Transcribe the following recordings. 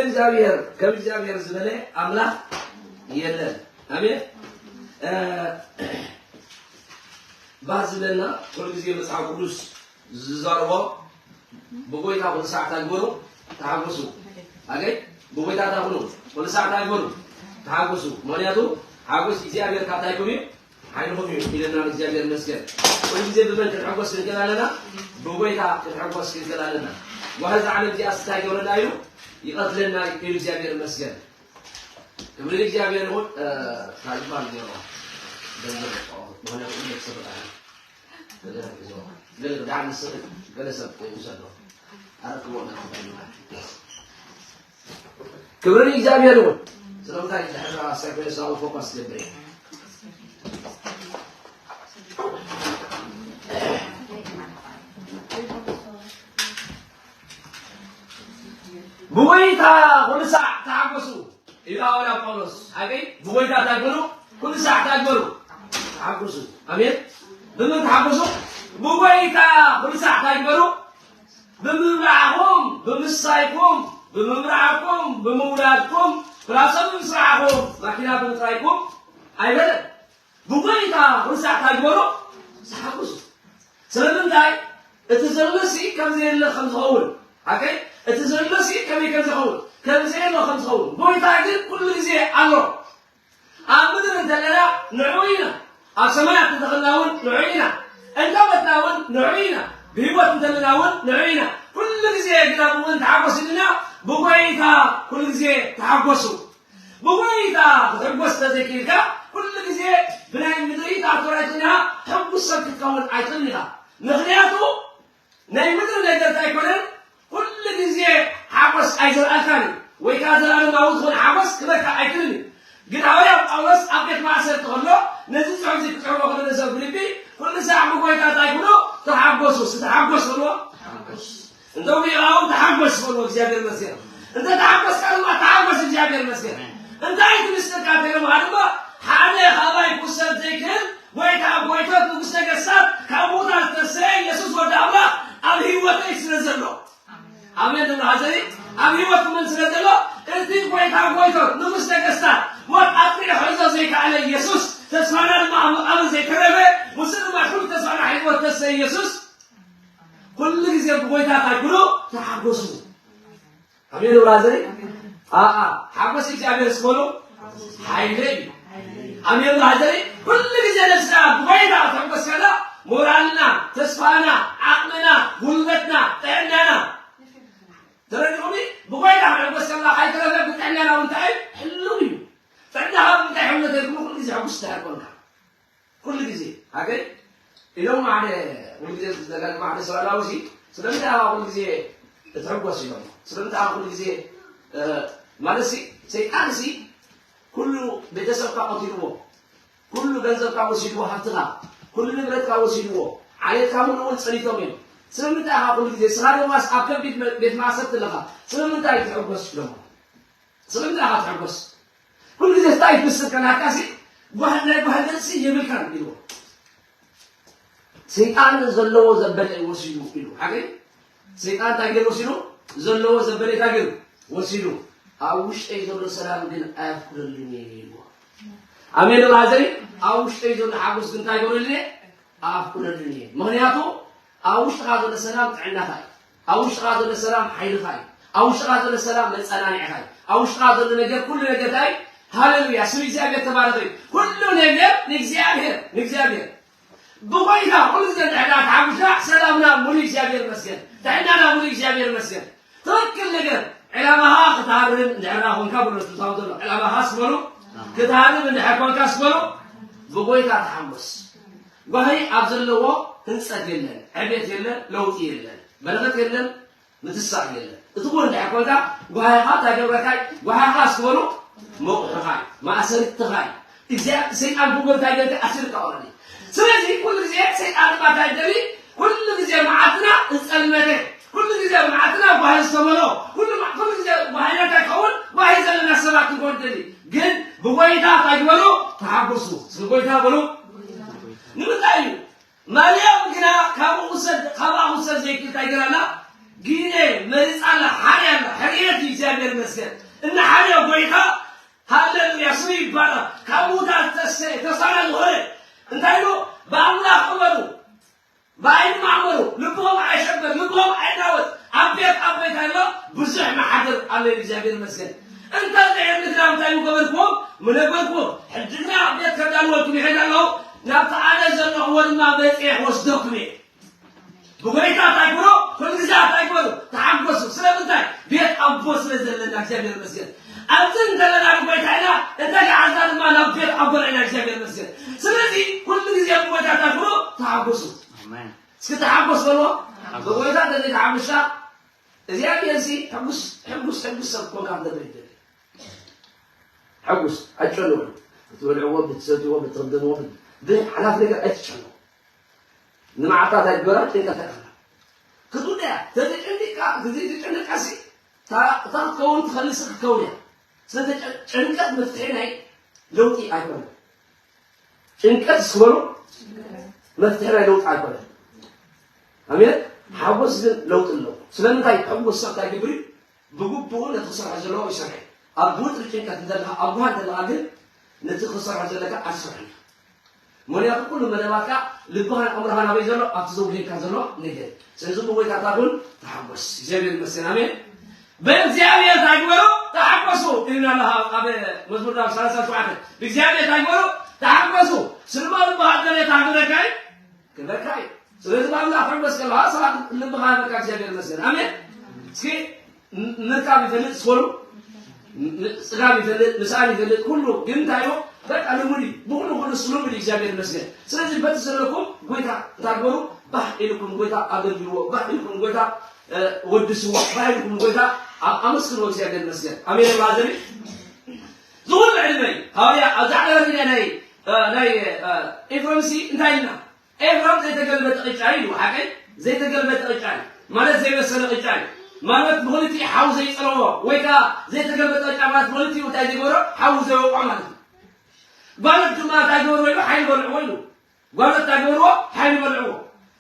እግዚኣብሔር ከም እግዚኣብሔር ዝበለ ኣምላኽ የለን። ኣሜን። ባህ ዝበለና ኩሉ ግዜ መጽሓፍ ቅዱስ ዝዛረቦ ብጎይታ ኩሉ ሳዕ እንታይ ግበሩ? ተሓጎሱ። ኣገይ ብጎይታ እንታይ ኩኑ? ኩሉ ሳዕ እንታይ ግበሩ? ተሓጎሱ። ምክንያቱ ሓጎስ እግዚኣብሔር ካብታይኩም እዩ ሓይልኹም እዩ ኢለና እግዚኣብሔር ይመስገን። ኩሉ ግዜ ብመን ክንሕጎስ ክንክእል ኣለና? ብጎይታ ክንሕጎስ ክንክእል ኣለና። ጓሂ እዛ ዓለም እዚኣ እንታይ ይገብረና እዩ? ይቐትለና እዩ እግዚኣብሔር ይመስገን። ክብሪ እግዚኣብሔር ይኹን። ካልባን ዜሮ ገንዘብ ምክንያቱ ሰብ ገለ ሰብ ይውሰዶ ኣረክቦ ክብሪ እግዚኣብሔር ይኹን። ስለምንታይ ድሕራ ሳይኮሎሳዊ ፎካስ ገብረ ብወይታ ኩሉ ሳዕ ተሓጎሱ። ኢሉ ሃዋርያ ጳውሎስ ኣገይ ብጎይታ እንታይ ግበሩ? ኩሉ ሳዕ እንታይ ግበሩ? ተሓጎሱ። ኣሜን። ብምን ተሓጎሱ? ብጎይታ ኩሉ ሳዕ እንታይ ግበሩ? ብምብላዕኹም፣ ብምስታይኩም፣ ብምብላዕኩም፣ ብምውላድኩም፣ ፍላሰ ብምስራዕኹም፣ ማኪና ብምጥራይኩም ኣይበለን። ብጎይታ ኩሉ ሳዕ እንታይ ግበሩ? ተሓጎሱ። ስለምንታይ? እቲ ዘሎሲ ከም ዘየለ ከም ዝኸውን። ኣገይ እቲ ዘሎሲ ከመይ ከም ዝኸውን? ከም ዘየሎ ከም ዝኸውን። ጎይታ ግን ኩሉ ግዜ ኣሎ። ኣብ ምድሪ እንተለና ንዑ ኢና። ኣብ ሰማያት እንተኸልና እውን ንዑ ኢና። እንተመትና እውን ንዑ ኢና። ብህይወት እንተለና እውን ንዑ ኢና። ኩሉ ግዜ ግን ኣብኡ እውን ተሓጎስ ኢልና ብጎይታ ኩሉ ግዜ ተሓጎሱ። ብጎይታ ክትሕጎስ እንተዘይክኢልካ ኩሉ ግዜ ብናይ ምድሪ ትኣክል ኣይትንሃ ሕጉስ ሰብ ክትከውን ኣይትኽእልን ኢኻ። ምኽንያቱ ናይ ምድሪ ነገር እንታይ ኣይኮነን፣ ኩሉ ግዜ ሓጎስ ኣይዘርኣልካን እዩ። ወይ ከዓ ዘላለማዊ ዝኾነ ሓጎስ ክበካ ኣይክእልን እዩ። ግን ሃዋርያ ጳውሎስ ኣብ ቤት ማእሰርቲ ከሎ ነዚ ጽሑፍ እዚ ክጽሕፎ ከሎ ነሰብ ፊልጲ ኩሉ ሳዕ ብጎይታ እንታይ ኩኑ ተሓጎሱ። እስቲ ተሓጎስ በልዎ። እንተ ውዒቓኦም ተሓጎስ በልዎ። እግዚኣብሔር ይመስገን። እንተ ተሓጎስካ ድማ ተሓጎስ። እግዚኣብሔር ይመስገን። እንታይ ትምስልካ ተይሎም ድማ ሓደ ካባይ ክውሰድ ዘይክእል ጎይታ ጎይቶት ንጉስ ነገስታት ካብ ሙታን ዝተሰየ ኢየሱስ ወዲ ኣምላኽ ኣብ ህይወተይ ስለ ዘሎ ኣሜን። ድማ ሐዘሪ ኣብ ህይወት ምን ስለ ዘሎ እቲ ጎይታ ጎይቶት ንጉስ ነገስታት ሞት ኣጥሪዑ ሕዞ ዘይከኣለ ኢየሱስ ተስፋና ድማ ኣብ መቃብር ዘይተረፈ ሙስ ድማ ኩሉ ተስፋና ሒዝዎ ተሰየ ኢየሱስ ኩሉ ግዜ ብጎይታ እንታይ ኩሉ ተሓጎሱ። ኣሜን። ብራዘሪ ኣኣ ሓጎስ እግዚኣብሔር ስበሉ ሓይለ እዩ። ኣሜን። ብራዘሪ ኩሉ ግዜ ነስና ብጎይታ ተሕጎስ ከላ ሞራልና፣ ተስፋና፣ ዓቕምና፣ ጉልበትና፣ ጥዕናና ተረዲኹኒ። ብጎይታ ተሕጎስ ከላ ኣይተረፈ ብጥዕናና እውን እንታይ ሕልው እዩ። ጥዕና ካብ እንታይ ሕውነት የድግሞ ኩሉ ግዜ ሕጉስ ትሕር ኮንካ ኩሉ ግዜ ኣገይ ኢሎም ሓደ ኩሉ ግዜ ዝደጋግማ ሓደ ሰብ ኣላውሲ ስለምንታይ ኣኻ ኩሉ ግዜ እትሕጎስ ኢሎም ስለምንታይ ኣኻ ኩሉ ግዜ ማለት ሲ ሰይጣን ሲ ኩሉ ቤተሰብካ ቀቲልዎ ኩሉ ገንዘብካ ወሲድዎ ሃብትኻ ኩሉ ንብረትካ ወሲድዎ ዓሌትካ ሙሉ እውን ጸሊቶም እዮም ስለምንታይ ኣኻ ኩሉ ግዜ ስኻ ደማስ ኣብ ከቢድ ቤት ማእሰርቲ ኣለኻ ስለምንታይ ትሕጎስ ኢሎም ስለምንታይ ኢኻ ትሕጎስ? ኩሉ ግዜ እንታይ ይትምስል ከናካሲ ጓህን ናይ ጓህን ርእሲ የብልካን ኢልዎ። ሰይጣን ዘለዎ ዘበለ እዩ ወሲዱ ኢሉ። ሓገይ ሰይጣን እንታይ ገይሩ ወሲዱ? ዘለዎ ዘበለ እንታይ ገይሩ ወሲዱ። ኣብ ውሽጠይ ዘሎ ሰላም ግን ኣየፍቅደሉን እየ ኢልዎ። ኣሜን ብራዘሪ ኣብ ውሽጠይ ዘሎ ሓጎስ ግን እንታይ ገይሩልኒ? ኣፍቅደሉን እየ። ምኽንያቱ ኣብ ውሽጥኻ ዘሎ ሰላም ጥዕናኻ እዩ። ኣብ ውሽጥኻ ዘሎ ሰላም ሓይልኻ እዩ። ኣብ ውሽጥኻ ዘሎ ሰላም መጸናንዕኻ እዩ። ኣብ ውሽጥኻ ዘሎ ነገር ኩሉ ነገር እንታይ ሃሌሉያ ስም እግዚኣብሔር ተባረኸ እዩ። ኩሉ ነገር ንእግዚኣብሔር ንእግዚኣብሔር ብጎይታ ኩሉ ግዜ ንድሕና ተሓጉስና ሰላምና ሙሉ እግዚኣብሔር መስገን ጥዕናና ሙሉ እግዚኣብሔር መስገን ትኽክል ነገር ዕላማኻ ክትሃርም እንድሕር ኮንካ ብሎ ትዛው ዘሎ ዕላማኻ ስበሉ ክትሃርም እንድሕር ኮንካ ስበሉ ብጎይታ ተሓጎስ ጓሂ ኣብ ዘለዎ ህንፀት የለን፣ ዕቤት የለን፣ ለውጢ የለን፣ በረኸት የለን፣ ምትሳእ የለን። እቲ ጎን ድሕር ኮንካ ጓሂኻ እንታይ ገብረካ እዩ? ጓሂኻ እስክበሉ መቑሕኻ እዩ፣ ማእሰሪትኻ እዩ። እግዚኣብ ሰይጣን ብጎ እንታይ ገብር ኣሲርካ ኦረዲ። ስለዚ ኩሉ ግዜ ሰይጣን ድማ እንታይ ደሊ ኩሉ ግዜ መዓትና ዝጸልመተ ኩሉ ግዜ መዓትና ጓሂ ዝተመሎ ኩሉ ግዜ ጓሂና እንታይ ክኸውን ጓሂ ዘለና ሰባት ንኮን ደሊ ግን ብጎይታ እንታይ ግበሩ ተሓጎሱ። እስኪ ጎይታ በሉ። ንምንታይ እዩ ማርያም ግና ካብኡ ክውሰድ ካብኣ ክውሰድ ዘይክእል እንታይ ገይራና? ጊኔ መሪጻ ኣላ፣ ሓርያ ኣላ፣ ሕርየት እዩ፣ እግዚኣብሔር ይመስገን። እና ሓርያ ጎይታ፣ ሃሌሉያ፣ ስሙ ይባረክ። ካብ ምዉታት ዝተሰየ፣ ተሳና ዝኾነ፣ እንታይ ኢሉ? ብኣምላኽ እመኑ፣ ብኣይ ድማ እመኑ፣ ልብኹም ኣይሸበር፣ ልብኹም ኣይናወጽ። ኣብ ቤት ኣቦይ እንታይ ኣሎ? ብዙሕ መሓድር ኣሎ፣ እግዚኣብሔር ይመስገን። እንተ ዘይርድና እንታይ ምገበርኩዎም? ምነገርኩዎም። ሕጂ ግና ኣብ ቤት ከዳልወልኩም ይኸይድ ኣለኹ፣ ናብቲ ኣነ ዘለኹዎ ድማ በጺሐ ክወስደኩም እየ። ብጎይታ እንታይ ግበሩ? ኩሉ ግዜ እንታይ ግበሩ? ተሓጎሱ። ስለምንታይ? ቤት ኣቦ ስለ ዘለና እግዚኣብሔር ይመስገን። ኣብዚ እንተለና ብጎይታ ኢና፣ እንተ ገዓዝና ድማ ናብ ቤት ኣቦና ኢና እግዚኣብሔር ይመስገን። ስለዚ ኩሉ ግዜ ብጎይታ እንታይ ግበሩ? ተሓጎሱ። ኣሜን። እስኪ ተሓጎስ በልዎ። ተሓጎስ። ብጎይታ እንተዘይተሓጉስካ እግዚኣብሔር ሲ ሕጉስ ሕጉስ ሕጉስ ሰብ ኮንካ እንተደይ ሕጉስ ኣጨንቑ። ብትበልዕዎ፣ ብትሰትዎ፣ ብትኽደንዎ፣ ብሓላፍ ነገር ኣይትጨንቑ። ንመዓልታት ኣይግበራ ጭንቀት ኣይኮና። ክትውዳ እያ። ተተጨኒቃ፣ ግዜ ተጨነቃ ሲ እታ እታ ክትከውን ትኸልስ ክትከውን እያ። ስለዚ ጨ- ጭንቀት መፍትሒ ናይ ለውጢ ኣይኮነን። ጭንቀት ስበሩ መፍትሒ ናይ ለውጢ ኣይኮነን። ኣሜን። ሓጎስ ግን ለውጢ ኣለዎ። ስለምንታይ? ሕጉስ ሰብ እንታይ ግብሪ? ብግቡኡ ነቲ ክሰርሖ ዘለዎ ይሰርሕ። ኣብ ወጥሪ ጭንቀት እንተለኻ፣ ኣብ ጉሃ እንተለኻ ግን ነቲ ክሰርሖ ዘለካ ኣይትሰርሕን ኢኻ። ምኽንያቱ ኩሉ መደባትካ፣ ልብኻን ኣእምሮኻን ኣበይ ዘሎ? ኣብቲ ዘውሂብካ ዘሎ ነገር። ስለዚ ብጎይታ እታ ኩን ተሓጎስ። እግዚኣብሔር ይመስገን። ኣሜን። ብእግዚኣብሔር እንታይ ግበሩ? ተሓጎሱ ኢልና ኣለኻ ኣብ መዝሙር ዳዊት ሰላሳ ሸውዓተ። ብእግዚኣብሔር እንታይ ግበሩ? ተሓጎሱ። ስልማ ልብኻ ኣደለ ታግረካይ ክበካ እዩ። ስለዚ ብኣምላኽ ሕጎስ ከለኻ ሰባት ልብኻ በቃ እግዚኣብሔር ይመስገን። ኣሜን። እስኪ ም- ምርካብ ይፈልጥ ስኮሉ ም- ጽጋብ ይፈልጥ፣ ምስኣል ይፈልጥ፣ ኩሉ ግን እንታይ እዩ? በቃ ልሙድ እዩ። ብኹሉ ኩሉ እሱ ልሙድ እዩ፣ እግዚኣብሔር ይመስገን። ስለዚ በቲ ዘለኩም ጎይታ እንታይ ግበሩ? ባህ ኢልኩም ጎይታ ኣገልግልዎ፣ ባህ ኢልኩም ጎይታ እ፣ ወድስዎ፣ ባህ ኢልኩም ጎይታ ኣ- ኣመስግንዎ፣ እግዚኣብሔር ይመስገን። ኣሜን። ባዘሪ ዝኹሉ ዕድመይ ሃዋርያ ኣብዛ ዕለተ ናይ እ፣ ናይ እ፣ ኤፍሬም ሲ እንታይ ኢልና? ኤፍሬም ዘይተገልበጠ ቅጫ እዩ፣ ሓቀይ ዘይተገልበጠ ቅጫ እዩ ማለት ዘይበሰለ ቅጫ እዩ ማለት ብክልቲኡ ሓው ዘይፀረቦ ወይ ከዓ ዘይተገልበጠ ቅጫ ማለት ብክልቲኡ እንታይ ዘይገበሮ ሓው ዘይወቅዖ ማለት እዩ። ጓኖት ድማ እንታይ ገበርዎ ኢሉ ሓይሊ በልዕዎ ኢሉ ጓኖት እንታይ ገበርዎ ሓይሊ በልዕዎ።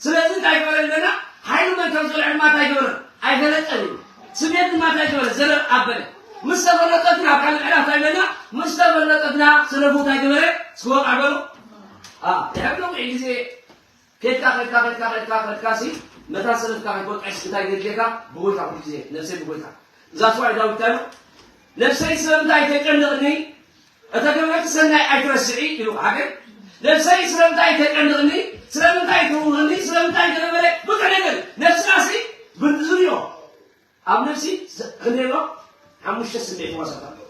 ስለዚ እንታይ ገበረ ኢለና ሓይሊ መን ከም ዝበልዐ ድማ እንታይ ገበረ ኣይፈለጠን እዩ። ስሜት ድማ እንታይ ገበረ ዘረብ ኣበለ። ምስ ተፈለጠትና ካብ ካልእ ዕዳ እንታይ ኢለና ምስ ተፈለጠትና ስለቡ እንታይ ገበረ ስወቃ በሉ። ድሕሪ ነዊሕ ግዜ ከድካ ከድካ ከድካ ከድካ ከድካ ሲ መታ ሰለፍካ ከይትወቅዕስ እንታይ ገድልካ ብጎይታ ኩሉ ግዜ ነብሰይ ብጎይታ እዛ ስዋይ ዳዊት እንታይ ነብሰይ ስለምንታይ ተጨንቕኒ እተገበርኪ ሰናይ ኣይትረስዒ ኢሉ ሓገ ነብሰይ ስለምንታይ ተጨንቕኒ ስለምንታይ ትውህኒ ስለምንታይ ተነበረ ብዙሕ ነገር ነብስና ሲ ብንዝርዮ ኣብ ነብሲ ክንደሎ ሓሙሽተ ስምዒት ዋሳታት ኣለዉ።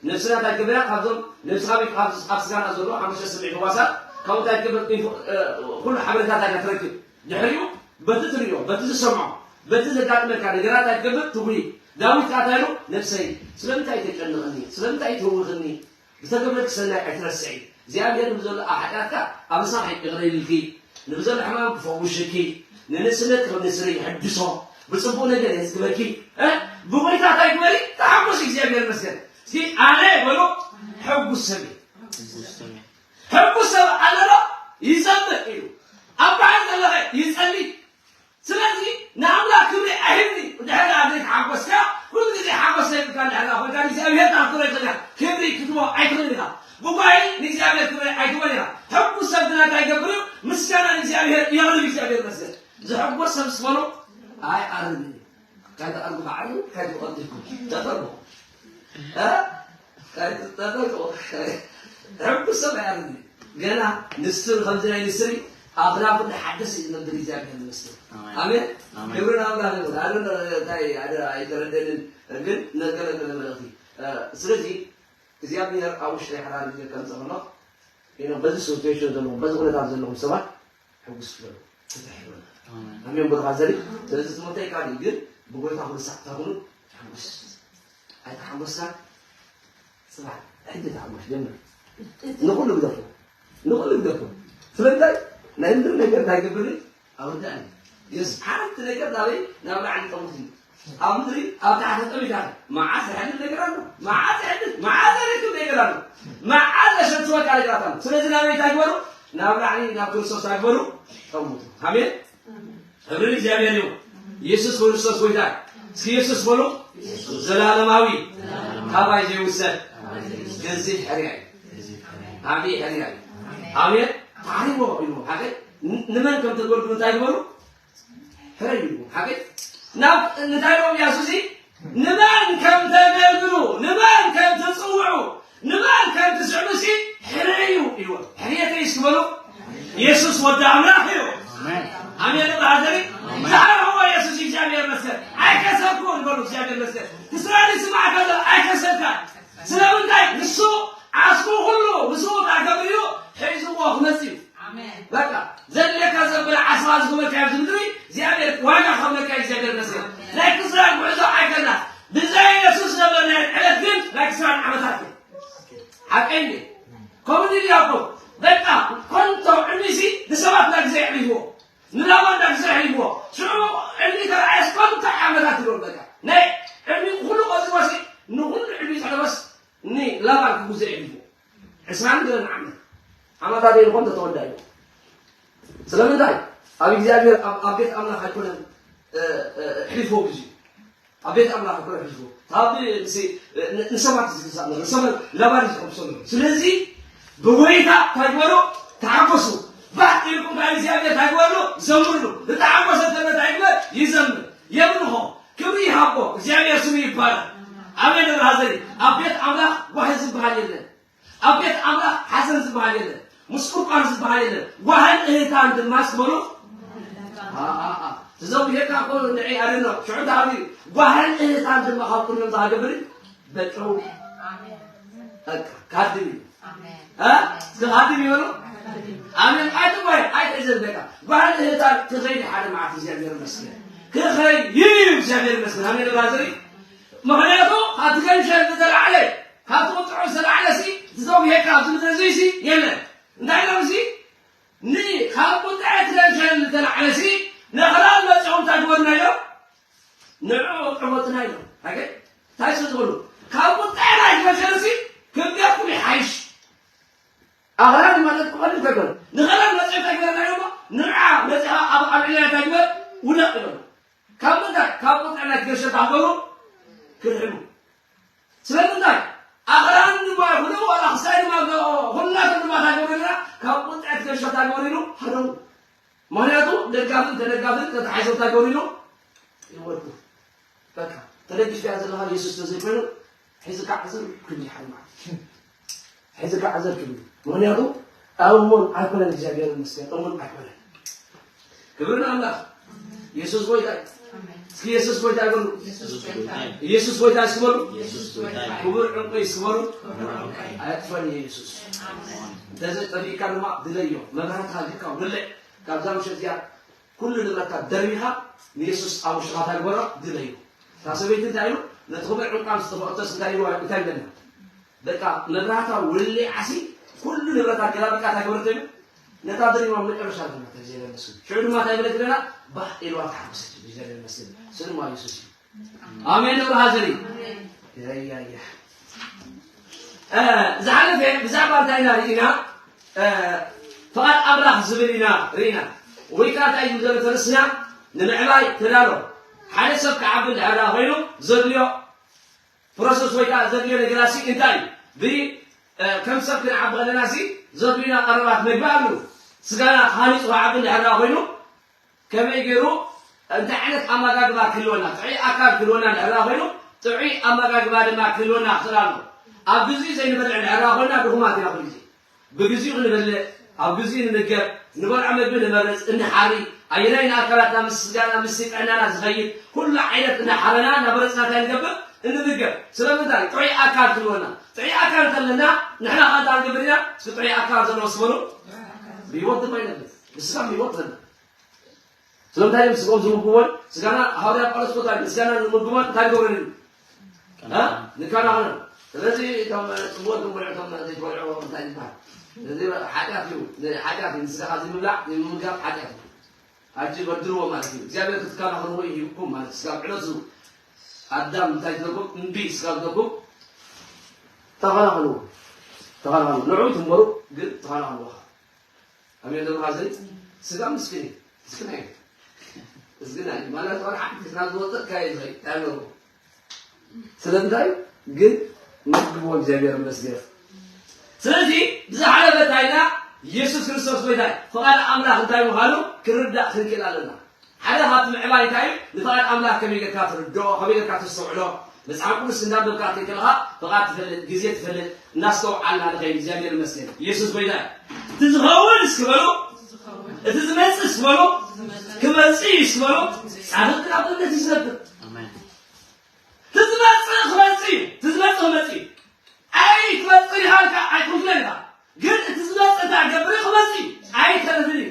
ነብስና እንታይ ክገብራ ካብዞም ነብስኻ ቤት ኣብ ኣብ ስጋና ዘሎ ሓሙሽተ ስምዒት ዋሳት ካብኡ እንታይ ክገብር ኢንፎ- እ፣ ኩሉ ሓበሬታታት እያ ትረክብ። ድሕሪኡ በቲ ትርእዮ፣ በቲ ዝሰምዖ፣ በቲ ዘጋጥመካ ነገራት እንታይ ክገብር ትጉሂ። ዳዊት ከዓ እንታይ ኢሉ ነብሰይ ስለምንታይ ተጨንቕኒ ስለምንታይ ትህውኽኒ ዝተገብረኪ ሰናይ ኣይትረስዒ እግዚኣብሔር ንብዘሎ ኣብ ሓጢኣትካ ኣበሳኺ ይቕረ ኢልልኪ ንብዘሎ ሕማም ክፈውሽኪ ንንእስነት ከም ንስሪ ይሕድሶ ብፅቡቅ ነገር የፅግበኪ እ? ብጎይታ እንታይ ግበሪ ተሓጎሲ እግዚኣብሔር ይመስገን እስኪ ኣነ በሎ ሕጉስ ሰብ እየ ሕጉስ ሰብ ኣለሎ ይዘምር ኢሉ ኣብ በዓል ዘለኸ ይፀሊ ስለዚ ንኣምላኽ ክብሪ ኣይህብኒ ድሕር ደኣ ዘይተሓጎስካ ኩሉ ግዜ ሓጎስ ዘይብልካ ድሕር ደኣ ኮይንካ ንእግዚኣብሔር ታክብሮ ይኽእል ኢኻ ክብሪ ክትቦ ኣይትኽእል ኢኻ ብጓሂ ንእግዚኣብሔር ክብሪ ኣይትቦን ኢኻ ሕጉስ ሰብ ግና እንታይ ይገብር እዩ ምስጋና ንእግዚኣብሔር የቕርብ እግዚኣብሔር ይመስገን ዝሕጎስ ሰብ ስበሎ ኣይኣርምን እዩ ካይትኣርጉ ባዕሉ ካይትቐድልኩም ተጠርቦ ሕጉስ ሰብ ኣያርኒ ገና ንስር ከምዚ ናይ ንስሪ ኣኽላፉ እንዳሓደሰ እዩ ዝነብር እግዚኣብሔር ይመስገን ኣሜን ክብሪ ናብላ ይሁን ኣነ እንታይ ኣይተረደንን ግን ነገረ ገለ መልእኽቲ ስለዚ እግዚኣብሔር ኣብ ውሽጢ ሓራር ግዜ ከምፀ ከሎ በዚ ሲትዌሽን ዘለኹም በዚ ኩነታት ዘለኹም ሰባት ሕጉስ ክበሉ ፍትሕ ይበሉ ኣሜን ብሩኻ ዘሪ ስለዚ ትምህርተይ ካልእ ግን ብጎይታ ኩሉ ሳዕ ተኹኑ ሕጉስ ኣይተሓጎስካ ፅባሕ ሕጂ ተሓጎስ ጀምር ንኹሉ ግደፎ ንኹሉ ግደፎ ስለምንታይ ናይ ምድሪ ነገር እንታይ ገብር ኣወዳእኒ የስ ሓንቲ ነገር ናበይ ናብ ላዕሊ ጠሙት እዩ ኣብ ምድሪ ኣብ ታሕቲ ጠሚታ መዓስ ዝሕድር ነገር ኣሎ መዓስ ዝሕድር መዓስ ዘረክብ ነገር ኣሎ መዓስ ዘሸትወካ ነገራት ኣሎ ስለዚ ናበይ እንታይ ግበሩ ናብ ላዕሊ ናብ ክርስቶስ እንታይ ግበሩ ጠሙት ኣሜን ክብሪ እግዚኣብሔር እዩ ኢየሱስ ክርስቶስ ጎይታ እዩ። እስኪ ኢየሱስ በሉ። ዘላለማዊ፣ ካባይ ዘይውሰድ ገዚፍ ሕርያ እዩ። ዓብዪ ሕርያ እዩ። ኣሜን። ታሪቦ ኢሉ ሓቀይ ን-፣ ንመን ከም ተገልግሉ እንታይ ግበሩ? ሕረዩ ሓቀይ ናብ እንታይ ኢሎም ኢያሱስ ንመን ከም ተገልግሉ፣ ንመን ከም ትጽውዑ፣ ንመን ከም ትስዕቡ ሲ ሕረዩ ኢሉ። ሕርየተይ እስኪ በሉ። ኢየሱስ ወዲ ኣምላኽ እዩ። ኣሜን። ኣሜን። ብራዘሪ ዝሓረዎ ኢየሱስ እግዚኣብሔር ይመስገን። ኣይከሰልኩን በሉ። እግዚኣብሔር ይመስገን። ትስራኒ ስማዕ ከሎ ኣይከሰልካን። ስለምንታይ? ንሱ ዓስቡ ኩሉ ንሱ ኣገብር እዩ። ሒዝዎ ክመጽእ እዩ። ኣሜን። በቃ ዘድልየካ ዘበለ ዓስባ ዝገበርካ ኣብዚ ምድሪ እግዚኣብሔር ዋጋ ከብለካ እዩ። እግዚኣብሔር ይመስገን። ናይ ክስራ ጉዕዞ ኣይከና ብዘይ ኢየሱስ ዘበለ ናይ ዕለት ግን ናይ ክስራን ዓመታት እዩ። ሓቀይ እንዴ? ከምኡ ድዩ ያዕቆብ? በቃ ኮንቶ ዕሚሲ ንሰባት ናይ ግዜ ኣዕሪፍዎ፣ ንላባ ናይ ግዜ ኣዕሪፍዎ። ሽዑ ዕድሚ ተረኣየስ ኮንቶ ዓመታት ይበሉ። በቃ ናይ ዕድሚ ኩሉ ቆጺሮሲ ንኩሉ ዕድሚ ዘዕረፈስ ንላባን ክጉዘ ኣዕሪፍዎ። ዕስራን ገለን ዓመት ዓመታት ይኾን ተተወዳ እዩ። ስለምንታይ? ኣብ እግዚኣብሔር ኣብ ኣብ ቤት ኣምላኽ ኣይኮነን፣ እ፣ እ፣ ሕሊፍዎ ግዜ ኣብ ቤት ኣምላኽ ኣይኮነን ሕሊፍዎ። ካብ ሲ ን-፣ ንሰባት ዝግዛእ ነበር፣ ንሰባት ላባን ዝጠብሶ ነበር። ስለዚ ብጎይታ እንታይ ግበሩ? ተሓጎሱ። ባህ ኢልኩም ካብ እግዚኣብሔር እንታይ ግበሩ? ዘምሩ። ዝተሓጎሰ እንተሎ እንታይ ግበር? ይዘምር። የምልኾ። ክብሪ ይሃቦ። እግዚኣብሔር ስሙ ይባረክ። ኣሜን። ራዘሪ ኣብ ቤት ኣምላኽ ጓሂ ዝበሃል የለን። ኣብ ቤት ኣምላኽ ሓዘን ዝበሃል የለን። ምስቁርቋር ዝበሃል የለን። ጓህን እህታን ድማ ስበሉ። አ፣ አ፣ አ። ትዘው ይሄካ እኮ ንዒ ኣደኖ። ሽዑ ዳዊ ጓህን እህታን ድማ ካብ ኩሎም ዝሃገብር በጨው። በቃ፣ ካድም እዩ። እ? እስከ ካድም ይበሉ። ኣሜን። ኣይትጓይ፣ ኣይትሕዘን በቃ። ጓህን እህታን ክኸይድ ሓደ መዓልቲ እግዚኣብሔር ይመስገን። ክኸይድ እዩ እግዚኣብሔር ይመስገን። ኣሜን። ራዘሪ ምኽንያቱ ካብ ትገንሸል ዝተላዕለ ካብ ትቕጥዑ ዝተላዕለ ሲ፣ እቲ ዘውግሄካ ኣብዚ ምድሪ እዚ ሲ የለን። እንታይ ኢሎም ሲ? ን-፣ ካብ ቁጥዐ ትገንሸል ዝተላዕለ ሲ፣ ነኽራን መጺኦም እንታይ ግበሩና ኢሎም? ንዑ ዕወትና ኢሎም። ኣገ? እንታይ ስለ ዝበሉ? ካብ ቁጥዐ ናይ ትገንሸል ሲ፣ ክብደኩም ይሓይሽ። ኣኽራን ማለት ክቐልል ከሎ፣ ንኸራን መጺኦም እንታይ ግበረና ኢሎም? ንዓ መጺኻ ኣብ፣ ኣብ ዕልያ እንታይ ግበር? ውደቕ ኢሎም። ካብ ምንታይ? ካብ ቁጥዐ ናይ ትገንሸል ታኽበሩ ክድሕኑ። ስለምንታይ? ኣኽራን ድማ ይኹኑ፣ ዋላ ክሳይ ድማ ገ-፣ ኩላቶም ድማ እንታይ ገብሩ ኣለና? ካብ ቁጥዐ ትገንሸል እንታይ ገብሩ ኢሉ? ሃደሙ። ምኽንያቱ ደጋፍን ተደጋፍን ተተሓሒዞም እንታይ ገብሩ ኢሉ? ይወድቁ። በቃ፣ ተደጊፍካዮ ዘለኻ ኢየሱስ ተዘይኮይኑ፣ ሒዝካ ዕዘር ክንዲ ሓደ መዓልቲ። ሒዝካ ዕዘር ክንዲ። ምኽንያቱ፣ ኣብ እሙን ኣይኮነን፣ እግዚኣብሔር ይመስገን፣ እሙን ኣይኮነን። ክብሪ ንኣምላኽ። ኢየሱስ ጎይታ እዩ። እስኪ ኢየሱስ ጎይታ ይበሉ። ኢየሱስ ጎይታ እዩ። ኢየሱስ ጎይታ እስኪ በሉ። ኢየሱስ ጎይታ እዩ። ክቡር ዕንቁ እስኪ በሉ። ክቡር ዕንቁ እዩ። ኣየጥፈን ኢየሱስ። ኣሜን። እንተዘይጠፊእካ ድማ ድለዮ። መብራህትኻ ሂብካ ውልዕ። ካብዛ ምሸት እዚኣ ኩሉ ንብረትካ ደርቢኻ ንየሱስ ኣብ ውሽጥኻ እንታይ ግበሮ? ድለዮ። እታ ሰበይቲ እንታይ ኢሉ? ነቲ ክቡር ዕንቋ ምስ ጠፍኦቶስ እንታይ ኢልዋ? እንታይ ኢለና? በቃ መብራህታ ውልዓሲ ኩሉ ንብረታ ገላቢጣ እንታይ ገበረት ኢሉ? ነታ ድሪባ መጨረሻ ድማ ተግዚአ ይመስል። ሽዑ ድማ እንታይ በለት ኢለና? ባህ ኢልዋ ተሓጎሰት ይዘለ ይመስል። ስሙ የሱስ እዩ። ኣሜን። ንብርሃ ዘሪ። ኣሜን። ያያያ። እ፣ ዝሓለፈ ብዛዕባ እንታይ ኢና ርኢና? እ፣ ፍቓድ ኣምላኽ ዝብል ኢና ርኢና። ወይ ከዓ እንታይ እዩ ዘሎ ተርስና? ንምዕባይ ተዳሎ። ሓደ ሰብ ክዓቢ እንድሕር ደኣ ኮይኑ ዘድልዮ ፕሮሰስ ወይ ከዓ ዘድልዮ ነገራት ሲ እንታይ እዩ? ብ-፣ እ፣ ከም ሰብ ክንዓቢ ከለና ሲ ዘድልዩና ቀረባት መግቢ ኣለዉ። ስጋና ሃኒፁ ክዓቢ እንድሕር ደኣ ኮይኑ ከመይ ገይሩ እንታይ ዓይነት ኣመጋግባ ክህልወና፣ ጥዑይ ኣካል ክህልወና እንድሕር ደኣ ኮይኑ ጥዑይ ኣመጋግባ ድማ ክህልወና ክኽእል ኣለዎ። ኣብ ግዜኡ ዘይንበልዕ እንድሕር ደኣ ኮይና ድኹማት ኢና ኩሉ ግዜ። ብግዜኡ ክንበልዕ፣ ኣብ ግዜኡ ንምገብ፣ ንበልዖ መግቢ ንመርጽ፣ እንሓሪ፣ ኣየናይ ንኣካላትና ምስ ስጋና ምስ ጥዕናና ዝኸይድ፣ ኩሉ ዓይነት እናሓረና እናመረጽና እንታይ ንገብር? እንምገብ። ስለምንታይ? ጥዑይ ኣካል ክህልወና። ጥዑይ ኣካል እንተለና፣ ንሕና ኸ እንታይ ንገብር ኢና? እስኪ ጥዑይ ኣካል ዘለዎ ስበሉ። ብህይወት ድማ ይነብር። ብስጋ ህይወት ዘለና። ስለምንታይ እዮም ስግኦም ዝምግቡዎን ስጋና? ሃዋርያ ጳውሎስ እኮ እንታይ ስጋና ንምግቦን እንታይ ንገብረን ኢሉ? እ? ንከናኸኖን። ስለዚ እቶም ጽቡቕ ትበልዑ፣ እቶም ዘይትበልዑ እንታይ ይበሃል? ስለዚ ሓጢኣት እዩ። ንሓጢኣት እዩ። ንስጋኻ ዘይምብላዕ፣ ዘይምምጋብ ሓጢኣት እዩ። ኣይትበድልዎ ማለት እዩ። እግዚኣብሔር ክትከናኸንዎ እዩ ሂብኩም ማለት እዩ። ስጋብ ዕለቱ ኣዳም እንታይ ትነኩም? እምቢ ስጋብ ትነኩም ተኸናኸንዎ። ተኸናኸንዎ። ንዑ ትንበሩ ግን ተኸናኸንዎ። ኣሜን። ደብረ ሐዘን ስጋ ምስኪን እዩ። ምስኪን እዩ። እዚ ግን ኣይማለት ዋላ ሓንቲ ናብ ዝወፅእ ካየ ዝኸይድ ኣለዎ። ስለምንታይ ግን መግቦ እግዚኣብሔር ይመስገን። ስለዚ ብዝሓለፈ ታይና ኢየሱስ ክርስቶስ ጎይታ እዩ። ፍቓድ ኣምላኽ እንታይ ምዃኑ ክርዳእ ክንክእል ኣለና። ሓደ ካብቲ ምዕባይ እንታይ እዩ? ንፍቓድ ኣምላኽ ከመይ ጌርካ ትርድኦ፣ ከመይ ጌርካ ተስተውዕሎ። መጽሓፍ ቅዱስ እንዳንበብካ ከለኻ ፍቓድ ትፈልጥ፣ ግዜ ትፈልጥ፣ እናስተውዓልና ንኸይድ እግዚኣብሔር ይመስገን። ኢየሱስ ጎይታ እዩ። እቲ ዝኸውን እስኪ በሉ፣ እቲ ዝመጽእ እስኪ በሉ፣ ክመጽእ እዩ እስኪ በሉ። ጻድቕ ግን ኣብ እምነት እዩ ዝነብር። ኣሜን። እቲ ዝመጽእ ክመጽእ እዩ። እቲ ዝመጽእ ክመጽእ እዩ። ኣይ ክመጽእ ኢኻ ኢልካ ኣይኮንኩን ኢኻ። ግን እቲ ዝመጽእ እንታይ ገብር ክመጽእ እዩ። ኣይተርፍን እዩ።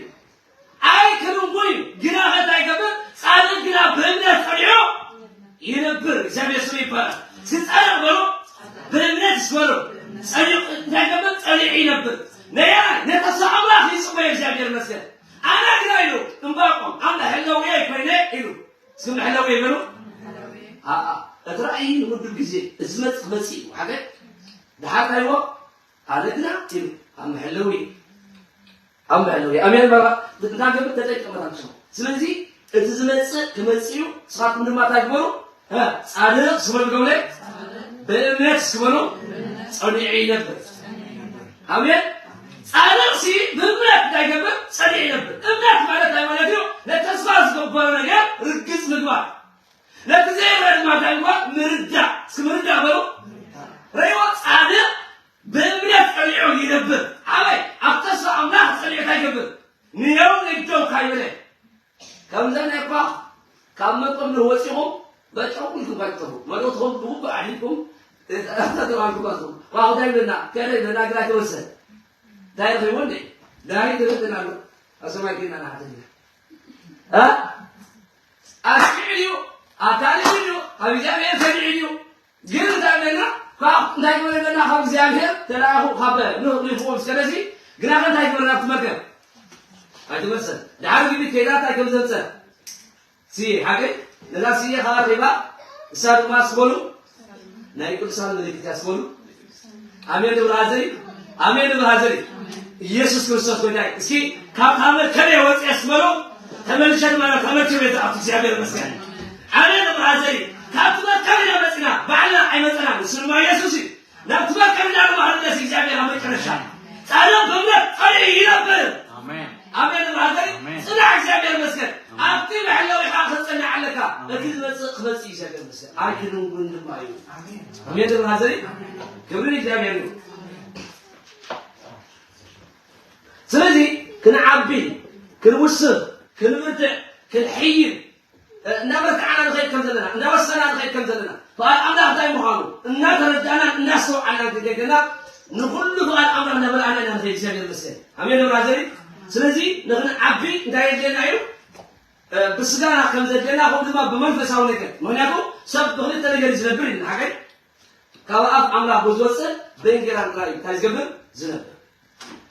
ኣይክንጉን እዩ። ግና ከ እንታይ ገብር? ጻድቕ ግና ብእምነት ጸኒዑ ይነብር። እግዚኣብሔር ስሙ ይባረክ። እስኪ ጻድቕ በሉ፣ ብእምነት እስኪ በሉ። ጸኒዑ እንታይ ገብር? ጸኒዑ ይነብር። ነያ ነተስፋ ኣምላኽ ይጽበዮ እግዚኣብሔር ይመስገን። ኣነ ግና ኢሉ ዕንባቆም ኣምላኽ ህለውየ ኮይነ ኢሉ እስኪ መሐለዊ ይበሉ። ኣኣ፣ እቲ ራእይ ንውድብ ግዜ እዚ መጽእ መጽእ እዩ። ሓደ ድሓር ታይዎ ኣነ ግና ኢሉ ኣብ መሐለዊ፣ ኣብ መሐለዊ። ኣሜን በራ። እንታይ ገብር ተጠቀመት ኣንትሞ። ስለዚ እቲ ዝመጽእ ክመጽእ እዩ። ንስኻትኩም ድማ እንታይ ግበሩ? እ፣ ጻድቕ ስበሉ ገብረ ብእምነት ስበሉ ጸኒዑ ይነብር። ኣሜን። ጻድቕ ሲ ብእምነት እንታይ ገብር? ጸኒዑ ይነብር። እምነት ማለት እንታይ ማለት እዩ? ነቲ ተስፋ ዝገበሮ ነገር ርግጽ ምግባር። ነቲ ዘይረአ ድማ እንታይ ምግባር? ምርዳእ። እስኪ ምርዳእ በሉ። ርእይዎ፣ ጻድቕ ብእምነት ጸኒዑ ይነብር። ኣበይ? ኣብ ተስፋ ኣምላኽ ጸኒዑ እንታይ ይገብር? ንየው ንደው ካይበለ። ከምዘን እኳ ካብ መጠን ወጺኹም በጨው ኢልኩም ባይጠፉ። መልእኽትኹም ብግቡእ ኣድሂብኩም፣ ተተባልኩም ኣትኹም። ኳኹ እንታይ ይብለና? ከደ ይብለና፣ ግራ ተወሰን። እንታይ ይኸውን? ዳይ ትብለና ኣሎ። ኣብ ሰማይ ኬድና ንሓተኛ። እ? ኣስሚዑ ድዩ? ኣታሊሉ ድዩ? ካብ እግዚኣብሔር ሰሚዑ ድዩ? ግን እንታይ ይብለና? ካብ፣ እንታይ ይብለና? ካብ እግዚኣብሔር ተላእኹ፣ ካብ ኖህ ሪኽዎ ምስ ከደሲ፣ ግና ከ እንታይ ይግበረና ኣብቲ መርከብ? ኣይትመልሰን። ድሓር ግን ከይዳ እንታይ ከም ዘምፀ? ስየ፣ ሓቀይ? ነዛ ስየ ከዓ ሪባ፣ እሳ ድማ ስበሉ፣ ናይ ቅዱሳን ምልክት እያ ስበሉ። ኣሜን ንብር ሃዘሪ፣ ኣሜን ንብር ሃዘሪ። ኢየሱስ ክርስቶስ ጎይታ እዩ። እስኪ ካብ፣ ካብ መርከብ እየ ወፂአ ስበሉ፣ ተመልሸ ድማ ናብ መርከብ እየ ዝኣቱ። እግዚኣብሔር ይመስገን። ኣሜን ንብር ሃዘሪ። ካብቲ መርከብ ኢና መፂና፣ ባዕልና ኣይመፀናን፣ ንሱ ድማ ኢየሱስ እዩ። ናብ ትመከር እንዳሉ ማህርነት እግዚኣብሔር ኣብ መጨረሻ ጻድቕ ብእምነት ጸኒዑ ይነብር። ኣሜን። ኣሜን። ብራዘር ኣሜን። ጽናዕ፣ እግዚኣብሔር ይመስገን። ኣሜን። ኣብቲ መሐለዊ ኢኻ ክትጸንዕ ኣለካ። ኣሜን። እቲ ዝመጽእ ክመጽእ እዩ፣ እግዚኣብሔር ይመስገን። ኣይክንውን ድማ እዩ። ኣሜን። ኣሜን። ብራዘር ክብሪ እግዚኣብሔር እዩ። ስለዚ ክንዓቢ፣ ክንውስኽ፣ ክንብርትዕ፣ ክንሕይል፣ እናበርትዓና ንኸይድ ከም ዘለና፣ እናወሰና ንኸይድ ከም ዘለና፣ ፍቓድ ኣምላኽ እንታይ ምዃኑ እናተረዳእናን እናስተውዓልናን ክንከይድ ከለና፣ ንኹሉ ፍቓድ ኣምላኽ እናመልኣና ኢና ንኸይድ። እግዚኣብሔር ይመስገን። ኣሜን ዶ ብራዘሪ? ስለዚ ንኽንዓቢ እንታይ የድልየና እዩ? እ፣ ብስጋና ከም ዘድልየና፣ ከምኡ ድማ ብመንፈሳዊ ነገር። ምኽንያቱ ሰብ ብኽልተ ነገር እዩ ዝነብር ኢልና፣ ሓቀይ? ካብ ኣፍ ኣምላኽ ብዝወፅእ ብእንጌራ ጥራይ እዩ እንታይ ዝገብር? ዝነብር።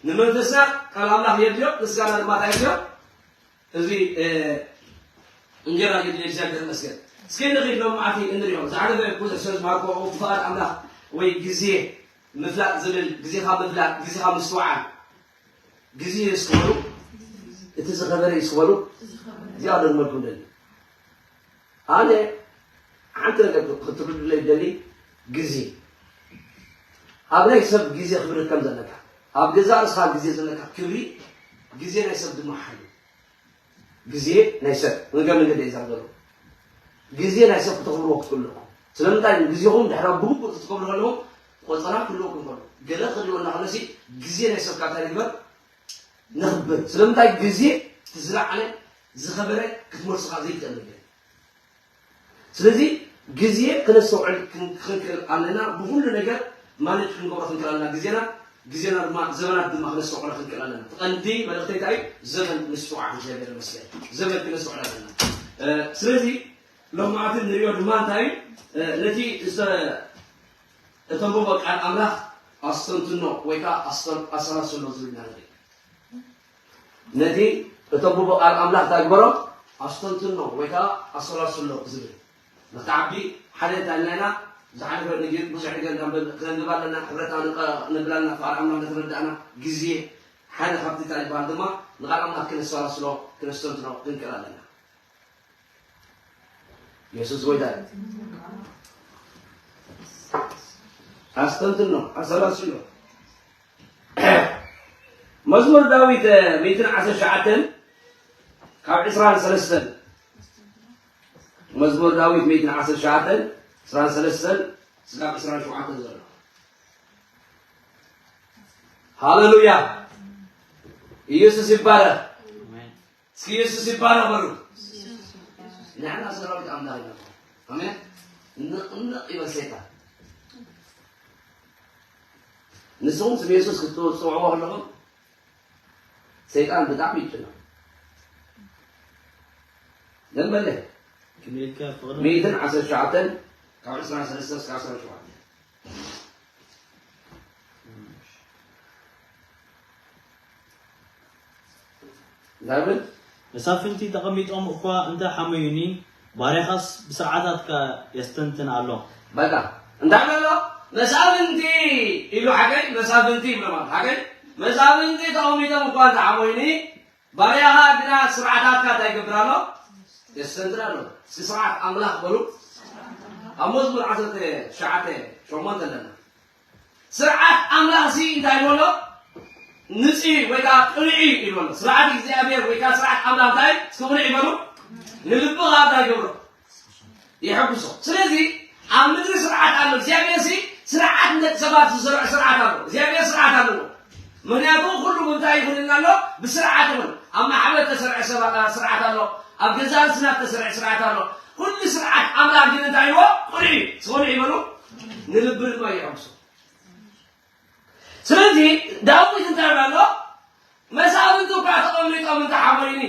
ንመንፈስና ቃል ኣምላኽ የድልዮ፣ ንስጋና ድማ እንታይ የድልዮ? እዚ፣ እ፣ እንጀራ የድልዮ። እግዚኣብሔር ይመስገን። እስኪ ንኺድ ሎም መዓልቲ እንሪኦ። ዝሓለፈ ብዙሕ ሰብ ዝመሃርኩዎ ፍቓድ ኣምላኽ ወይ ግዜ ምፍላጥ ዝብል፣ ግዜኻ ምፍላጥ፣ ግዜኻ ምስትውዓል። ግዜ እስኪ በሉ፣ እቲ ዝኸበረ እዩ እስኪ በሉ። እዚኣ ደግመልኩም ደሊ። ኣነ ሓንቲ ነገር ክትርዱለይ ደሊ፣ ግዜ። ኣብ ናይ ሰብ ግዜ ክብሪ ከም ዘለካ፣ ኣብ ገዛእ ርእስኻ ግዜ ዘለካ ክብሪ፣ ግዜ ናይ ሰብ ድማ ሓይሊ። ግዜ ናይ ሰብ መንገድ መንገዲ እየ ዝዛረብ ዘለኹ። ግዜ ናይ ሰብ ክተኽብርዎ ክትክእሉ ኣለኩም። ስለምንታይ ግዜኹም ድሕሪ ብግቡእ ክትከብሩ ከለኹም ቆጸራ ክህልወኩም ከሎ፣ ገለ ክህልወና ከሎሲ ግዜ ናይ ሰብ ካብ እንታይ ንግበር? ነኽብር። ስለምንታይ ግዜ እቲ ዝለዓለ ዝኸበረ ክትመልሶ ካብ ዘይትኽእል ነገር። ስለዚ ግዜ ክነስተውዕል ክን-፣ ክንክእል ኣለና። ብኹሉ ነገር ማኔጅ ክንገብሮ ክንክእል ኣለና ግዜና። ግዜና ድማ፣ ዘመናት ድማ ክነስተውዕሎ ክንክእል ኣለና። እቲ ቀንዲ መልእኽተይ እንታይ እዩ? ዘመን ምስትውዓል። እግዚኣብሔር ይመስገን። ዘመን ክነስተውዕል ኣለና። እ፣ ስለዚ ሎማዓንቲ ንሪኦ ድማ እንታይ እዩ? እ፣ ነቲ ዝተ-፣ እተንብቦ ቃል ኣምላኽ ኣስተንትኖ ወይ ከዓ ኣስተን-፣ ኣሰላስሎ ዝብል ኢና ንርኢ። ነቲ እተንብቦ ቃል ኣምላኽ እንታይ ግበሮ? ኣስተንትኖ ወይ ከዓ ኣሰላስሎ ዝብል። ንኽትዓቢ ሓደ እንታይ ኢልና ኢና? ዝሓለፈ ንግር ብዙሕ ነገር እንዳንበብ-፣ ክነንብብ ኣለና። ሕብረትና ንቀ-፣ ነብል ኣለና። ፍቓድ ኣምላኽ እንዳተረዳእና ግዜ ሓደ ካብቲ እንታይ ዝበሃል ድማ ንቃል ኣምላኽ ክነሰላስሎ፣ ክነስተንትኖ ክንክእል ኣለና። የሱስ ጎይታ እዩ። ኣስተንትኖ፣ ኣሰላስሎ። መዝሙር ዳዊት ሚእትን ዓሰርተ ትሽዓተን ካብ ዕስራን ሰለስተን። መዝሙር ዳዊት ሚእትን ዓሰርተ ትሽዓተን ዕስራን ሰለስተን ስጋብ ዕስራን ሸውዓተን ዘሎ። ሃሌሉያ። ኢየሱስ ይባረክ። እስኪ ኢየሱስ ይባረክ በሉ። ንሕና ሰራዊት ኣምላኽ ኢና። ኣሜን። እንቕ እንቕ ይበል ሰይጣን። ንስኹም ስም ኢየሱስ ክትጽውዕዎ ከለኹም ሰይጣን ብጣዕሚ ይጭነቕ። ደንበለ ክንልካ ፍቕሪ ሚእትን ዓሰርተ ትሽዓተን ካብ ዕስራን ሰለስተን እስካብ ዕስራን ሸውዓተን። እንታይ ብል? መሳፍንቲ ተቐሚጦም እኳ እንተ ሓመዩኒ፣ ባርያኻስ ብስርዓታትካ የስተንትን ኣሎ። በቃ እንታይ ኣሎ? መሳፍንቲ ኢሉ ሓቀይ፣ መሳፍንቲ ይብሎ ማለት ሓቀይ። መሳፍንቲ ተቐሚጦም እኳ እንተ ሓመዩኒ፣ ባርያኻ ግና ስርዓታትካ እንታይ ይገብር ኣሎ? የስተንትን ኣሎ። እስኪ ስርዓት ኣምላኽ በሉ። ኣብ መዝሙር ዓሰርተ ትሽዓተ ሸሞንተ ኣለና። ስርዓት ኣምላኽ ሲ እንታይ ይበሎ? ንጽ ወይ ከዓ ቅኑዕ ይበሎ። ስርዓት እግዚኣብሔር ወይ ከዓ ስርዓት ኣምላኽ እንታይ? እስኪ ቅኑዕ ይበሉ። ንልብኻ እንታይ ይገብሮ? የሐጉሶ። ስለዚ ኣብ ምድሪ ስርዓት ኣሎ። እግዚኣብሔር ሲ ስርዓት ንደቂ ሰባት ዝሰርዖ ስርዓት ኣሎ። እግዚኣብሔር ስርዓት ኣለዎ። ምክንያቱ ኩሉ ብምንታይ ይኹንልና ኣሎ? ብስርዓት ይኹን። ኣብ ማሕበር ተሰርዐ ሰባ-፣ ስርዓት ኣሎ። ኣብ ገዛ ርስና ተሰርዐ ስርዓት ኣሎ። ኩሉ ስርዓት ኣምላኽ ግን እንታይ ይዎ? ቅኑዕ እዩ። ስለ ይበሉ ንልቢ ድማ የሐጉሶ። ስለዚ ዳዊት እንታይ ይብል ኣሎ? መሳፍንቲ እኳ ተቐሚጦም እንተሓመዩኒ፣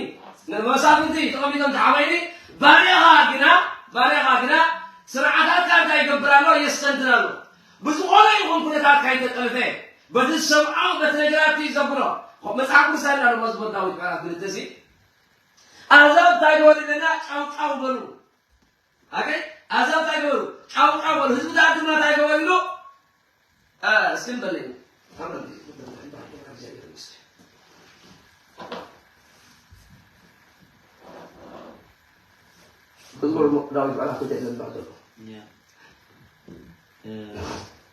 መሳፍንቲ ተቐሚጦም እንተሓመዩኒ፣ ባርያኻ ግና፣ ባርያኻ ግና ስርዓታትካ እንታይ ይገብር ኣሎ? የስተንትን ኣሎ። ብዝኾነ ይኹን ኩነታት ካይተጠልፈ፣ በቲ ዝሰምዖ፣ በቲ ነገራት እዩ ዘብሎ። መጽሓፍ ቅዱስ እንታይ ይብል ኣሎ? መዝሙር ዳዊት ምዕራፍ ክልተ ሲ፣ ኣህዛብ እንታይ ይበሉ ኢለና? ጫውጫው በሉ። ኣከይ ኣህዛብ እንታይ ገበሩ? ጫውጫው በሉ። ህዝብታት ድማ እንታይ ገበሩ ኢሉ? እ፣ እስኪ ንበለኝ። መዝሙር ዳዊት ምዕራፍ ክልተ ኢለ ንባብ ዘሎ። ያ። እ፣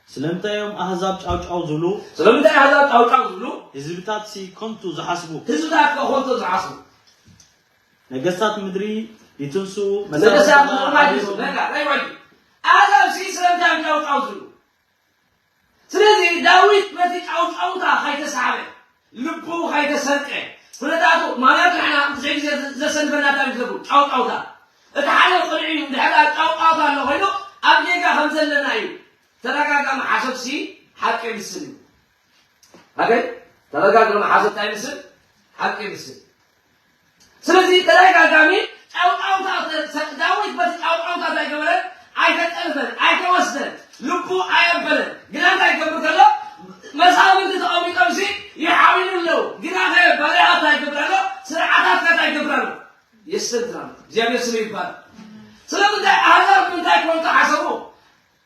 ስለምንታይ እዮም ኣህዛብ ጫውጫው ዝብሉ? ስለምንታይ ኣህዛብ ጫውጫው ዝብሉ? ህዝብታት ሲ ከንቱ ዝሓስቡ? ህዝብታት ከ ከንቱ ዝሓስቡ? ነገስታት ምድሪ ይትንስኡ፣ ነገስታት መሳፍንትና ምድሪ ይትንስኡ። ዓብዩ። በቃ፣ ራይ ዋይ። ኣህዛብ ሲ ስለምንታይ እዮም ጫውጫው ዝብሉ? ስለዚ ዳዊት በቲ ጫውጫውታ ከይተሳዕበ፣ ልቡ ከይተሰርቀ፣ ኩነታቱ ማለት ንሕና ብዙሕ ግዜ ዘሰንፈና እንታይ እዩ ዝገብሩ? ጫውጫውታ። እቲ ሓደ ቅንዒ እዩ፣ እንድሕር ጫውጫውታ ኣሎ ኮይኑ ኣብ ጌጋ ከም ዘለና እዩ። ተደጋጋሚ ሓሶትሲ ሓቂ ይምስል እዩ። ኣገይ ተደጋጋሚ ሓሶት እንታይ ይምስል? ሓቂ ይምስል። ስለዚ ተደጋጋሚ ጫውጫውታ ተ-፣ ተ-፣ ዳዊት በቲ ጫውጫውታ እንታይ ገበረ? ኣይተጠልፈን፣ ኣይተወስደን፣ ልቡ ኣየበለን። ግና እንታይ ይገብር ከሎ? መሳፍንቲ ተቐሚጦም ሲ ይሓውዩ ኣለዉ። ግና ከ ባርያኻ እንታይ ይገብር ኣሎ? ስርዓታትካ እንታይ ይገብር ኣሎ? የስተንትን ኣሎ። እግዚኣብሔር ስሙ ይባረክ። ስለምንታይ ኣህዛብ እንታይ ኮን ተሓሰቡ?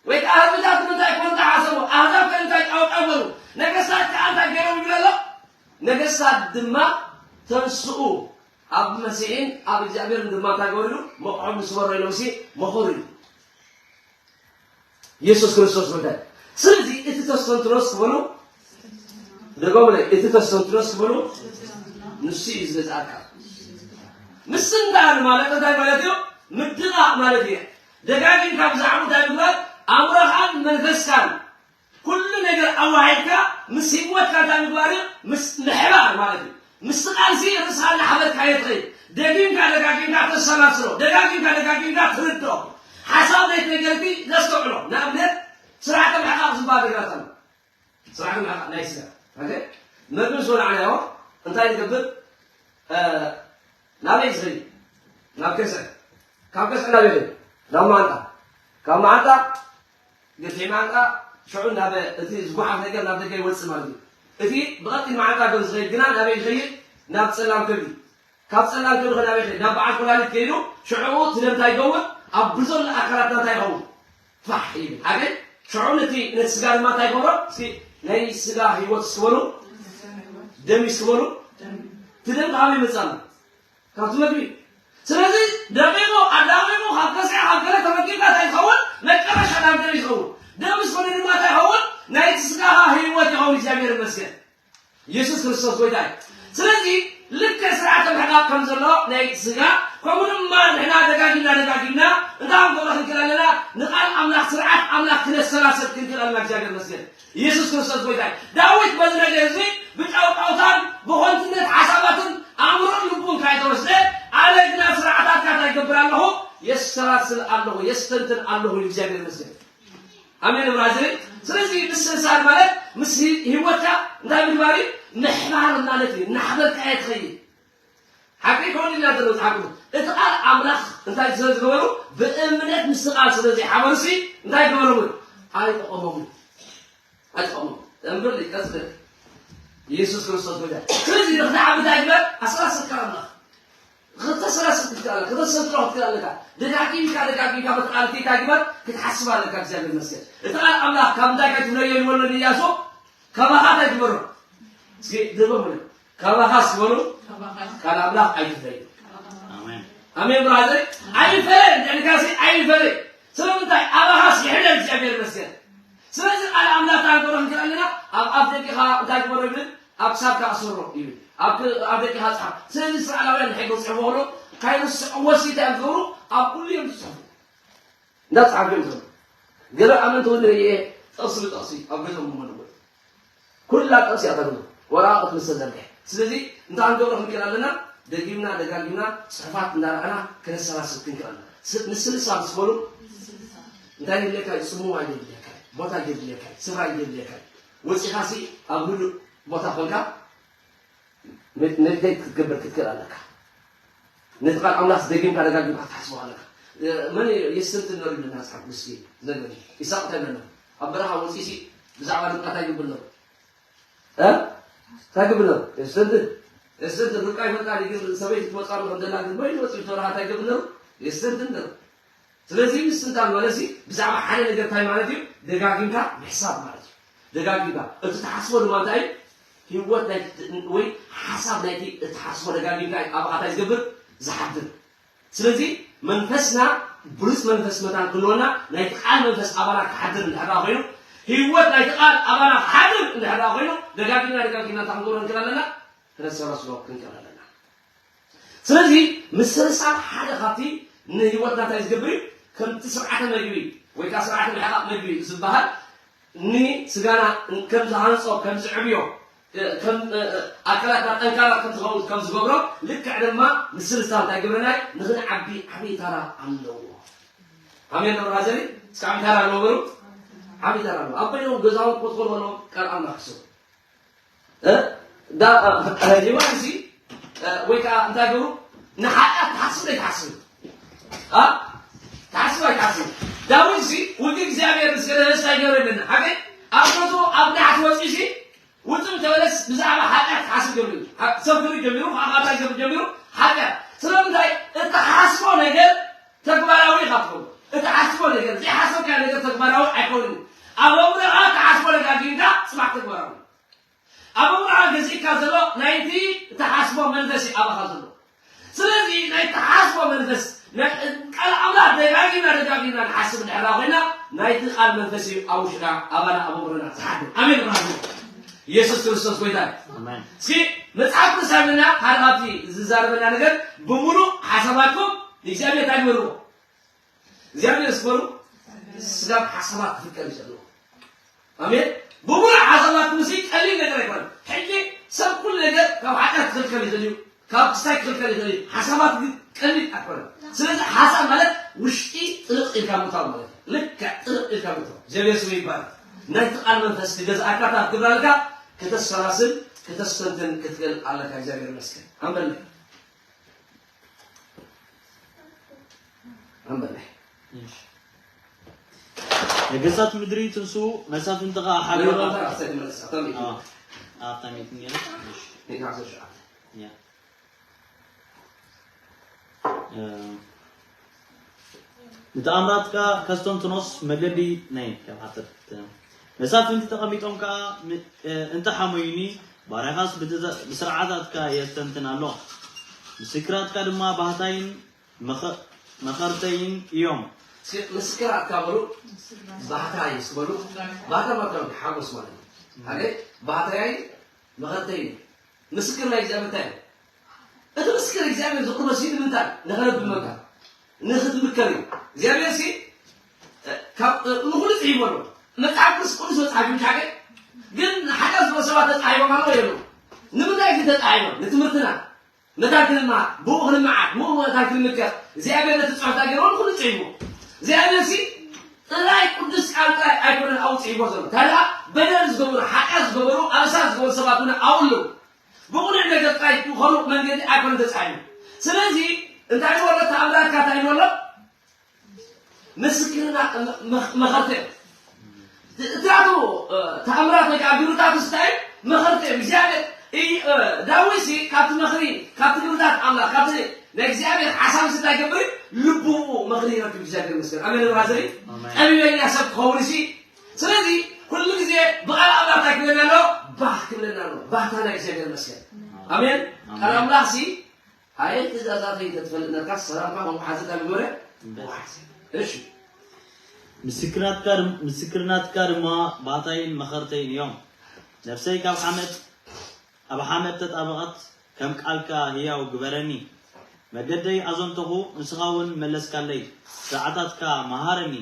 ወይ ከዓ ህዝብታት እንታይ ኮን ተሓሰቡ? ኣህዛብ ከ እንታይ ጫውጫው በሉ? ነገስታት ከዓ እንታይ ገይሮም ይብል ኣሎ? ነገስታት ድማ ተንስኡ፣ ኣብ መሲሕን ኣብ እግዚኣብሔርን ድማ እንታይ ገበሩ ኢሉ? መቑሖም ንስበሮ ኢሎም ሲ መኸሩ ኢሉ። ኢየሱስ ክርስቶስ ምንታይ? ስለዚ እቲ ተስተንትኖስ ክበሉ፣ ደገሙለይ፣ እቲ ተስተንትኖስ ክበሉ፣ ንሱ እዩ ዝገዝኣካ። ምስንዳል ማለት እንታይ ማለት እዩ? ምድቓቕ ማለት እዩ። ደጋጊምካ ብዛዕባ እንታይ ምግባር? ኣእምሮኻን መንፈስካን ኩሉ ነገር ኣዋሂድካ ምስ ህይወትካ እንታይ ምግባር እዩ? ምስ ምሕባር ማለት እዩ። ምስቲ ቃልሲ ርእስኻ እናሕበርካዮ ትኸይድ። ደጊምካ ደጋጊምካ ተሰላስሎ። ደጋጊምካ ደጋጊምካ ትርድኦ። ሓሳብ ናይቲ ነገርቲ ዘስተውዕሎ። ንኣብነት ስርዓተ ምሕቃቕ ዝበሃል ነገራት ኣሎ። ስርዓተ ምሕቃቕ ናይ ስጋ። ኦኬ? መግቢ ምስ በላዕናዮ እንታይ ንገብር? እ፣ ናበይ ዝኸይድ? ናብ ከስዐ። ካብ ከስዐ ናበይ ይኸይድ? ናብ መዓንጣ። ካብ መዓንጣ ግፊሕ መዓንጣ ሽዑ ናብ እቲ ዝጓሓፍ ነገር ናብ ደገ ይወጽእ ማለት እዩ። እቲ ብቐጢን መዓንጣ ከም ዝኸይድ ግና ናበይ ይኸይድ? ናብ ጸላም ከብዲ። ካብ ጸላም ከብዲ ከ ናበይ ይኸይድ? ናብ በዓል ኩላሊት ከይዱ ሽዑ እቲ ደም እንታይ ይኸውን? ኣብ ብዘሎ ኣካላትና እንታይ ይኸውን? ፋሕ ይብል። ሓገይ ሽዑ ነቲ፣ ነቲ ስጋ ድማ እንታይ ይገብሮ? እስኪ ናይ ስጋ ህይወት እስኪ በሉ፣ ደም እስኪ በሉ። እቲ ደም ካበይ ይመጽእ ኣሎ? ካብቲ መግቢ። ስለዚ ደቂቑ ኣዳቂቑ ካብ ከስዐ ካብ ገለ ተመጊብካ እንታይ ይኸውን? መጨረሻ ናብ ደም እዩ ዝኸውን። ደም ምስ ኾነ ድማ እንታይ ይኸውን? ናይቲ ስጋኻ ህይወት ይኸውን። እግዚኣብሔር ይመስገን። ኢየሱስ ክርስቶስ ጎይታ እዩ። ስለዚ ልክዕ ስርዓተ ምሕቃቕ ከም ዘሎ ናይ ስጋ፣ ከምኡ ድማ ንሕና ደጋጊምና ደጋጊምና እንታይ ክንገብሮ ክንክእል ኣለና? ንቃል ኣምላኽ፣ ስርዓት ኣምላኽ ክነሰላስል ክንክእል ኣለና። እግዚኣብሔር ይመስገን። ኢየሱስ ክርስቶስ ጎይታ እዩ። ዳዊት በዚ ነገር እዚ ብጫውጫውታን ብኾንትነት ሓሳባትን ኣእምሮን ልቡን ካይተወስደ፣ ኣነ ግና ስርዓታትካ እንታይ ይገብር ኣለኹ? የሰላስል ኣለኹ፣ የስተንትን ኣለኹ ኢሉ። እግዚኣብሔር ይመስገን። ኣሜን ብራዘር። ስለዚ ምስልሳል ማለት ምስ ህይወትካ እንታይ ምግባር እዩ? ምሕባር ማለት እዩ። እናሕበርካዮ ትኸይድ። ሓቂ ይከውን ኢልና ዘሎ ዝሓቁ እቲ ቃል ኣምላኽ እንታይ ስለ ዝገበሩ? ብእምነት ምስ ቃል ስለ ዘይሓበሩሲ እንታይ ገበሮም? ኣይጠቐሞም። ኣይጠቐሞም። እምብር ቀጽለ ኢየሱስ ክርስቶስ ጎይታ። ስለዚ ንኽትዓቢ እንታይ ግበር? ኣሰላስል ቃል ኣምላኽ። ክተሰላስል ክትክእል ኣለካ፣ ክተሰንትሮ ክትክእል ኣለካ። ደጋጊምካ ደጋጊምካ በቲ ቃል እንታይ ግበር? ክትሓስብ ኣለካ። እግዚኣብሔር ይመስገን። እቲ ቃል ኣምላኽ ካብ እንታይ ከይትፍለዮ ይበሎ ንኢያሱ? ካባኻ እንታይ ግበሮ? እስኪ ድገሙለይ። ካባኻ እስኪ በሉ። ካባኻ። ቃል ኣምላኽ ኣይትፍለዮ። ኣሜን። ኣሜን ብራዘር። ኣይፈለ፣ እንተልካሲ ኣይፈለ። ስለምንታይ? ኣባኻስ ይሕለ እግዚኣብሔር ይመስገን። ስለዚ ቃል ኣምላኽ እንታይ ክንገብሮ ክንክእል ኣለና? ኣብ ኣፍ ደቂኻ እንታይ ግበሮ ይብል? ኣብ ክሳድካ ኣስሮ ይብል። ኣብ ክ-፣ ኣብ ደቂኻ ጸሓፍ። ስለዚ እስራኤላውያን ንሕጊ ክጽሕፉ ከሎ ካይረስዕዎ እንታይ እዮም ዝገብሩ? ኣብ ኩሉ እዮም ዝጽሕፉ። እንዳጸሓፉ እዮም ዝኸዱ። ገለ ኣመንቲ እውን ንርእየ ጥቕሲ ብጥቕሲ ኣብ ገዝኦም ይመልኡ። ኩላ ጥቕሲ እያ ተግብር። ወረቓቕቲ ምስ ተዘርግሐ። ስለዚ እንታይ ክንገብሮ ክንክእል ኣለና? ደጊምና ደጋጊምና ጽሑፋት እንዳረኣና ከነሰላስል ክንክእል ኣለና። ስ-፣ ንስልሳ ምስ በሉ እንታይ የድልየካ እዩ? ጽምዋ የድልየካ እዩ። ቦታ የድልየካ እዩ። ስፍራ የድልየካ እዩ። ወጺኻሲ ኣብ ህዱእ ቦታ ኮንካ ሜ-፣ ሜዲቴት ክትገብር ክትክእል ኣለካ። ነቲ ቃል ኣምላኽ ደጊምካ ደጋጊምካ ክትሓስቦ ኣለካ። እ፣ መን እዩ የስተንትን ነሩ ኢልና መጽሓፍ ቅዱስ እዩ ዝነግረኒ። ይስሐቅ እንታይ ይብለና? ኣብ በረኻ ወጺኡሲ ብዛዕባ ርብቃ እንታይ ይብል ነሩ? እ? እንታይ ይብል ነሩ? የስተንትን። የስተንትን። ርብቃ ይፈልጣ ድዩ ግን ሰበይቲ ትመጽእ ኣሎ ከም ዘላ ግን መን ወጺኡ ተበረኻ እንታይ ይብል ነሩ? የስተንትን ነሩ። ስለዚ ምስትንታን ማለት ሲ ብዛዕባ ሓደ ነገር እንታይ ማለት እዩ? ደጋጊምካ ምሕሳብ ማለት እዩ። ደጋጊምካ። እቲ ትሓስቦ ድማ እንታይ እዩ? ህይወት ናይ፣ ወይ ሓሳብ ናይቲ እትሓስቦ ደጋጊምካ እዩ ኣባኻ እንታይ ዝገብር? ዝሓድር። ስለዚ መንፈስና ብሉጽ መንፈስ መታን ክህልወና ናይቲ ቃል መንፈስ ኣባና ክሓድር እንድሕር ደኣ ኮይኑ፣ ህይወት ናይቲ ቃል ኣባና ክሓድር እንድሕር ደኣ ኮይኑ፣ ደጋጊምና ደጋጊምና እንታይ ክንገብሮ ንክእል ኣለና? ክነሰላስሎ ክንክእል ኣለና። ስለዚ ምስልሳል ሓደ ካብቲ ንህይወትና እንታይ ዝገብር እዩ? ከምቲ ስርዓተ መግቢ ወይ ከዓ ስርዓተ ምሕቃቕ መግቢ ዝበሃል ንስጋና ከም ዝሃንጾ፣ ከም ዝዕብዮ፣ ከም ኣካላትና ጠንካራ ከም ዝኸውን ከም ዝገብሮ፣ ልክዕ ድማ ምስልሳል እንታይ ግብረና እዩ? ንኽንዓቢ ዓብዪ ተራ ኣለዎ። ኣሜን ዶ ብራዘሪ? እስከ ዓብዪ ተራ ኣለዎ በሉ። ዓብዪ ተራ ኣለዎ። ኣብ በይኖም ገዛውን ኮትኮን በሎ ቀልዓልና ክስሩ። እ? ዳ-፣ እ፣ ዮናስ እዚ፣ እ፣ ወይ ከዓ እንታይ ገብሩ? ንሓጢኣት ትሓስብ ዶ ኣይትሓስብ? እ? ትሓስብ ኣይትሓስብ? ዳዊት እዚ፣ "ውዲ እግዚኣብሔር ምስ ገለ ነስታ ይገብረ" ይብለና። ሓቂ? ኣብ ገዝኡ ኣብ ንሓት ወፂኡ እዚ፣ ውፅእ ተበለስ ብዛዕባ ሓጢኣት ክሓስብ ጀሚሩ። ሓ-፣ ሰብ ክርኢ ጀሚሩ፣ ከዓ እንታይ ክገብር ጀሚሩ? ሓጢኣት። ስለምንታይ? እትሓስቦ ነገር ተግባራዊ ኢኻ ትገብሮ። እትሓስቦ ነገር፣ ዘይሓሰብካዮ ነገር ተግባራዊ ኣይኮንን። ኣብ ኣእምሮኻ እትሓስቦ ነገር ኣጊንካ ፅባሕ ተግባራዊ። ኣብ ኣእምሮኻ ገዚእካ ዘሎ ናይቲ እትሓስቦ መንፈስ እዩ ኣባኻ ዘሎ። ስለዚ ናይ እትሓስቦ መንፈስ፣ ናይ ቃል ኣምላኽ ደጋጊምና ደጋጊምና ንሓስብ እንድሕር ኮይና፣ ናይቲ ቃል መንፈስ እዩ ኣብ ውሽጥና፣ ኣባና፣ ኣብ ኣእምሮና ዝሓድር። ኣሜን በሉ። ኢየሱስ ክርስቶስ ጎይታ እዩ። ኣሜን። እስኪ መጽሓፍ ቅዱስ ሃብና፣ ሓደ ካብቲ ዝዛረበና ነገር፣ "ብምሉእ ሓሳባትኩም ንእግዚኣብሔር እንታይ ግበርዎ?" እግዚኣብሔር ስበሩ፣ ስጋብ ሓሳባት ክፍቀር እዩ ዘለዎ። ኣሜን። ብሙሉእ ሓሳባትኩም እዚ ቀሊል ነገር ኣይኮነን። ሕጂ ሰብ ኩሉ ነገር ካብ ሓጢኣት ክኽልከል ይኽእል እዩ፣ ካብ ክስታይ ክኽልከል ይኽእል እዩ። ሓሳባት ግን ቀሊል ኣይኮነን። ስለዚ ሓሳብ ማለት ውሽጢ ጥልቕ ኢልካ ምእታው ማለት እዩ። ልክዕ ጥልቕ ኢልካ ምእታው። እግዚኣብሔር ስሙ ይባረክ። ናይቲ ቃል መንፈስ ክገዝኣካ፣ እንታይ ክትገብር ኣለካ? ከተሰላስል፣ ከተስተንትን ክትክእል ኣለካ። እግዚኣብሔር ይመስገን። ኣንበል። ኣንበል። እሺ። ነገስታት ምድሪ ትንሱ፣ መሳፍንቲ ኸኣ ሓቢሮም። ኣታ፣ ኣታ፣ ኣታ፣ ኣታ፣ ኣታ፣ ኣዎ። ኣታ፣ ሚእቲ ነይሩ። እሺ። ሚእቲ ዓሰርተ ሸውዓተ። ያ። እ፣ ንተኣምራትካ ከስተንትኖስ መገዲ ናይ ካብ ሓተት መሳፍንቲ ተቐሚጦም ከኣ ም-፣ እ፣ እንተሓመዩኒ፣ ባርያኻስ ብትእዛ-፣ ብስርዓታትካ የስተንትን ኣሎ። ምስክራትካ ድማ ባህታይን መኸ- መኸርተይን እዮም። ምስክራትካ በሉ። ባህታ እዩ እስኪ በሉ። ባህታ ማለት ሓጎስ ማለት እዩ። ሓደ ባህታያይ መኸርተይን እዩ። ምስክር ናይ እግዚኣብሔር እንታይ እዩ? እቲ ምስክር እግዚኣብሔር ዝቕርበ ሲ ንምንታይ ንኸለብመካ ንኽትምከር እዩ። እግዚኣብሔር ሲ ካብ ንኹሉ ጽሒፉ ኣሎ። መጽሓፍ ቅዱስ ቅዱስ መጽሓፍ እዩ። ሓደ ግን ሓዳስ ሰባት ተጻሒፎም ኣለዉ የሉ። ንምንታይ ግን ተጻሒፎም? ንትምህርትና መታን ክንመሃር ብኡ ክንመዓት ምኡ መታን ክንምከር እግዚኣብሔር ነቲ ጽሑፍ እንታይ ገይርዎ ንኹሉ ጽሒፉ። እግዚኣብሔር ሲ ጥራይ ቅዱስ ቃል ጥራይ ኣይኮነን ኣብኡ ጽሒፎ ዘሎ። እንታይ ደኣ በደል ዝገበሩ ሓጢኣት ዝገበሩ ኣበሳ ዝገበሩ ሰባት እውን ኣብኡ ኣለዉ። ብቕኑዕ ነገር ጥራይ ብኸሩቕ መንገዲ ኣይኮነን ተጻሒፉ። ስለዚ እንታይ ዝበሎ ተኣምራትካ እንታይ ዝበሎ? ምስክርና መኸርተ እዮም። እትራቱ ተኣምራት ወይ ከዓ ግብርታት ስታይ መኸርተ እዮም። እግዚኣብሔር ዳዊት ሲ ካብቲ መኽሪ ካብቲ ግብርታት ኣምላኽ ካብቲ ናይ እግዚኣብሔር ሓሳብ ስታይ ገብር ልቡ መኽሪ ይረክብ። እግዚኣብሔር መስገን ኣሜን። ብራዘሪ ጠቢበኛ ሰብ ክኸውን ሲ ስለዚ ኩሉ ግዜ ብቓል ኣምላኽ እንታይ ክብለና ኣሎ? ባህ ክብለና ኣሎ። ባህታ ናይ እግዚኣብሔር መስገን ኣሜን። ቃል ኣምላኽ ሲ ኣየ ትእዛዛተይ እንተትፈልጥ ነርካ ሰላምካ ከም ወሓዚ ካብ ይጎረ ወሓዚ። እሺ ምስክርናትካ ድም- ምስክርናትካ ድማ ባታይን መኸርተይን እዮም። ነፍሰይ ካብ ሓመድ ኣብ ሓመድ ተጣበቐት፣ ከም ቃልካ ህያው ግበረኒ። መገደይ ኣዘንተኹ፣ ንስኻ እውን መለስካለይ። ስርዓታትካ መሃረኒ።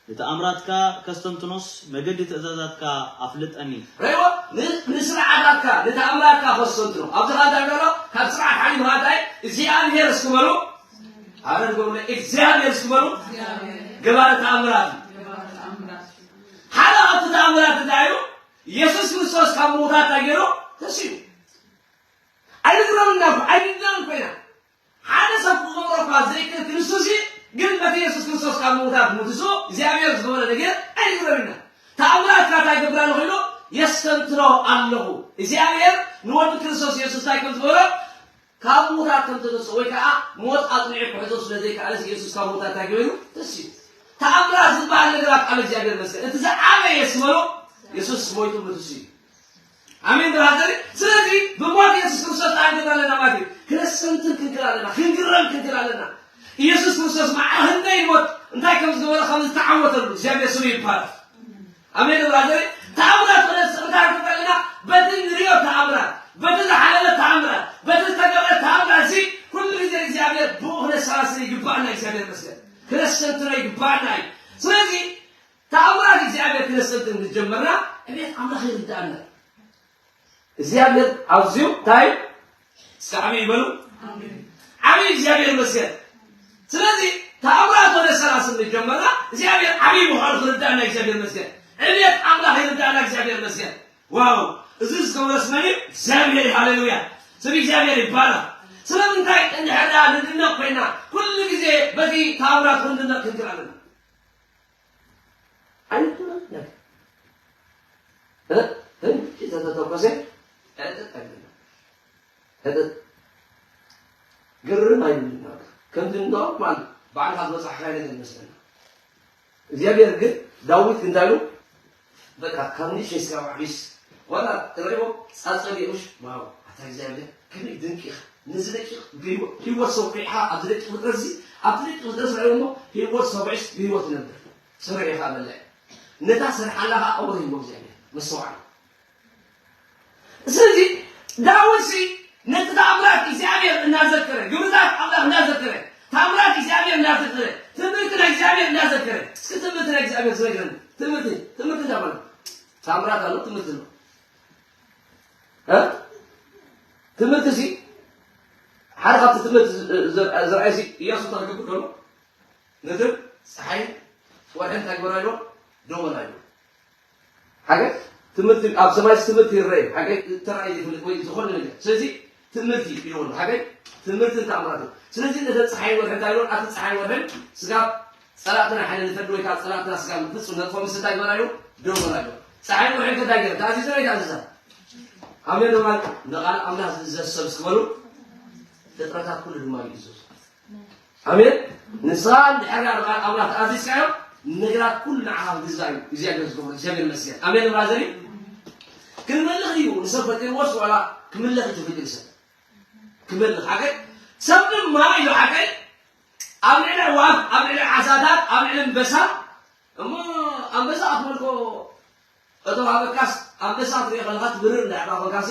ንተኣምራትካ ከስተንትኖስ መገዲ ትእዛዛትካ ኣፍልጠኒ። ርእይዎ፣ ን- ንስርዓታትካ ንተኣምራትካ ከስተንትኖ ኣብዚ ካ እንታይ ኣሎ? ካብ ስርዓት ሓሊፍካ እንታይ እግዚኣብሔር እስኪ በሉ። ኣረ ንገብሩ እግዚኣብሔር እስኪ በሉ። ገባሪ ተኣምራት እዩ። ሓደ ካብቲ ተኣምራት እንታይ እዩ? ኢየሱስ ክርስቶስ ካብ ምዉታት እንታይ ገይሩ? ተሲኡ። ኣይንግረምና እኮ ኣይንድናን ኮይና ሓደ ሰብ ክገብሮ እኳ ዘይክእል ክንሱ ሲ ግን በቲ የሱስ ክርስቶስ ካብ ምዉታት ምትሱ እግዚኣብሔር ዝገበረ ነገር ኣይንግረምና። ተኣምራት ካታ ይገብር ኣለኹ ኢሉ የስተንትኖ ኣለኹ። እግዚኣብሔር ንወዱ ክርስቶስ የሱስ እንታይ ከም ዝገበሮ ካብ ምዉታት ከም ተነስኦ ወይ ከዓ ሞት ኣጽኒዑ ክሕዞ ስለ ዘይከኣለስ የሱስ ካብ ምዉታት እንታይ ገበሩ? ተሲኡ። ተኣምራት ዝበሃል ነገራት ኣብ እግዚኣብሔር መስገን እቲ ዝዓበየ ስበሎ የሱስ ሞይቱ ምትሱ እዩ። ኣሜን ብራዘር። ስለዚ ብሞት የሱስ ክርስቶስ እንታይ ክንገብር ኣለና ማለት እዩ? ክነስተንትን ክንክል ኣለና፣ ክንግረም ክንክል ኣለና። ኢየሱስ ክርስቶስ መዓረ ህንደይ ሞት እንታይ ከም ዝገበረ ከም ዝተዓወተሉ እግዚኣብሔር ስሙ ይባረክ። ኣሜን ብራዘር። ተኣምራት ወደ እንታይ ክንገብር ኣለና? በቲ ንሪኦ ተኣምራት፣ በቲ ዝሓለፈ ተኣምራት፣ በቲ ዝተገብረ ተኣምራት እዚ ኩሉ ግዜ እግዚኣብሔር ብኡ ክነሰላስል ይግባኣና። እግዚኣብሔር ይመስገን። ክነስተንትኖ ይግባኣና እዩ። ስለዚ ተኣምራት እግዚኣብሔር ክነስተንትን ምስ ጀመርና ዕቤት ኣምላኽ ይርዳእና። እግዚኣብሔር ኣዝዩ እንታይ እስከ ዓብዪ ይበሉ። ዓብዪ እግዚኣብሔር ይመስገን። ስለዚ ተኣምራት ወደ ሰላሳ ምስ ጀመርና እግዚኣብሔር ዓብዪ ምዃኑ ክርዳእና እግዚኣብሔር ይመስገን። ዕቤት ኣምላኽ ይርዳእና እግዚኣብሔር ይመስገን። ዋው እዚ ዝገበረስ መን እዩ? እግዚኣብሔር እዩ። ሃሌሉያ ስም እግዚኣብሔር ይባረክ። ስለምንታይ እንድሕር ደኣ ንድነቕ ኮይና ኩሉ ግዜ በቲ ተኣምራት ክንድነቕ ክንክእል ኣለና። ኣይንድነቕ ተተኮሰ ዕጥጥ ኣይብልና። ዕጥጥ ግርም ኣይብልና። ከምቲ ኖርማል ባዕልካ ዝበፃሕካዮ ነገር ይመስለና። እግዚኣብሔር ግን ዳዊት እንታይ ኢሉ በቃ ካብ ንእሽተይ ስጋብ ዓብይስ ዋላ ትረእይዎ ፃፀር የውሽ ዋው ኣታ እግዚኣብሔር ከመይ ድንቂ ኢኻ። ነዚ ደቂቕ ብህይወት ሰኺዕኻ ኣብዚ ደቂቕ ፍጥረት እዚ ኣብቲ ደቂቕ ፍጥረት ርኣዮ እሞ ህይወት ሰኺዕስ ብህይወት ይነብር። ስሩዕ ኢኻ በልዕ ነታ ሰርሓላ ኸዓ ኣወር ህይወ እግዚኣብሔር መስተዋዕል ስለዚ ዳዊት ሲ ነቲ ተኣምራት እግዚኣብሔር እናዘከረ ግብርታት ኣምላኽ እናዘከረ ተኣምራት እግዚኣብሔር እናዘከረ ትምህርቲ ናይ እግዚኣብሔር እናዘከረ እስኪ ትምህርቲ ናይ እግዚኣብሔር ዝነግረኒ ትምህርቲ ትምህርቲ እንታይ ማለት ተኣምራት ኣሎ ትምህርቲ ኣሎ እ ትምህርቲ ሲ ሓደ ካብቲ ትምህርቲ ዝርኣይ ሲ እያሱ እንታይ ክገብር ከሎ ነቲ ፀሓይ ወርሒ እንታይ ግበራ ኢሎ ደወላ ኢሎ ሓገ ትምህርቲ ኣብ ሰማይ ትምህርቲ ይረአ ሓገ ተራእይ ዘይፈልጥ ወይ ዝኾነ ነገር ስለዚ ትምህርቲ ኢልዎ ሓገ ትምህርቲ ተኣምራት ስለዚ ነተ ፀሓይ ወርሒ እንታይ ኢሎ ኣቲ ፀሓይ ወርሒ ስጋብ ፀላእትና ሓደ ንፈዲ ወይ ከዓ ፀላእትና ስጋብ ፍፁም ነጥፎ ምስ እንታይ ግበራ ኢሎ ደወላ ኢሎ ፀሓይ ወርሒ እንታይ ገረ ተኣዚዘ ወይ ተኣዚዛ ኣሜን ዶ ንቓል ኣምላኽ ዝእዘዝ ሰብ እስክበሉ ፍጥረታት ኩሉ ድማ ይእዘዙ ኣሜን። ንስኻ እንድሕር ዳኣ ንቓል ኣምላኽ ተኣዚዝካዮ ነገራት ኩሉ ንዓኻ ክግዛእ እዩ እግዚኣብሔር ዝገብሮ እግዚኣብሔር ይመስገን ኣሜን። ብራዘሪ ክንመልኽ እዩ ንሰብ ፈጢርዎስ ዋላ ክምለኽ እዩ ተፈጢሩ ሰብ ክመልኽ ሓቀይ ሰብ ድማ ኢሉ ሓቀይ ኣብ ልዕሊ ኣዕዋፍ፣ ኣብ ልዕሊ ዓሳታት፣ ኣብ ልዕሊ ኣንበሳ። እሞ ኣንበሳ ክትመልኮ እቶም ሃበካስ ኣንበሳ ትሪኦ ከለኻ ትብርር እንዳዕባ ኮንካሲ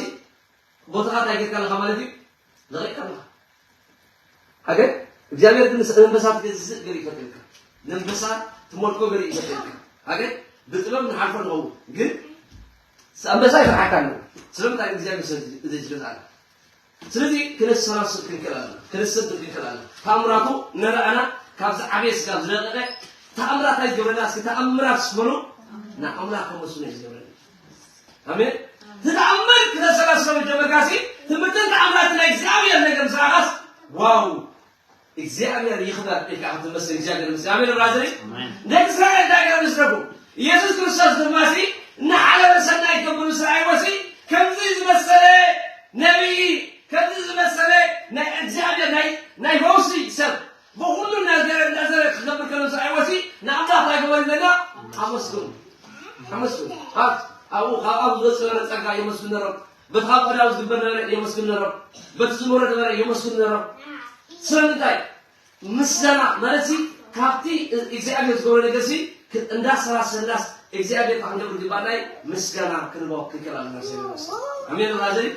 ቦታኻ እንታይ ጌርካ ኣለኻ ማለት እዩ? ለቒቕካ ኣለኻ። ኣገ እግዚኣብሔር ግን ንስ-፣ ንኣንበሳ ትገዝእ ገር ይፈጥርካ። ንኣንበሳ ትመልኮ ገር ይፈጥርካ። ኣገ ብጥበብ ንሓልፎ ንኸውን። ግን ኣንበሳ ይፍርሓካ ኣሎ። ስለምንታይ እግዚኣብሔር ሰብ እዚ ዝገዝኣና? ስለዚ ክነሰላስል ክንክእል ኣለና። ክነሰላስል ክንክእል ኣለና። ተኣምራቱ ነረኣና ካብዚ ዓብየ ስጋብ ዝደቀቀ ተኣምራት ኣይዝገብረና። እስኪ ተኣምራት ስበሉ ንኣምላኽ ከመስግኖ እዩ ዝገብረና። ኣሜን። እቲ ተኣምር ክተሰላስሎ መጀመርካ ሲ ትምህርትን ተኣምራትን ናይ እግዚኣብሔር ነገር ምስ ረኣኻስ ዋው እግዚኣብሔር ይኽበር ኢልካ ክትመስል እግዚኣብሔር ምስ ኣሜን ብራዘሪ ኣሜን። ደቂ እስራኤል እንታይ ገይሮም ይስረፉ? ኢየሱስ ክርስቶስ ድማ ሲ እናሓለፈ ሰናይ ክገብሩ ምስ ረኣይዎ ሲ ከምዚ ዝመሰለ ነቢይ ከምዚ ዝመሰለ ናይ እግዚኣብሔር ናይ ናይ ፈውሲ ሰብ ብኹሉ እናዘረ እናዘረ ክገብር ከሎ ምስ ረኣይዎ ሲ ንኣምላኽ እንታይ ገበሩ ኢለና ኣመስግኑ ኣመስግኑ። ኣብኡ ካብ ኣብ ዝወፅእ ነበረ ጸጋ የመስግኑ ነሮም። በቲ ካብ ቀዳም ዝግበር ነበረ የመስግኑ ነሮም። በቲ ዝኖረ ነበረ የመስግኑ ነሮም። ስለምንታይ? ምስጋና ማለት ሲ ካብቲ እግዚኣብሔር ዝገብሮ ነገር ሲ ክ- እንዳሰላሰልናስ እግዚኣብሔር ካብ ክንገብር ግባናይ ምስጋና ክንቦ ክንክእል ኣለና። ኣሜን። ራዘሪ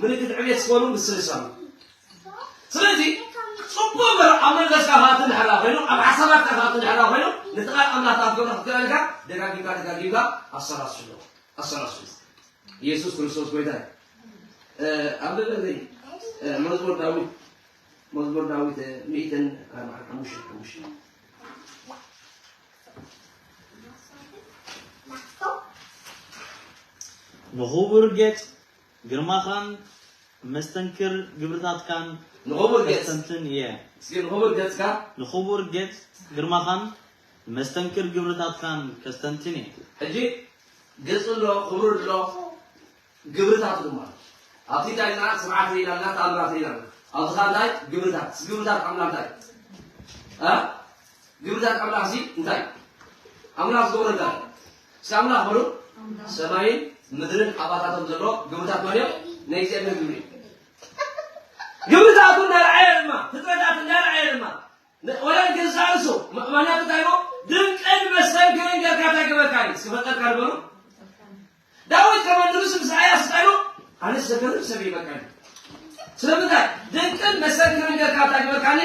ምልክት ዕብየት ዝኾኑ ምስልሳሉ ስለዚ ጽቡቅ እምበር ኣብ መንፈስካ ከኣቱ እንድሕር ኮይኑ ኣብ ሓሳባትካ ከኣቱ እንድሕር ኮይኑ ነቲ ቃል ኣምላኽ ኣፍገሮ ክትክእለልካ ደጋጊምካ ደጋጊምካ ኣሰላስሎ ኣሰላስሎ ኢየሱስ ክርስቶስ ጎይታ እዩ። ኣንብበለይ መዝሙር ዳዊት መዝሙር ዳዊት ሚእትን ኣርባዓን ሓሙሽተን ሓሙሽተ ንኽቡር ጌጽ ግርማኻን መስተንክር ግብርታትካን ንኽቡር ጌጽ ከስተንትን እየ። እስኪ ንኽቡር ገጽካ ንኽቡር ጌጽ ግርማኻን መስተንክር ግብርታትካን ከስተንትን እየ። ሕጂ ገጹ ኣሎ፣ ክብሩ ኣሎ፣ ግብርታቱ ድማ ኣሎ። ኣብቲ እንታይ ኢልና ስርዓት ርኢና ኣለና፣ ተኣምራት ርኢና ኣለና። ኣብዚ ኸኣ እንታይ ግብርታት፣ ግብርታት ኣምላኽ እንታይ እ? ግብርታት ኣምላኽ ሲ እንታይ ኣምላኽ ዝገብሮ እንታይ እስኪ ኣምላኽ በሉ ሰማይን ምድርን ኣባታቶም ዘሎ ግብርታት መን እዮም ናይ እግዚኣብሔር ግብሪ ግብርታቱ እናረኣየ ድማ ፍጥረታት እናረኣየ ድማ ወላ ገዛ ርእሱ ማናቱ እንታይ ድንቅን መስተንክርን ጌርካ እንታይ ገበርካ እስኪ ፈጠርካ ንበሉ ዳዊት ከመ ንርእሱ ምስ ኣያስ እንታይ ኢሉ? ኣነስ ዘገርም ሰብ እየ በቃ። ስለምንታይ? ድንቅን መሰክርን ጌርካ እንታይ ግበርካኒ?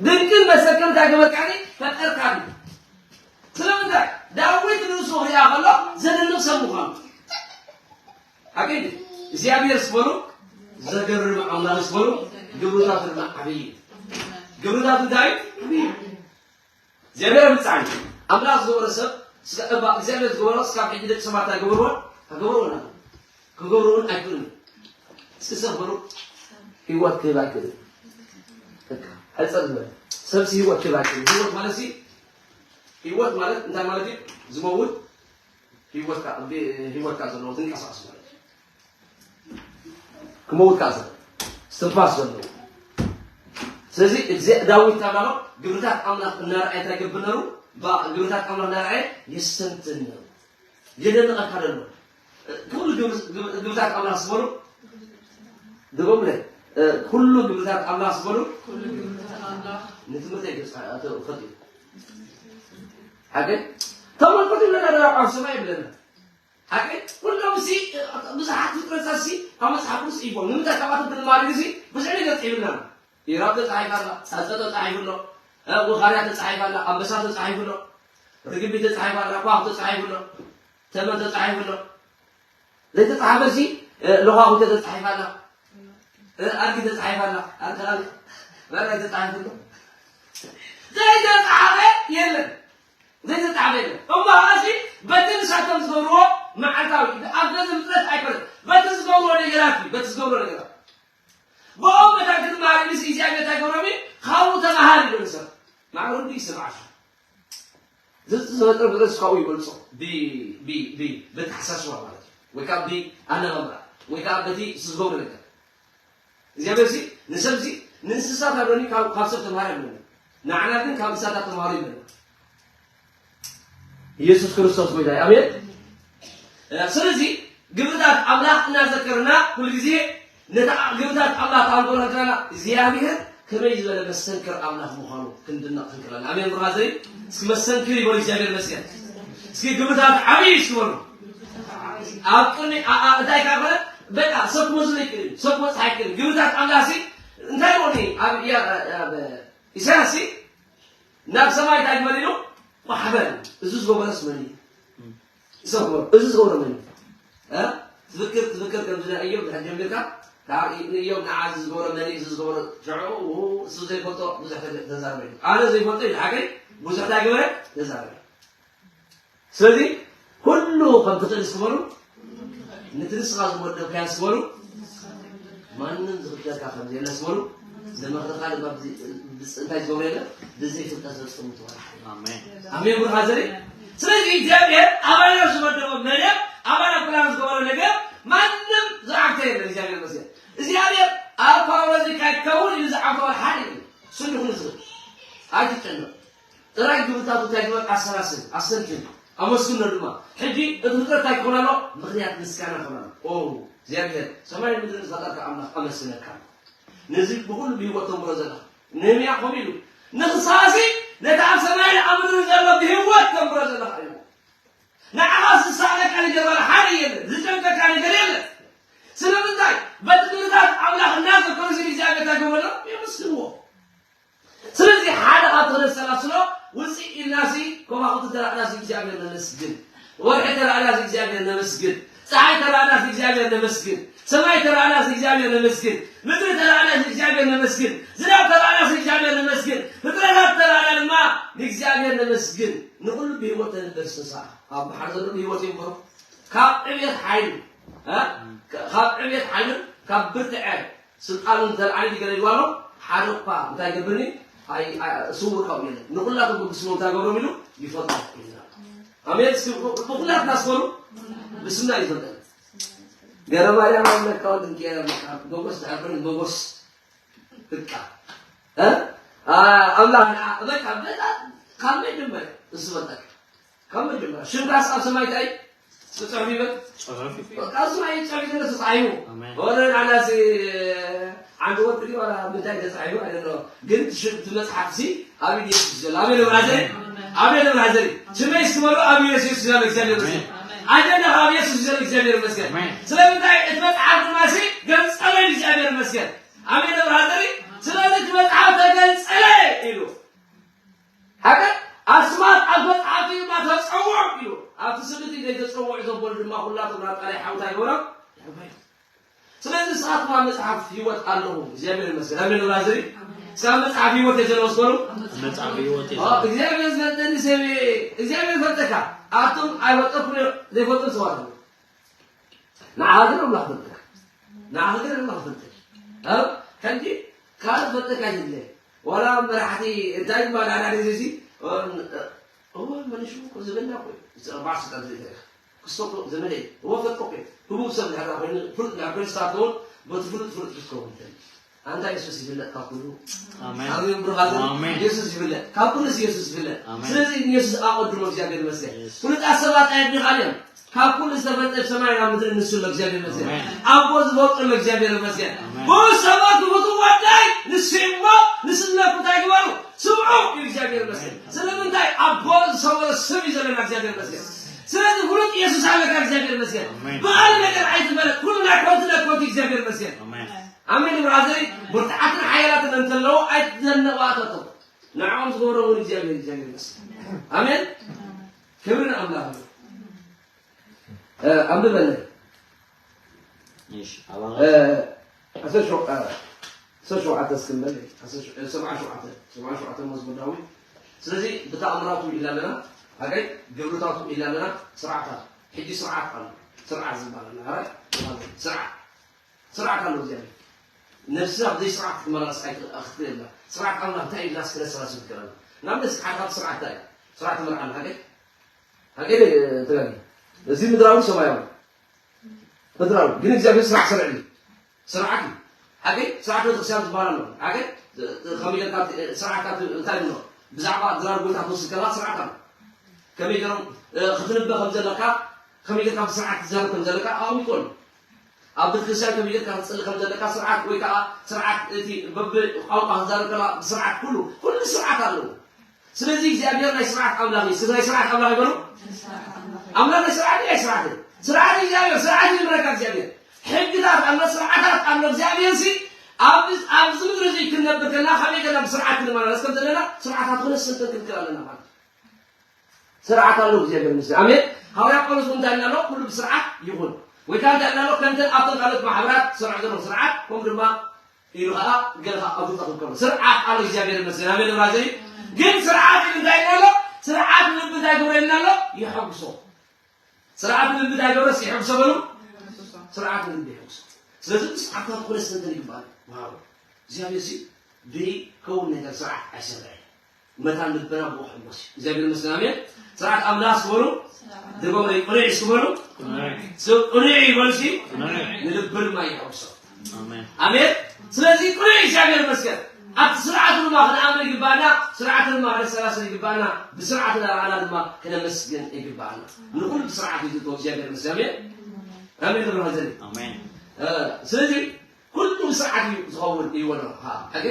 ድንቅን መሰክርን እንታይ ግበርካኒ? ፈጠርካኒ። ስለምንታይ? ዳዊት ንርእሱ ክሪኣ ከሎ ዘደንቕ ሰብ ምዃኑ። ሓቂ እግዚኣብሔር ስበሉ ዘገርም ኣምላኽ ስበሉ ግብርታቱ ድማ ዓብዪ እዩ። ግብርታቱ እንታይ እዩ? እግዚኣብሔር ብጻዕኒ ኣምላኽ ዝገበሮ ሰብ ስጋ እባ እግዚኣብሔር ዝገበሮ ስጋብ ሕጂ ደቂ ሰባት ኣይገበርዎ ኣይገበርዎ ና ክገብርውን ኣይክእልን እስኪ ሰብ በሉ ህይወት ክህብ ኣይክእልን በቃ ሕፀር ዝበለ ሰብሲ ህይወት ክህብ ኣይክእልን ህይወት ማለት ሲ ህይወት ማለት እንታይ ማለት እዩ ዝመውት ህይወትካ ህይወትካ ዘለዎ ዝንቀሳቀስ ማለት እዩ ክመውት ከኣ እስትንፋስ ዘለዎ ስለዚ ዳዊት ካብ ናሎ ግብርታት ኣምላኽ እናረኣየ እንታይ ገብር ነሩ ግብርታት ኣምላኽ እናረኣየ የስተንትን ነሩ የደንቐካ ዘሎ ኩሉ ግብርታት ኣምላኽ ዝበሉ ድገሙለይ ኩሉ ግብርታት ኣምላኽ ዝበሉ ንትምህርተይ ገጽ ፈጢሩ ሓገ ተመልከቱ ይብለና ኣብ ሰማይ ይብለና ሓቂ ኩሎም ሲ ብዙሓት ፍጥረታት ሲ ካብ መጽሓፍ ቅዱስ ጽሒፎም ንምንታይ ካብኣቶም ክንማር ኢሉ ሲ ብዙሕ ነገር ጽሒፍልና ኢራብ ተጻሒፋ ኣላ ጸጸ ተጻሒፉ ኣሎ ወኻርያ ተጻሒፋ ኣላ ኣንበሳ ተጻሒፉ ኣሎ ርግቢ ተጻሒፋ ኣላ ኳኽ ተጻሒፉ ኣሎ ተመን ተጻሒፉ ኣሎ ዘይተጻሓፈ ሲ ለዃኹ ተጻሒፋ ኣላ ኣድጊ ተጻሒፋ ኣላ ኣንተ ካልእ መራይ ተጻሒፉ ኣሎ ዘይተጻሓፈ የለን ዘይተጻሕፈ የለን። እሞ ኸኣሲ በቲ ንሳቶም ዝገብርዎ መዓልታዊ ኣብ ገዚ ፍጥረት ኣይኮነን። በቲ ዝገብርዎ ነገራት እዩ። በቲ ዝገብርዎ ነገራት። ብኦም መታን ክትመሃር ኢሉስ እግዚኣብሔር እንታይ ገብሮም እዩ? ካብኡ ተመሃር ኢሉ ንሰብ። ማዕረ ወዲ ይስምዓካ። ዝፈጥረ ፍጥረት ካብኡ ይበልጾ። ብ ብ ብ በተሓሳስባ ማለት እዩ። ወይ ከዓ ብኣነባብራ ወይ ከዓ በቲ ዝገብሮ ነገር። እግዚኣብሔር ሲ ንሰብ ሲ ንእንስሳት ኣሎኒ ካብ ካብ ሰብ ተምሃር ኣለኒ ንዓና ግን ካብ እንስሳታት ተምሃሩ ይብለና ኢየሱስ ክርስቶስ ጎይታ እዩ ኣሜን ስለዚ ግብርታት ኣምላኽ እናዘከርና ኩሉ ግዜ ነቲ ግብርታት ኣምላኽ ኣንጎላ ከለና እግዚኣብሔር ከመይ ዝበለ መስተንክር ኣምላኽ ምዃኑ ክንድነቕ ክንክእል ኣለና። ኣሜን። ብራዘይ፣ እስኪ መስተንክር ይበሉ። እግዚኣብሔር ይመስገን። እስኪ ግብርታት ዓብዪ እስኪ በሉ። ኣብ ቅድሚ ኣ- ኣ- እንታይ ካብ በቃ ሰብ ክመስሎ ይክእል እዩ፣ ሰብ ክበፅሕ ኣይክእል እዩ። ግብርታት ኣምላኽ ሲ እንታይ ይኾን እዩ? ኣብ እያ- ኣብ ኢሳያስ ሲ ናብ ሰማይ እንታይ ክበል ኢሉ? ቋሕ በል። እዚ ዝገበረስ መን እዩ? ሰብ ክበል። እዚ ዝገበረ መን እዩ? እ? ትፍክር ትፍክር ከም ዝና እዮም ድሕር ጀሚርካ ካብ እዮም ንዓ እዚ ዝገበረ መን እዩ? እዚ ዝገበረ ሽዑ እሱ ዘይፈልጦ ብዙሕ ተዘ- ተዛረበ እዩ። ኣነ ዘይፈልጦ እዩ ሓቀይ ብዙሕ እንታይ ገበረ ተዛረበ። ስለዚ ኩሉ ከም ትኽእል እስኪ በሉ፣ ነቲ ንስኻ ዝመደብካዮ እስኪ በሉ፣ ማንም ዝኽተልካ ከም ዘየለ እስኪ በሉ፣ ዝመኽረኻ ድማ ብዚ- ብዚ- እንታይ ዝገብሩ የለ ብዘይ ፍልጠት ዘፅሙ ትበልሓ። ኣሜን። ኣሜን ብሩኻ ዘርኢ። ስለዚ እግዚኣብሔር ኣባና ዝመደቦ መደብ ኣባና ፕላን ዝገበሮ ነገር ማንም ዝዓግተ የለን። እግዚኣብሔር መስገን እግዚኣብሔር ኣብ ፓውሎስ ካይከውን እዩ ዝዓግተወ ሓደ እዩ ስሉ ይኹን ዝብል ኣይትጨነቕ። ጥራይ ግብርታቱ እንታይ ግበር ኣሰላስል ኣስተንትን ኣመስግኖ ድማ። ሕጂ እቲ ፍጥረት እንታይ ክኾን ኣሎ? ምኽንያት ምስጋና ክኾን ኣሎ። ኦ እግዚኣብሔር ሰማይ ምድሪ ዝፈጠርካ ኣምላኽ ኣመስግነካ። ነዚ ብኹሉ ብህይወት ተንብሮ ዘለኻ ነህምያ ከምኡ ኢሉ ንኽሳሲ ነቲ ኣብ ሰማይን ኣብ ምድሪ ዘሎ ብህይወት ተንብሮ ዘለኻ እዩ። ንዓኻ ዝሰኣነካ ነገር ወላ ሓደ የለን፣ ዝጨንቀካ ነገር የለን። ስለምንታይ በቲ ግብርታት ኣምላኽ እናዘከሩ እዚ እግዚኣብሔር እንታይ ገበሎ የመስግንዎ። ስለዚ ሓደ ካብ ተነሰላስሎ ውፅእ ኢልናሲ ከዋኽብቲ ተራእናሲ እግዚኣብሔር ነመስግን፣ ወርሒ ተራእናሲ እግዚኣብሔር ነመስግን፣ ፀሓይ ተራእናሲ እግዚኣብሔር ነመስግን፣ ሰማይ ተራእናሲ እግዚኣብሔር ነመስግን፣ ምድሪ ተራእናሲ እግዚኣብሔር ነመስግን፣ ዝናብ ተራእናሲ እግዚኣብሔር ነመስግን፣ ፍጥረታት ተራእና ድማ ንእግዚኣብሔር ነመስግን። ንኹሉ ብህይወት ተንበር ስሳ ኣብ ባሕር ዘሎ ብህይወት ይንበሩ ካብ ዕብየት ሓይሉ እ? ካብ ዕብየት ሓይሉ ካብ ብርትዐ ስልጣኑ እንተልዓሊ ይገለድዋ ኣሎ። ሓደ እኳ እንታይ ገብርኒ ኣይ- ኣይ- ስውር ካብኡ የለን። ንኹላቶም ቅዱስ ስሙ እንታይ ገብሮም ኢሉ ይፈልጦ ኢልና። ኣሜን። እስኪ ብ- ብኹላትና ስበሩ ብስምና ይፈልጠን። ገረ ማርያም ኣምለካ ወልድ ሚካኤል ኣምለካ መጎስ ድሕር ኮይኑ መጎስ በቃ እ? ኣ- ኣምላኽ ንዓ- በቃ በቃ ካብ መጀመርያ እሱ በቃ ካብ መጀመርያ ሽምካስ ኣብ ሰማይ እንታይ ተጻሒፉ ይበል? ተጻሒፉ። በቃ እሱ ናይ ጸቢት ተጻሒፉ። ኣሜን። ወረ ኣናሲ ዓንዲ ወርቂ ድዩ ዋላ ምንታይ ተጻሒፉ? I don't know። ግን ሽም እቲ መጽሓፍ ሲ ኣብ ኢድ የሱስ ዘሎ። ኣሜን ብራዘር። ኣሜን። ኣሜን ብራዘር። ሽመይ እስኪ በሉ ኣብ ኢድ የሱስ ዘሎ እግዚኣብሔር ይመስገን። ኣሜን። ኣጀንዳ ኣብ ኢድ የሱስ ዘሎ እግዚኣብሔር ይመስገን። ኣሜን። ስለምንታይ እቲ መጽሓፍ ድማ ሲ ገንጸሎ እዩ እግዚኣብሔር ይመስገን። ኣሜን ብራዘር። ስለዚ እቲ መጽሓፍ ተገንጸለ ኢሉ ሃገር ኣስማት ኣብ መጽሓፍ ድማ ተጸውዖም ኢሉ ኣብቲ ስምቲ ዘይተጸውዑ ዘበሉ ድማ ኩላቶም ናብ ጣልያ ሓውታ ይገብሮም። ስለዚ ንስኻትኩም ኣብ መጽሓፍ ህይወት ኣለኹም። እግዚኣብሔር ይመስገን። ኣሜን ብራዘሪ። እስካ መጽሓፍ ህይወት የጀለወስ በሉ። መጽሓፍ ህይወት ኦ፣ የጀለወስ። እግዚኣብሔር ዝፈልጠኒ ሰብ እየ። እግዚኣብሔር ይፈልጠካ። ኣቱም ኣይፈልጠኩም ዘይፈልጡ ሰባት ኣለዉ። ንዓኻ ግን ኣምላኽ ፈልጠካ። ንዓኻ ግን ኣምላኽ ፈልጠካ። ኣብ ከምዚ ካልእ ፈልጠካ የለ። ዋላ መራሕቲ እንታይ ይባል ኣዳዲ እዚ እወ መንሹ እኮ ዝበላ እኮ እዩ። እዚ ኣርባዓ ስልጣን ዘይተረፈ ክስቶ እኮ ዘመደ እዩ። እወ ፈልጦ እኮ እዩ። ህቡብ ሰብ ድሕር ኮይኑ ፍሉጥ ድሕር ኮይኑ ስታት እውን በቲ ፍሉጥ ፍሉጥ ክትከውን ትኽእል። ኣንታ የሱስ ይፍለጥ ካብ ኩሉ። ኣሜን። ኣሜን ብሩኻት። ኣሜን። የሱስ ይፍለጥ ካብ ኩሉ፣ የሱስ ይፍለጥ። ኣሜን። ስለዚ ንየሱስ ኣቐድሞ። እግዚኣብሔር ይመስገን። የሱስ። ፍሉጣት ሰባት ኣየድንቓን እዮም። ካብ ኩሉ ዝተፈልጠ ሰማይ ናብ ምድሪ ንሱ ኣሎ። እግዚኣብሔር ይመስገን። ኣሜን። ኣቦ ዝፈልጦ ኣሎ። እግዚኣብሔር ይመስገን። ኣሜን። ብኡ ሰባት ክፍትዎ ኣድላይ ንሱ እዩ እሞ ንሱ ዝነኩ እንታይ ግበሩ? ስምዑ እዩ። እግዚኣብሔር ይመስገን። ኣሜን። ስለምንታይ ኣቦ ዝሰወረ ስም እዩ ዘለና። እግዚኣብሔር ይመስገን። ስለዚ ፍሉጥ የሱስ ኣለካ። እግዚኣብሔር ይመስገን። ኣሜን። ብቓል ነገር ኣይትፈለጥ። ኩሉ ናይ ኮንቲ ናይ ኮንቲ። እግዚኣብሔር ይመስገን። ኣሜን። ኣሜን። ብራዘሪ ብርቱዓትን ሓያላትን እንተለዉ ኣይትዘነቋተቶም። ንዕኦም ዝገብሮ እውን እግዚኣብሔር እግዚኣብሔር ይመስገን። ኣሜን። ክብሪ ንኣምላኽ ይሁን። እ፣ ኣንብበለይ። እሺ፣ ኣባላት እ፣ ዓሰርተ ሸው- እ፣ ዓሰርተ ሸውዓተ እስክንበል፣ ዓሰርተ ሸው- እ፣ ሰብዓ ሸውዓተ፣ ሰብዓ ሸውዓተ መዝሙር ዳዊት። ስለዚ ብተኣምራቱ ኢልና ኣለና፣ ኣገይ ግብርታቱ ኢልና ኣለና፣ ስርዓታት። ሕጂ ስርዓት ኣሎ፣ ስርዓት ዝበሃል ኣሎ፣ ኣረ፣ ስርዓት። ስርዓት ኣሎ እግዚኣብሔር። ነፍስና ብዘይ ስርዓት ክትመላለስ ኣይትኽእል እያ። ስርዓት ኣምላኽ እንታይ እዩ ኢልና እስከ ነሰላስል ይግበኣና። ንኣብነት እስከ ሓደ ካብቲ ስርዓት እንታይ እዩ? ስርዓት መርዓ ኣሎ፣ ሓቀይ? ሓቀይ ዶ ተጋጊ? እዚ ምድራዊ ሰማያዊ? ምድራዊ። ግን እግዚኣብሔር ስርዓት ሰርዕ እዩ። ስርዓት እዩ። ሓቀይ? ስርዓት ቤተክርስትያን ዝበሃል ኣሎ። ሓቀይ? ከመይ ጌርካ እቲ ስርዓት ካብ እንታይ ብሎ? ብዛዕባ ድራር ጎይታ ትወስድ ከለኻ ስርዓት ኣሎ። ከመይ ገይሮም፣ እ፣ ክትንበ ከም ዘለካ፣ ከመይ ጌርካ ብስርዓት ክትዛረብ ከም ዘለካ ኣቐሚጡ ኣሎ። ኣብ ቤተክርስትያን ከመይ ጌርካ ክትጽሊ ከም ዘለካ ስርዓት፣ ወይ ከዓ ስርዓት እቲ በብቋንቋ ክትዛረብ ከላ ብስርዓት፣ ኩሉ ኩሉ ስርዓት ኣለዎ። ስለዚ እግዚኣብሔር ናይ ስርዓት ኣምላኽ እዩ። እስኪ ናይ ስርዓት ኣምላኽ ይበሉ። ኣምላኽ ናይ ስርዓት እዩ፣ ናይ ስርዓት እዩ። ስርዓት እግዚኣብሔር፣ ስርዓት ይምረካ እግዚኣብሔር። ሕግታት ኣሎ፣ ስርዓታት ኣሎ። እግዚኣብሔር ሲ ኣብዚ ኣብዚ ምድሪ እዚ ክንነብር ከለና ከመይ ገና ብስርዓት ክንመላለስ ከም ዘለና ስርዓታት ክነስተንትን ክንክእል ኣለና ማለት እዩ። ስርዓት ኣሎ እግዚኣብሔር ይመስገን። ኣሜን። ሃዋርያ ጳውሎስ እውን እንታይ ኣሎ? ኩሉ ብስርዓት ይኹን። ወይ ከዓ እንታይ ኣሎ? ከምተን ኣብተን ካልኦት ማሕበራት ዝሰርዖ ዘለኹ ስርዓት ከምኡ ድማ ኢሉ ከዓ ገለ ከዓ ኣብ ፍልጠት ከሎ ስርዓት ኣሎ እግዚኣብሔር ይመስገን። ኣሜን። ብራዘይ ግን ስርዓት ኢሉ እንታይ ኢልና ኣሎ? ስርዓት ልቢ እንታይ ግብረ ኢልና ኣሎ? ይሐጉሶ። ስርዓት ልቢ እንታይ ገብረስ ይሐጉሶ በሉ። ስርዓት ልቢ ይሐጉሶ። ስለዚ ብስርዓት ክነስተንትን ይግባል። ዋው እግዚኣብሔር ሲ ብከውን ነገር ስርዓት ኣይሰርዕን። መታን ልብና ብኡ ሕጉስ እዩ። እግዚኣብሔር ይመስገን። ኣሜን። ስርዓት ኣምላኽ ስበሩ። ድገሙ፣ ቅኑዕ እዩ ስበሩ። ስብ ቅኑዕ እዩ በሉ ሲ። ንልቢ ድማ ይሐጉሶ። ኣሜን። ኣሜን። ስለዚ ቅኑዕ እዩ፣ እግዚኣብሔር ይመስገን። ኣብቲ ስርዓቱ ድማ ክንኣምን ይግባና፣ ስርዓቱ ድማ ክነሰላስል ይግባና፣ ብስርዓቱ እናረኣና ድማ ክነመስግን ይግባና። ንኹሉ ብስርዓት እዩ ዝእቶ እግዚኣብሔር ይመስገን። ኣሜን። ኣሜን። ንብሎ ዘሪ ኣሜን። ስለዚ ኩሉ ብስርዓት እዩ ዝኸውን እዩ ወሎ። ሃ፣ ኣገ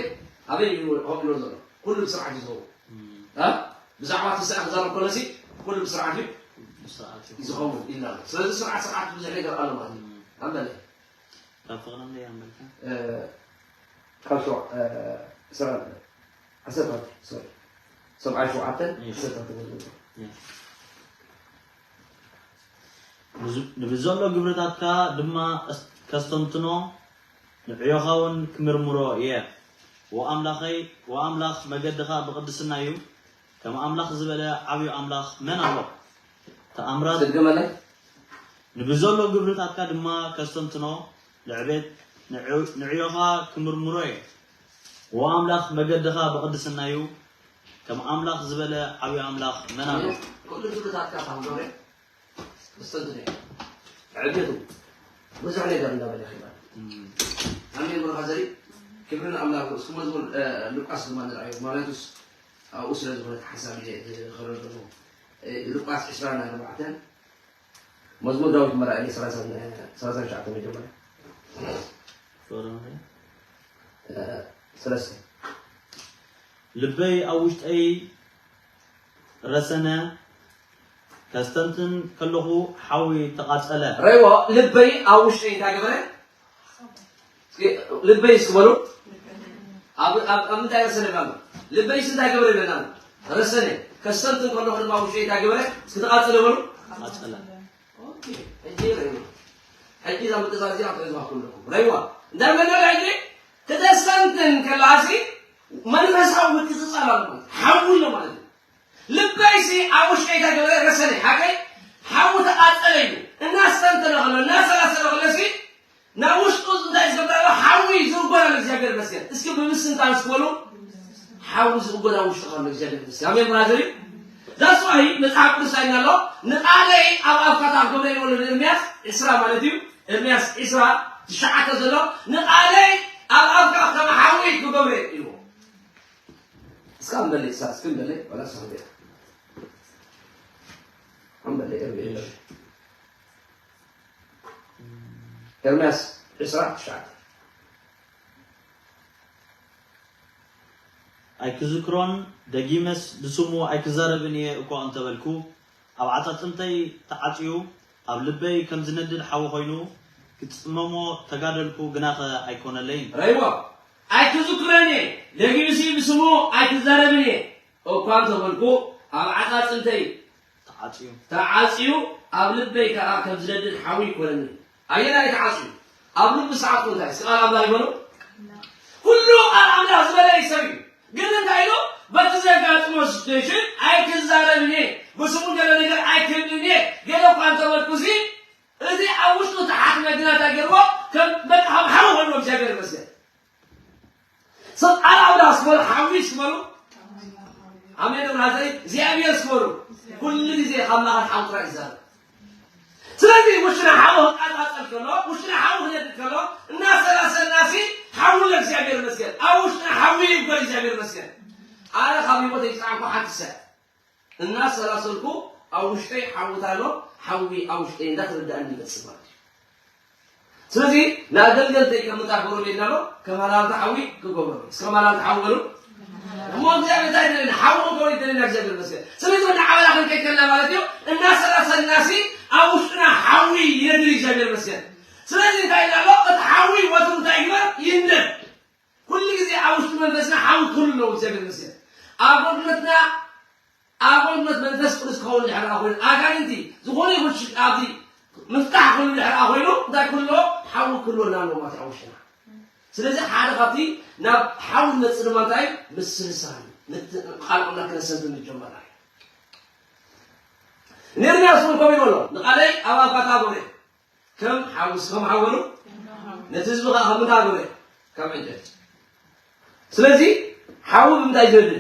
ኣበይ እዩ ወሎ ዘሎ? ኩሉ ብስርዓት እዩ ዝኸውን። እም። ሃ? ብዛዕባ እቲ ስርዓት ክዛረብ ከሎ ሲ ኩሉ ብስርዓት እዩ ብስርዓት እዩ። ዝኸውን ኢልና ኣሎ። ስለዚ ስርዓት ስርዓት ብዙሕ ነገር ኣሎ ማለት እዩ። እም። ኣንበለ። ካብ ፍቕሪ እንደ ኣንበልካ? እ፣ ካብ ሸው-፣ እ፣ ስራ-፣ ዓሰርተ፣ ሶሪ። ሰብዓን ሸውዓተን፣ እሺ። ዓሰርተ ክብል። እሺ። ንዝ-፣ ንብዘሎ ግብርታትካ ድማ ከስ-፣ ከስተንትኖ፣ ንዕዮኻ እውን ክምርምሮ እየ። ዎ ኣምላኸይ፣ ዎ ኣምላኽ፣ መገድኻ ብቕድስና እዩ። ከም ኣምላኽ ዝበለ ዓብዩ ኣምላኽ መን ኣሎ? ተኣምራት ስድግመለይ። ንብዘሎ ግብርታትካ ድማ ከስተንትኖ፣ ንዕቤት፣ ንዕ-፣ ንዕዮኻ ክምርምሮ እየ። ዎ ኣምላኽ፣ መገድኻ ብቕድስና እዩ። ከም ኣምላኽ ዝበለ ዓብዩ ኣምላኽ መን ኣሎ? ኩሉ ግብርታትካ ካብ ገብረ ክስተንትኖ እየ። ዕቤቱ ብዙሕ ነገር እንዳበለ ይኸይድ ኣሎ። እም። ኣሜን። ብሩኻ ዘሪ ክብሪ ንኣምላኽ። እስኪ መዝሙር፣ እ፣ ሉቃስ ድማ ንርኣዮ። ማለቱስ ኣብኡ ስለ ዝኾነ እቲ ሓሳብ እየ ዝኸረር ዘለኹ። እ፣ ሉቃስ ዕስራን ኣርባዕተን፣ መዝሙር ዳዊት መራእየ ሰላሳን፣ ሰላሳን ትሽዓተን መጀመርያ። ሶሪ። እ፣ ሰለስተ። ልበይ ኣብ ውሽጠይ ረሰነ፣ ከስተንትን ከለኹ ሓዊ ተቓጸለ። ረይዎ፣ ልበይ ኣብ ውሽጠይ እንታይ ገበረ? እስኪ ልበይ እስኪ በሉ። ኣብ፣ ኣብ፣ ኣብ ምንታይ ረሰነ ይብላሉ? ልበይስ እንታይ ገበረ ይብለና? ረሰነ። ከስተንትን ከለኹ ድማ ውሽጠይ እንታይ ገበረ? እስኪ ተቓጸለ በሉ። ተቓጸለ። ኦኬ። ሕጂ ረይዎ። ሕጂ እዛ ምጥዛዝ እዚኣ ክትሕዝዋ ኩለኩም። ረይዋ። እንታይ መለለ ሕጂ? ክተስተንትን ከላሲ መንፈሳዊ ምጥዝጻል ኣሎ ማለት እዩ። ሓዊ ኣሎ ማለት እዩ። ልበይሲ ኣብ ውሽጠይ እንታይ ገበረ? ረሰነ። ሓቀይ ሓዊ ተቓጸለ እዩ። እናስተንተነ ከሎ፣ እናሰላሰለ ከሎሲ ናብ ውሽጡ እንታይ ዝገብር ኣሎ? ሓዊ ዝእጎድ ኣሎ። እግዚኣብሔር ይመስገን። እስኪ ብምስትንታን እስኪ በሉ። ሓዊ ዝእጎድ ኣብ ውሽጡ ኣሎ። እግዚኣብሔር ይመስገን። ኣሜን ብራዘር እዩ። That's why መጽሓፍ ቅዱስ እንታይ ኣሎ? ንቓለይ ኣብ ኣፍካ ክገብረ ይበሎ ንኤርምያስ ዕስራ ማለት እዩ። ኤርምያስ ዕስራ ትሽዓተ ዘሎ ንቓለይ ኣብ ኣፍካ ከም ሓዊ ክገብረ እዩ። እስካ እንበለይ፣ እስካ፣ እስኪ እንበለይ፣ ዋላ እስካ እንበለይ። እንበለይ፣ ኤርሚ-፣ ኤርሚ-፣ ኤርምያስ ዕስራ ትሽዓተ። ኣይክዝክሮን፣ ደጊመስ ብስሙ ኣይክዛረብን እየ እኳ እንተበልኩ፣ ኣብ ዓጻጽምተይ ተዓጽዩ፣ ኣብ ልበይ ከም ዝነድድ ሓዊ ኮይኑ፣ ክጽመሞ ተጋደልኩ፣ ግናኸ ኣይኮነለይን። ረይዎ፣ ኣይክዝክሮን እየ፣ ደጊምሲ ብስሙ ኣይክዛረብን እየ እኳ እንተበልኩ፣ ኣብ ዓጻጽምተይ ተዓጽዩ። ተዓጽዩ፣ ኣብ ልበይ ከኣ ከም ዝነድድ ሓዊ ይኮነኒ። ኣየናይ ተዓጽዩ? ኣብ ልቢ ሰዓት እንታይ? እስኪ ቃል ኣምላኽ ይበሉ። ኩሉ ቃል ኣምላኽ ዝበለ እዩ ሰብ እዩ። ግን እንታይ ኢሉ? በቲ ዘጋጥሞ ሲቹዌሽን ኣይክዛረብን እየ። ብስሙ ገለ ነገር ኣይክብልን እየ። ገለ እኳ እንተበልኩ እዚ፣ እዚ ኣብ ውሽጡ ተሓትመ ግና እንታይ ገይርዎ? ከም በቃ ከም ሓዊ ኾንዎ እግዚኣብሔር ይመስገን። ሰብ ቃል ኣምላኽ ስበሉ፣ ሓዊ ስበሉ። ኣሜን። ብራዘይ እግዚኣብሔር ስበሉ። ኩሉ ግዜ ካብ ማኻት ሓዊ ጥራይ ይዛረብ። ስለዚ ውሽጥና ሓዊ ክቃጻጸል ከሎ፣ ውሽጥና ሓዊ ክነድድ ከሎ፣ እናሰላሰልና ሲ ሓዊ ለእግዚኣብሔር ይመስገን። ኣብ ውሽጥና ሓዊ ይግበር እግዚኣብሔር ይመስገን። ኣነ ካብ ህይወተይ ዝጠዓምኩ ሓንቲ ሰብ እናሰላሰልኩ ኣብ ውሽጠይ ሓዊ ኣሎ፣ ሓዊ ኣብ ውሽጠይ እንዳተረዳእኒ ይመጽእ ማለት እዩ። ስለዚ ንኣገልገልተይ ከም ምጣር በረዶ ኢልና ኣሎ፣ ከም ሃላልታ ሓዊ ክገብሮ። እስከ ሃላልታ ሓዊ በሉ። እሞ እግዚኣብሔር እንታይ ይደለና? ሓዊ ክንከውን ይደለና እግዚኣብሔር ይመስገን። ስለዚ ወዲ ዓበላ ክንከይከልና ማለት እዩ፣ እናሰላሰልናሲ ኣብ ውሽጥና ሓዊ ይነድድ እግዚኣብሔር ይመስገን። ስለዚ እንታይ ኢልና ኣሎ? እቲ ሓዊ ወትሩ እንታይ ይግበር? ይንደድ። ኩሉ ግዜ ኣብ ውሽጢ መንፈስና ሓዊ ክህሉ ኣለዎ እግዚኣብሔር ይመስገን። ኣብ ኣገልግሎትና ኣገልግሎት መንፈስ ቅዱስ ክኸውን ድሕር ኮይኑ ኣጋንንቲ ዝኾነ ይኹን ሽግር ኣብዚ ምፍታሕ ክህሉ ድሕር ኮይኑ እንታይ ክህልዎ ሓዊ ክህልወና ኣለዎ ማለት እዩ ኣብ ውሽጥና። ስለዚ ሓደ ካብቲ ናብ ሓዊ ንመጽእ ድማ እንታይ ምስልሳል እዩ። ምት- ቃል ኣምላኽ ክነሰንትን ንጀመርና እዩ። ንኤርምያስ እውን ከምኡ ይበሎ ንቓለይ ኣብ ኣባታ ኣበረ ከም ሓዊ ከም ሓወሉ ነቲ ህዝቢ ከዓ ከም እንታይ ኣበረ ከም ዕንጨይቲ። ስለዚ ሓዊ ብምንታይ ዝነድድ?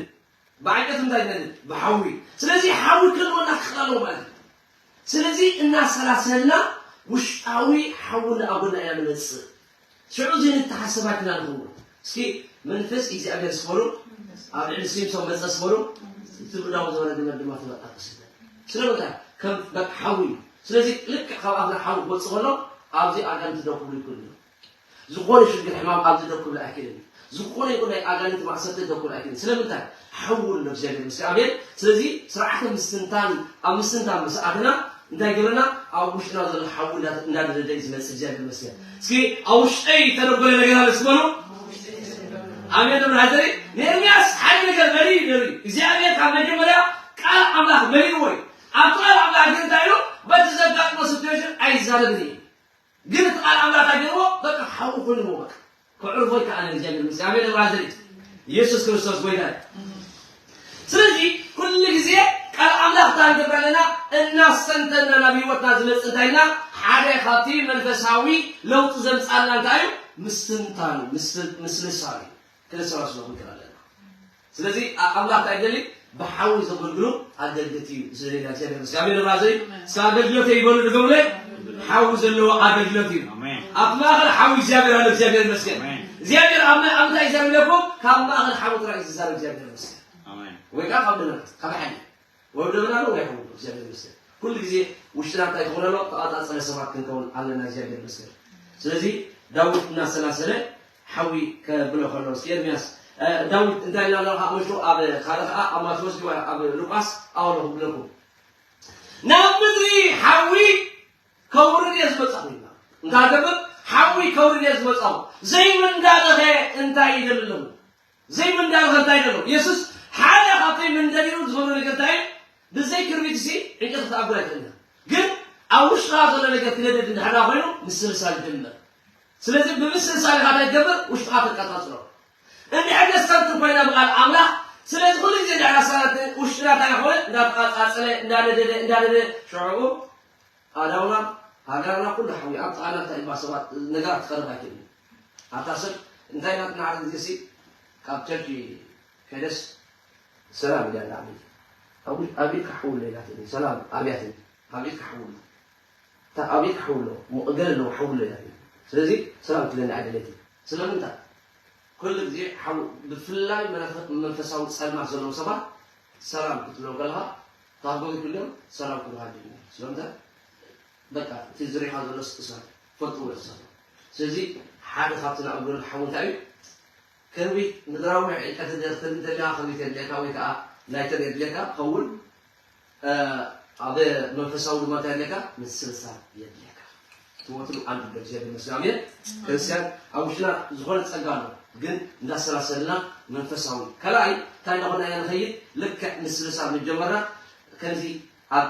ብዓንጨት እንታይ ይነድድ? ብሓዊ። ስለዚ ሓዊ ክህልወና ክኽእል ኣለዎ ማለት እዩ። ስለዚ እናሰላሰልና ውሽጣዊ ሓዊ እናኣጎና ኢና ንመፅእ። ሽዑ እዚ ንተሓሰባትና ንኸውን። እስኪ መንፈስ እግዚኣብሔር ስበሉ ኣብ ልዕሊ ሲምሶን መፀ ስበሉ እቲ ብዳው ዝበለ ገመድ ድማ ተበጣጠሰ። ስለምንታይ ከም በቃ ሓዊ እዩ። ስለዚ ልክዕ ካብ ኣፍና ሓዊ ክወፅእ ከሎ ኣብዚ ኣጋንንቲ ደው ክብሉ ይክእሉ እዮም። ዝኾነ ሽግር ሕማም ኣብዚ ደው ክብል ኣይክእልን እዩ። ዝኾነ ይኹን ናይ ኣጋንንቲ ማእሰርቲ ደው ክብል ኣይክእልን። ስለምንታይ ሓዊ ኣሎ እግዚኣብሔር ምስል ኣቤል። ስለዚ ስርዓተ ምስትንታን ኣብ ምስትንታን ምስ ኣትና እንታይ ግብርና ኣብ ውሽጥና ዘሎ ሓዊ እንዳደረደ እዩ ዝመፅእ እግዚኣብሔር መስገን። እስኪ ኣብ ውሽጠይ ተደጎለ ነገር ኣለ ስበሉ። ኣሜን። ደብረ ሃዘሪ ንኤርምያስ ሓደ ነገር መሪ ነሪ እግዚኣብሔር ካብ መጀመርያ ቃል ኣምላኽ መሪዎ እዩ። ኣብቲ ቃል ኣምላኽ ግን እንታይ ኢሉ በቲ ዘጋጥሞ ሲትዌሽን ኣይዛረብን እዩ። ግን እቲ ቃል ኣምላኽ ኣገርዎ በቃ ሓዊ ኮይኑ በቃ ክዕርፎ ይከኣል። እግዚኣብሔር ምስ ኣሜን። ደብረ ሃዘሪ ኢየሱስ ክርስቶስ ጎይታ እዩ። ስለዚ ኩሉ ግዜ ቃል ኣምላኽ እንታይ ንገብር ኣለና? እናስተንተና ናብ ህይወትና ዝመጽእ እንታይ ኢልና ሓደ ካብቲ መንፈሳዊ ለውጢ ዘምጻልና እንታይ እዩ? ምስትንታን እዩ። ምስ- ምስልሳል እዩ። ክነሰባስቦ ክንክእል ኣለና። ስለዚ ኣምላኽ እንታይ ይደሊ? ብሓዊ ዘገልግሉ ኣገልግልቲ እዩ ዝደልየና እግዚኣብሔር ይመስገን። ኣሜን። ደብረ ሃዘሪ እስከ ኣገልግሎት ይበሉ ድገሙለ። ሓዊ ዘለዎ ኣገልግሎት እዩ። ኣብ ማእኸል ሓዊ እግዚኣብሔር ኣሎ። እግዚኣብሔር ይመስገን። እግዚኣብሔር ኣብ ኣብ እንታይ እግዚኣብሔር ይለኩም? ካብ ማእኸል ሓዊ ጥራይ ዝዛረብ እግዚኣብሔር ይመስገን። ወይ ከዓ ካብ ደመና ካብ ሓይሊ ወይ ደመና ነው ወይ ሓዊ እግዚኣብሔር ይመስገን። ኩሉ ግዜ ውሽጥና እንታይ ክኾን ኣሎ? ተቓጻጸለ ሰባት ክንከውን ኣለና። እግዚኣብሔር ይመስገን። ስለዚ ዳዊት እናሰላሰለ ሓዊ ከብሎ ከሎ እስኪ ኤርምያስ ዳዊት እንታይ ኢልና ኣለና? ካብ መሽቱ ኣብ ካልእ ከዓ ኣብ ማቴዎስ ድዩ ኣብ ሉቃስ ኣወሎ ክብለኩም ናብ ምድሪ ሓዊ ከውርድ እየ ዝመጻኹ ኢልና እንታይ ገብር ሓዊ ከውርድ እየ ዝመጻኹ ዘይምንዳድኸ እንታይ ይደሊ ኣለኹ ዘይምንዳድኸ እንታይ ይደሎ የሱስ ሓደ ካብተይ ምንደዲሩ ዝገብሮ ነገር እንታይ እዩ? ብዘይ ክርቢት ሲ ዕንጨት ክትኣጉር ኣይትእልና ግን ኣብ ውሽጥኻ ዘሎ ነገር ክነደድ እንድሕራ ኮይኑ ምስልሳል ይጀምር። ስለዚ ብምስልሳል ኢኻ እንታይ ትገብር ውሽጥኻ ተቀጻጽሎ። እንድሕር ነስተንትን ኮይና ብቃል ኣምላኽ ስለዚ ኩሉ ግዜ እንድሕር ኣሳናት ውሽጥና እንታይ ኾነ እንዳተቃጻጸለ እንዳነደደ እንዳነደደ ሽዑ ኣዳውና ሃገርና ኩሉ ሓዊ ኣብ ጥቓና እንታይ እባ ሰባት ነገራት ክቐርብ ኣይክእልን። ኣታ ሰብ እንታይ ናትና ሓደ ግዜ ሲ ካብ ቸርች ከደስ ሰላም ኢላ ኣላ ኣቤት ኣቤት ክሓውሎ ኢላትኒ ሰላም ኣብያትኒ ኣቤት ክሓውሎ እታ ኣቤት ክሓውሎ እሞ እገለ ኣለዎ ሓውሎ ኢላትኒ ስለዚ ሰላም ትለኒ ኣይደለይትን ስለምንታይ ኩሉ ግዜ ሓው ብፍላይ መለኸ- መንፈሳዊ ጸልማት ዘለዉ ሰባት ሰላም ክትብሎም ከለኻ ታጎ ይብሎም ሰላም ክብሃል ጀሚሩ ስለምንታይ በቃ እቲ ዝሪኻ ዘሎ ስጥሳት ፈልጥዎ ይኽሰቶ ስለዚ ሓደ ካብቲ ንኣጉደሉ ሓዊ እንታይ እዩ ከርቢት ምድራዊ ዕንጨቲ ደርተን እንተሊኻ ከርቢት የድልየካ ወይ ከዓ ላይተር የድልየካ ከውን ኣብ መንፈሳዊ ድማ እንታይ የድልየካ ምስልሳል የድልየካ ትወትሉ ኣንድ እግዚኣብሔር መስጋም እየ ክርስቲያን ኣብ ውሽጥና ዝኾነ ፀጋ ኣሎ ግን እንዳሰላሰልና መንፈሳዊ ካልኣይ እንታይ እንዳኾና ኢና ንኸይድ ልክዕ ምስልሳል መጀመርና ከምዚ ኣብ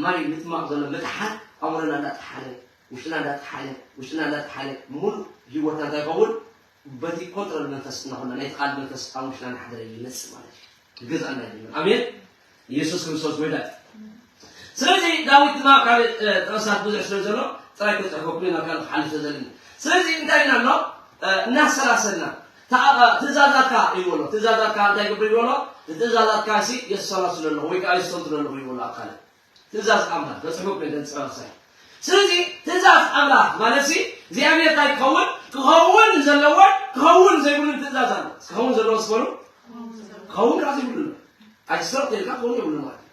ማይ ምጥማቕ ዘሎ ምጥሓል ኣእምሮና እንዳጥሓለ ውሽጥና እንዳጥሓለ ውሽጥና እንዳጥሓለ ሙሉእ ህይወትና እንታይ ይኸውን በቲ ኮንትሮል መንፈስ እናኾና ናይቲ ቃል መንፈስ ኣብ ውሽጥና እናሓደረ ይመፅእ ማለት እዩ። ይገዝኣና እዩ። ኣሜን። ኢየሱስ ክርስቶስ ጎይታ እዩ። ስለዚ ዳዊት ድማ ካልእ ጥቕስታት ብዙሕ ስለ ዘሎ ጥራይ ክፅሕፈኩም ናብ ካልእ ክሓልፍ ስለዘለኒ ስለዚ እንታይ ኢልና ኣሎ እናሰላሰልና ትእዛዛትካ ይበሎ ትእዛዛትካ እንታይ ግብር ይበሎ ትእዛዛትካ ሲ የሰላስሎ ኣለኹ ወይ ከዓ የስተንትኖ ኣለኹ ይበሎ ኣብ ካልእ ትእዛዝ ኣምላኽ በፅሑ ኮይተን ፀባሳይ ስለዚ ትእዛዝ ኣምላኽ ማለት ሲ እግዚኣብሔር እንታይ ክኸውን ክኸውን ዘለዎን ክኸውን ዘይብሉን ትእዛዝ ኣሎ ክኸውን ዘለዎ ስበሉ ክኸውን ከዓ ዘይብሉ ኣሎ ኣይትስረቕ ተልካ ክኸውን የብሉ ማለት እዩ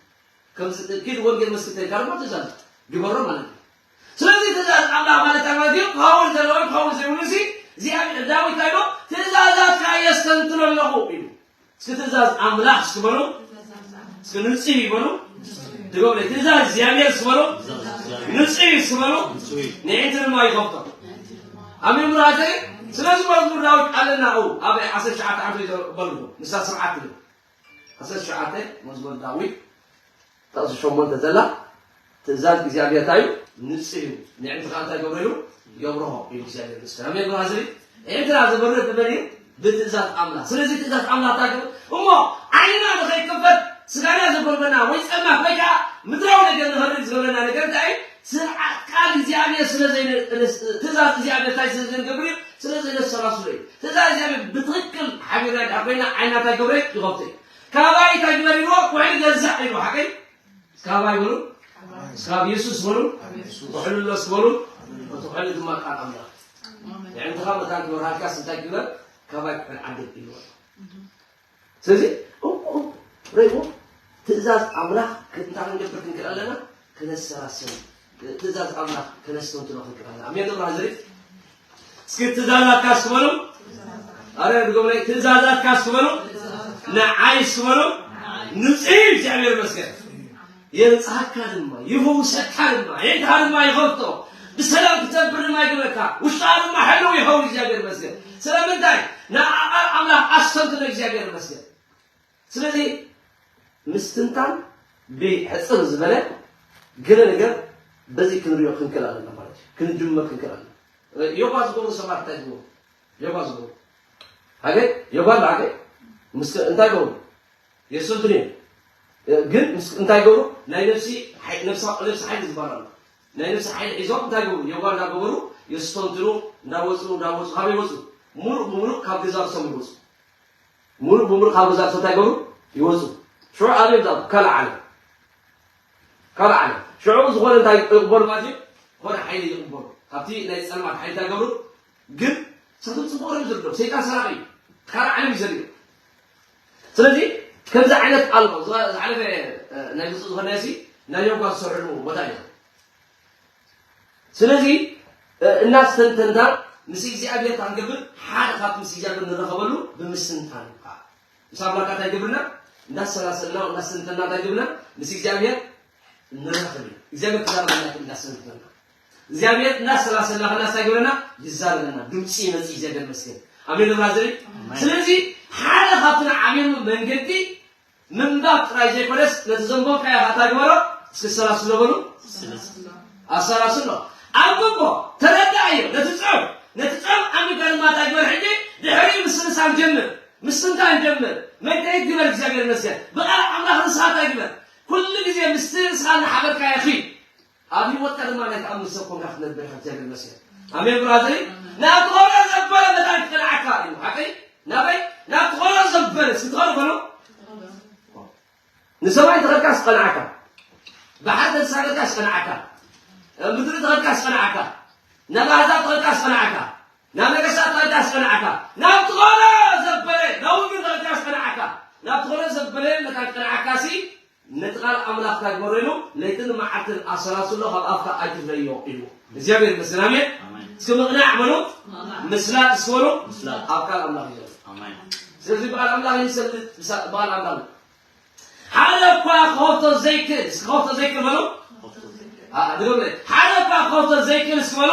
ከምዚ ኪድ ወንጌል መስክር ተልካ ድማ ትእዛዝ ግበሮ ማለት እዩ ስለዚ ትእዛዝ ኣምላኽ ማለት እንታይ ማለት እዩ ክኸውን እስኪ ትእዛዝ ኣምላኽ እስኪ በሉ። እስኪ ንጹህ እዩ በሉ። ድገሙለይ። ትእዛዝ እግዚኣብሔር እስኪ በሉ። ንጹህ እዩ እስኪ በሉ። ንዕንቲ ድማ ይኸፍቶ። ኣሜን ብራዘር። ስለዚ መዝሙር ዳዊት ኣለና። ኡ ኣብ ዓሰርተ ትሽዓተ ዓንቶ ይበልዎ። ንሳ ስርዓት ትብል። ዓሰርተ ትሽዓተ መዝሙር ዳዊት ጥቕሲ ሸሞንተ ዘላ ትእዛዝ እግዚኣብሔር እንታይ እዩ? ንጹህ እዩ። ንዕንቲ ከዓ እንታይ ገብሮ እዩ? የብርሆ እዩ እግዚኣብሔር ምስክር። ኣሜን ብራዘር። ንዕንትና ዝበርህ ብመን እዩ? ብትእዛዝ ኣምላኽ። ስለዚ ትእዛዝ ኣምላኽ እንታይ ገብር? እሞ ዓይንና ንኸይክፈት ስጋና ዘጎልበና ወይ ጸማት ወይ ከዓ ምድራዊ ነገር ንኸርኢ ዝገብረና ነገር እንታይ እዩ? ስርዓት ቃል እግዚኣብሔር ስለ ዘይነ-፣ ትእዛዝ እግዚኣብሔር እንታይ ስለ ዘይንገብር እዩ? ስለ ዘይነሰላስሎ እዩ። ትእዛዝ እግዚኣብሔር ብትኽክል ሓቢርና ድኣ ኮይና ዓይንና እንታይ ገብረ? ይኸፍቶ እዩ። ካባይ እንታይ ግበር ኢልዎ? ኩሕሊ ገዛዕ ኢልዎ። ሓቀይ? እስካባይ በሉ። እስካብ የሱስ በሉ። ኩሕሊ ኣሎ እስኪ በሉ። እቲ ኩሕሊ ድማ ቃል ኣምላኽ። የዕንትኻ መታን ክበርሃልካስ እንታይ ግበር? ካባይ ኩሕሊ ዓደግ ኢልዎ። ስለዚ፣ ኦ፣ ኦ፣ ረእይዎ፣ ትእዛዝ ኣምላኽ እንታይ ክንገብር ክንክእል ኣለና? ከነሰላስል። ትእዛዝ ኣምላኽ ከነስተንትኖ ክንክእል ኣለና። ኣሜን ዶ ብራዘር? እስኪ ትእዛዛትካ እስኪ በሉ። ኣረ ድገሙለይ፣ ትእዛዛትካ እስኪ በሉ። ንዓይ እስኪ በሉ። ንጹህ እዩ፣ እግዚኣብሔር ይመስገን። የንጽሃካ ድማ፣ ይፈውሰካ ድማ፣ የእትኻ ድማ ይኸፍቶ፣ ብሰላም ክትነብር ድማ ይግበካ፣ ውሽጥኻ ድማ ሕልው ይኸውን፣ እግዚኣብሔር ይመስገን። ስለምንታይ? ንዓ ቃል ኣምላኽ ኣስተንትኖ፣ እግዚኣብሔር ይመስገን። ስለዚ ምስትንታን ብሕጽር ዝበለ ገለ ነገር በዚ ክንሪኦ ክንክእል ኣለና ማለት እዩ። ክንጅምር ክንክእል ኣለና። ዮጋ ዝገብሩ ሰባት እንታይ ዝገብሩ? ዮጋ ዝገብሩ። ሃገይ? ዮጋ ኣሎ ሃገይ? ምስ እንታይ ገብሩ? የሰንትኑ እዮም። ግን ምስ እንታይ ገብሩ? ናይ ነፍሲ ሓይ-፣ ነፍሳ-፣ ነፍሲ ሓይሊ ዝበሃል ኣሎ። ናይ ነፍሲ ሓይሊ ሒዞም እንታይ ገብሩ? ዮጋ እንዳገበሩ የስተንትኑ፣ እንዳወፁ፣ እንዳወፁ፣ ካበይ ይወፁ? ሙሉእ ብሙሉእ ካብ ገዛ ርእሶም ይወፁ። ሙሉእ ብሙሉእ ካብ ገዛ ርእሶም እንታይ ገብሩ? ይወፁ። ሽዑ ኣበይ ይምፃእ? ካልእ ዓለም። ካልእ ዓለም። ሽዑ ዝኾነ እንታይ ይቕበሉ ማለት እዩ? ዝኾነ ሓይሊ ይቕበሉ። ካብቲ ናይ ጸልማት ሓይሊ እንታይ ይገብሩ? ግን ንሳቶም ጽቡቕ እዮም ዝርድኦም። ሰይጣን ሰራቒ እዩ። ካልእ ዓለም እዩ ዘርእዮም። ስለዚ ከምዚ ዓይነት ኣሎ። ዝሓለፈ፣ እ፣ ናይ ብፁዕ ዝኾነ ሲ ናይ ዮጋ ዝሰርሕሉ ቦታ እዩ። ስለዚ፣ እ፣ እናስተንተንና ምስ እግዚኣብሔር እንታይ ክንገብር? ሓደ ካብቲ ምስ እግዚኣብሔር ንራኸበሉ ብምስትንታን እዩ ከዓ። ምስ ኣምላኽና እንታይ ይገብርና? እንዳሰላሰልና፣ እንዳስተንተንና እንታይ ይገብርና? ምስ እግዚኣብሔር ንራኸብ እዩ። እግዚኣብሔር ክዛረበና ይኽእል እንዳስተንተንና። እግዚኣብሔር እንዳሰላሰልና ከለና እንታይ ይገብረና? ይዛረበና። ድምፂ ይመፅእ፣ እግዚኣብሔር ይመስገን። ኣሜን ዶ ብራዘር? ኣሜን። ስለዚ ሓደ ካብቲ ንዓብየሉ መንገዲ ምንባብ ጥራይ ዘይኮነስ፣ ነቲ ዘንበብካዮ ኸኣ እንታይ ግበሮ? እስኪ ኣሰላስሎ በሉ። ኣሰላስሎ። ኣንብቦ፣ ተረዳእዮ፣ ነቲ ጽሑፍ፣ ነቲ ጽሑፍ ኣንቢብካ ድማ እንታይ ግበር ሕጂ? ድሕሪኡ ምስንሳን ጀምር፣ ምስትንታን ጀምር። መገየት ግበር፣ እግዚኣብሔር ይመስገን። ብቓል ኣምላኽ ንስኻ እንታይ ግበር? ኩሉ ግዜ ምስቲ ንስኻ እናሓበርካዮ ኺድ። ኣብ ህይወትካ ድማ ናይ ተኣምር ሰብ ኮንካ ክትነብር ኢኻ፣ እግዚኣብሔር ይመስገን። ኣሜን ብራዘይ። ናብቲ ኾሎ ዘበለ መታን ክቐንዓካ እዩ። ሓቀይ? ናበይ? ናብቲ ኾሎ ዘበለ። እስኪ ትኸሉ በሉ። ንሰማይ ተኸድካስ ቀንዓካ። ባሕሪ ተሳገርካስ ቀንዓካ። ምድሪ ተኸድካስ ቀንዓካ። ናብ ኣህዛብ ተኸድካስ ቀንዓካ። ናብ ነገስታት ተኸድካስ ቀንዓካ። ናብቲ ኾሎ ዘበለ፣ ናብ ውግር ተኸድካስ ቀንዓካ። ናብቲ ኾሎ ዘበለ መታን ቀንዓካሲ፣ ነቲ ቃል ኣምላኽ እንታይ ግበሮ ኢሉ፣ ለይትን መዓልትን ኣሰላስሎ፣ ካብ ኣፍካ ኣይትፍለዮ ኢሉ። እግዚኣብሔር ይመስገን። ኣሜን። ኣሜን። እስኪ ምቕናዕ በሉ። ምስላጥ እስኪ በሉ። ምስላጥ። ኣብ ቃል ኣምላኽ እዩ ዘሎ። ኣሜን። ስለዚ ብቃል ኣምላኽ እዩ ዝሰልጥ፣ ብሳ-፣ ብቃል ኣምላኽ እዩ። ሓደ እኳ ክኸፍቶ ዘይክእል፣ እስኪ ክኸፍቶ ዘይክእል በሉ። ኣ፣ ድገሙለይ። ሓደ እኳ ክኸፍቶ ዘይክእል እስኪ በሉ።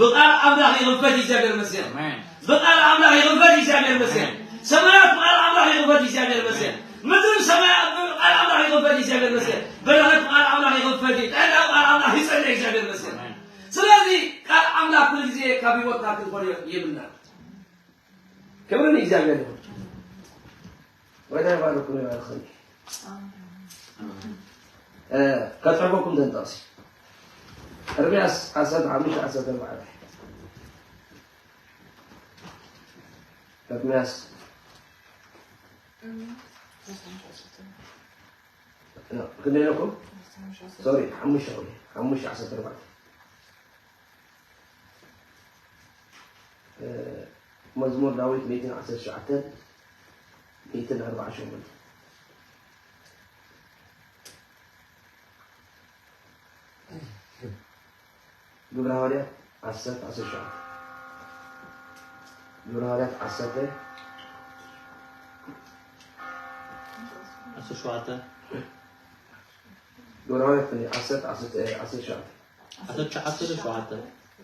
ብቃል ኣምላኽ ይኽፈት፣ እግዚኣብሔር ይመስገን። ኣሜን። ብቃል ኣምላኽ ይኽፈት፣ እግዚኣብሔር ይመስገን። ኣሜን። ሰማያት ብቃል ኣምላኽ ይኽፈት፣ እግዚኣብሔር ይመስገን። ኣሜን። ምድርን ሰማያት ብቃል ኣምላኽ ይኽፈት፣ እግዚኣብሔር ይመስገን። ኣሜን። በረኸት ብቃል ኣምላኽ ይኽፈት፣ ጥዕና ብቃል ኣምላኽ ይጸንዕ፣ እግዚኣብሔር ይመስገን። ኣሜን። ስለዚ ቃል ኣምላኽ ኩሉ ግዜ ካብ ህይወትና ክንፈልዮ የብልናን። ክብሪ ንእግዚኣብሔር ይኹን። ወይታ ይባርኩም ይባርኽኒ። እ፣ ከጽሕፈኩም ዘንጠቕሲ። ኤርምያስ ዓሰርተ ሓሙሽተ ዓሰርተ ኣርባዕተ። ኤርምያስ ክንደይ ኢለኩም? ሶሪ፣ ሓሙሽተ፣ ሓሙሽተ ዓሰርተ ኣርባዕተ። እ፣ መዝሙር ዳዊት ሚእትን ዓሰርተ ትሽዓተን ሚእትን ኣርባዓን ሸሞንተን። ግብረ ሃዋርያት ዓሰርተ ዓሰርተ ሸውዓተ። ግብረ ሃዋርያት ዓሰርተ፣ ዓሰርተ ሸውዓተ። ግብረ ሃዋርያት ክንደይ? ዓሰርተ፣ ዓሰርተ፣ ዓሰርተ ሸውዓተ። ዓሰርተ ትሽዓተ ዶ ሸውዓተ?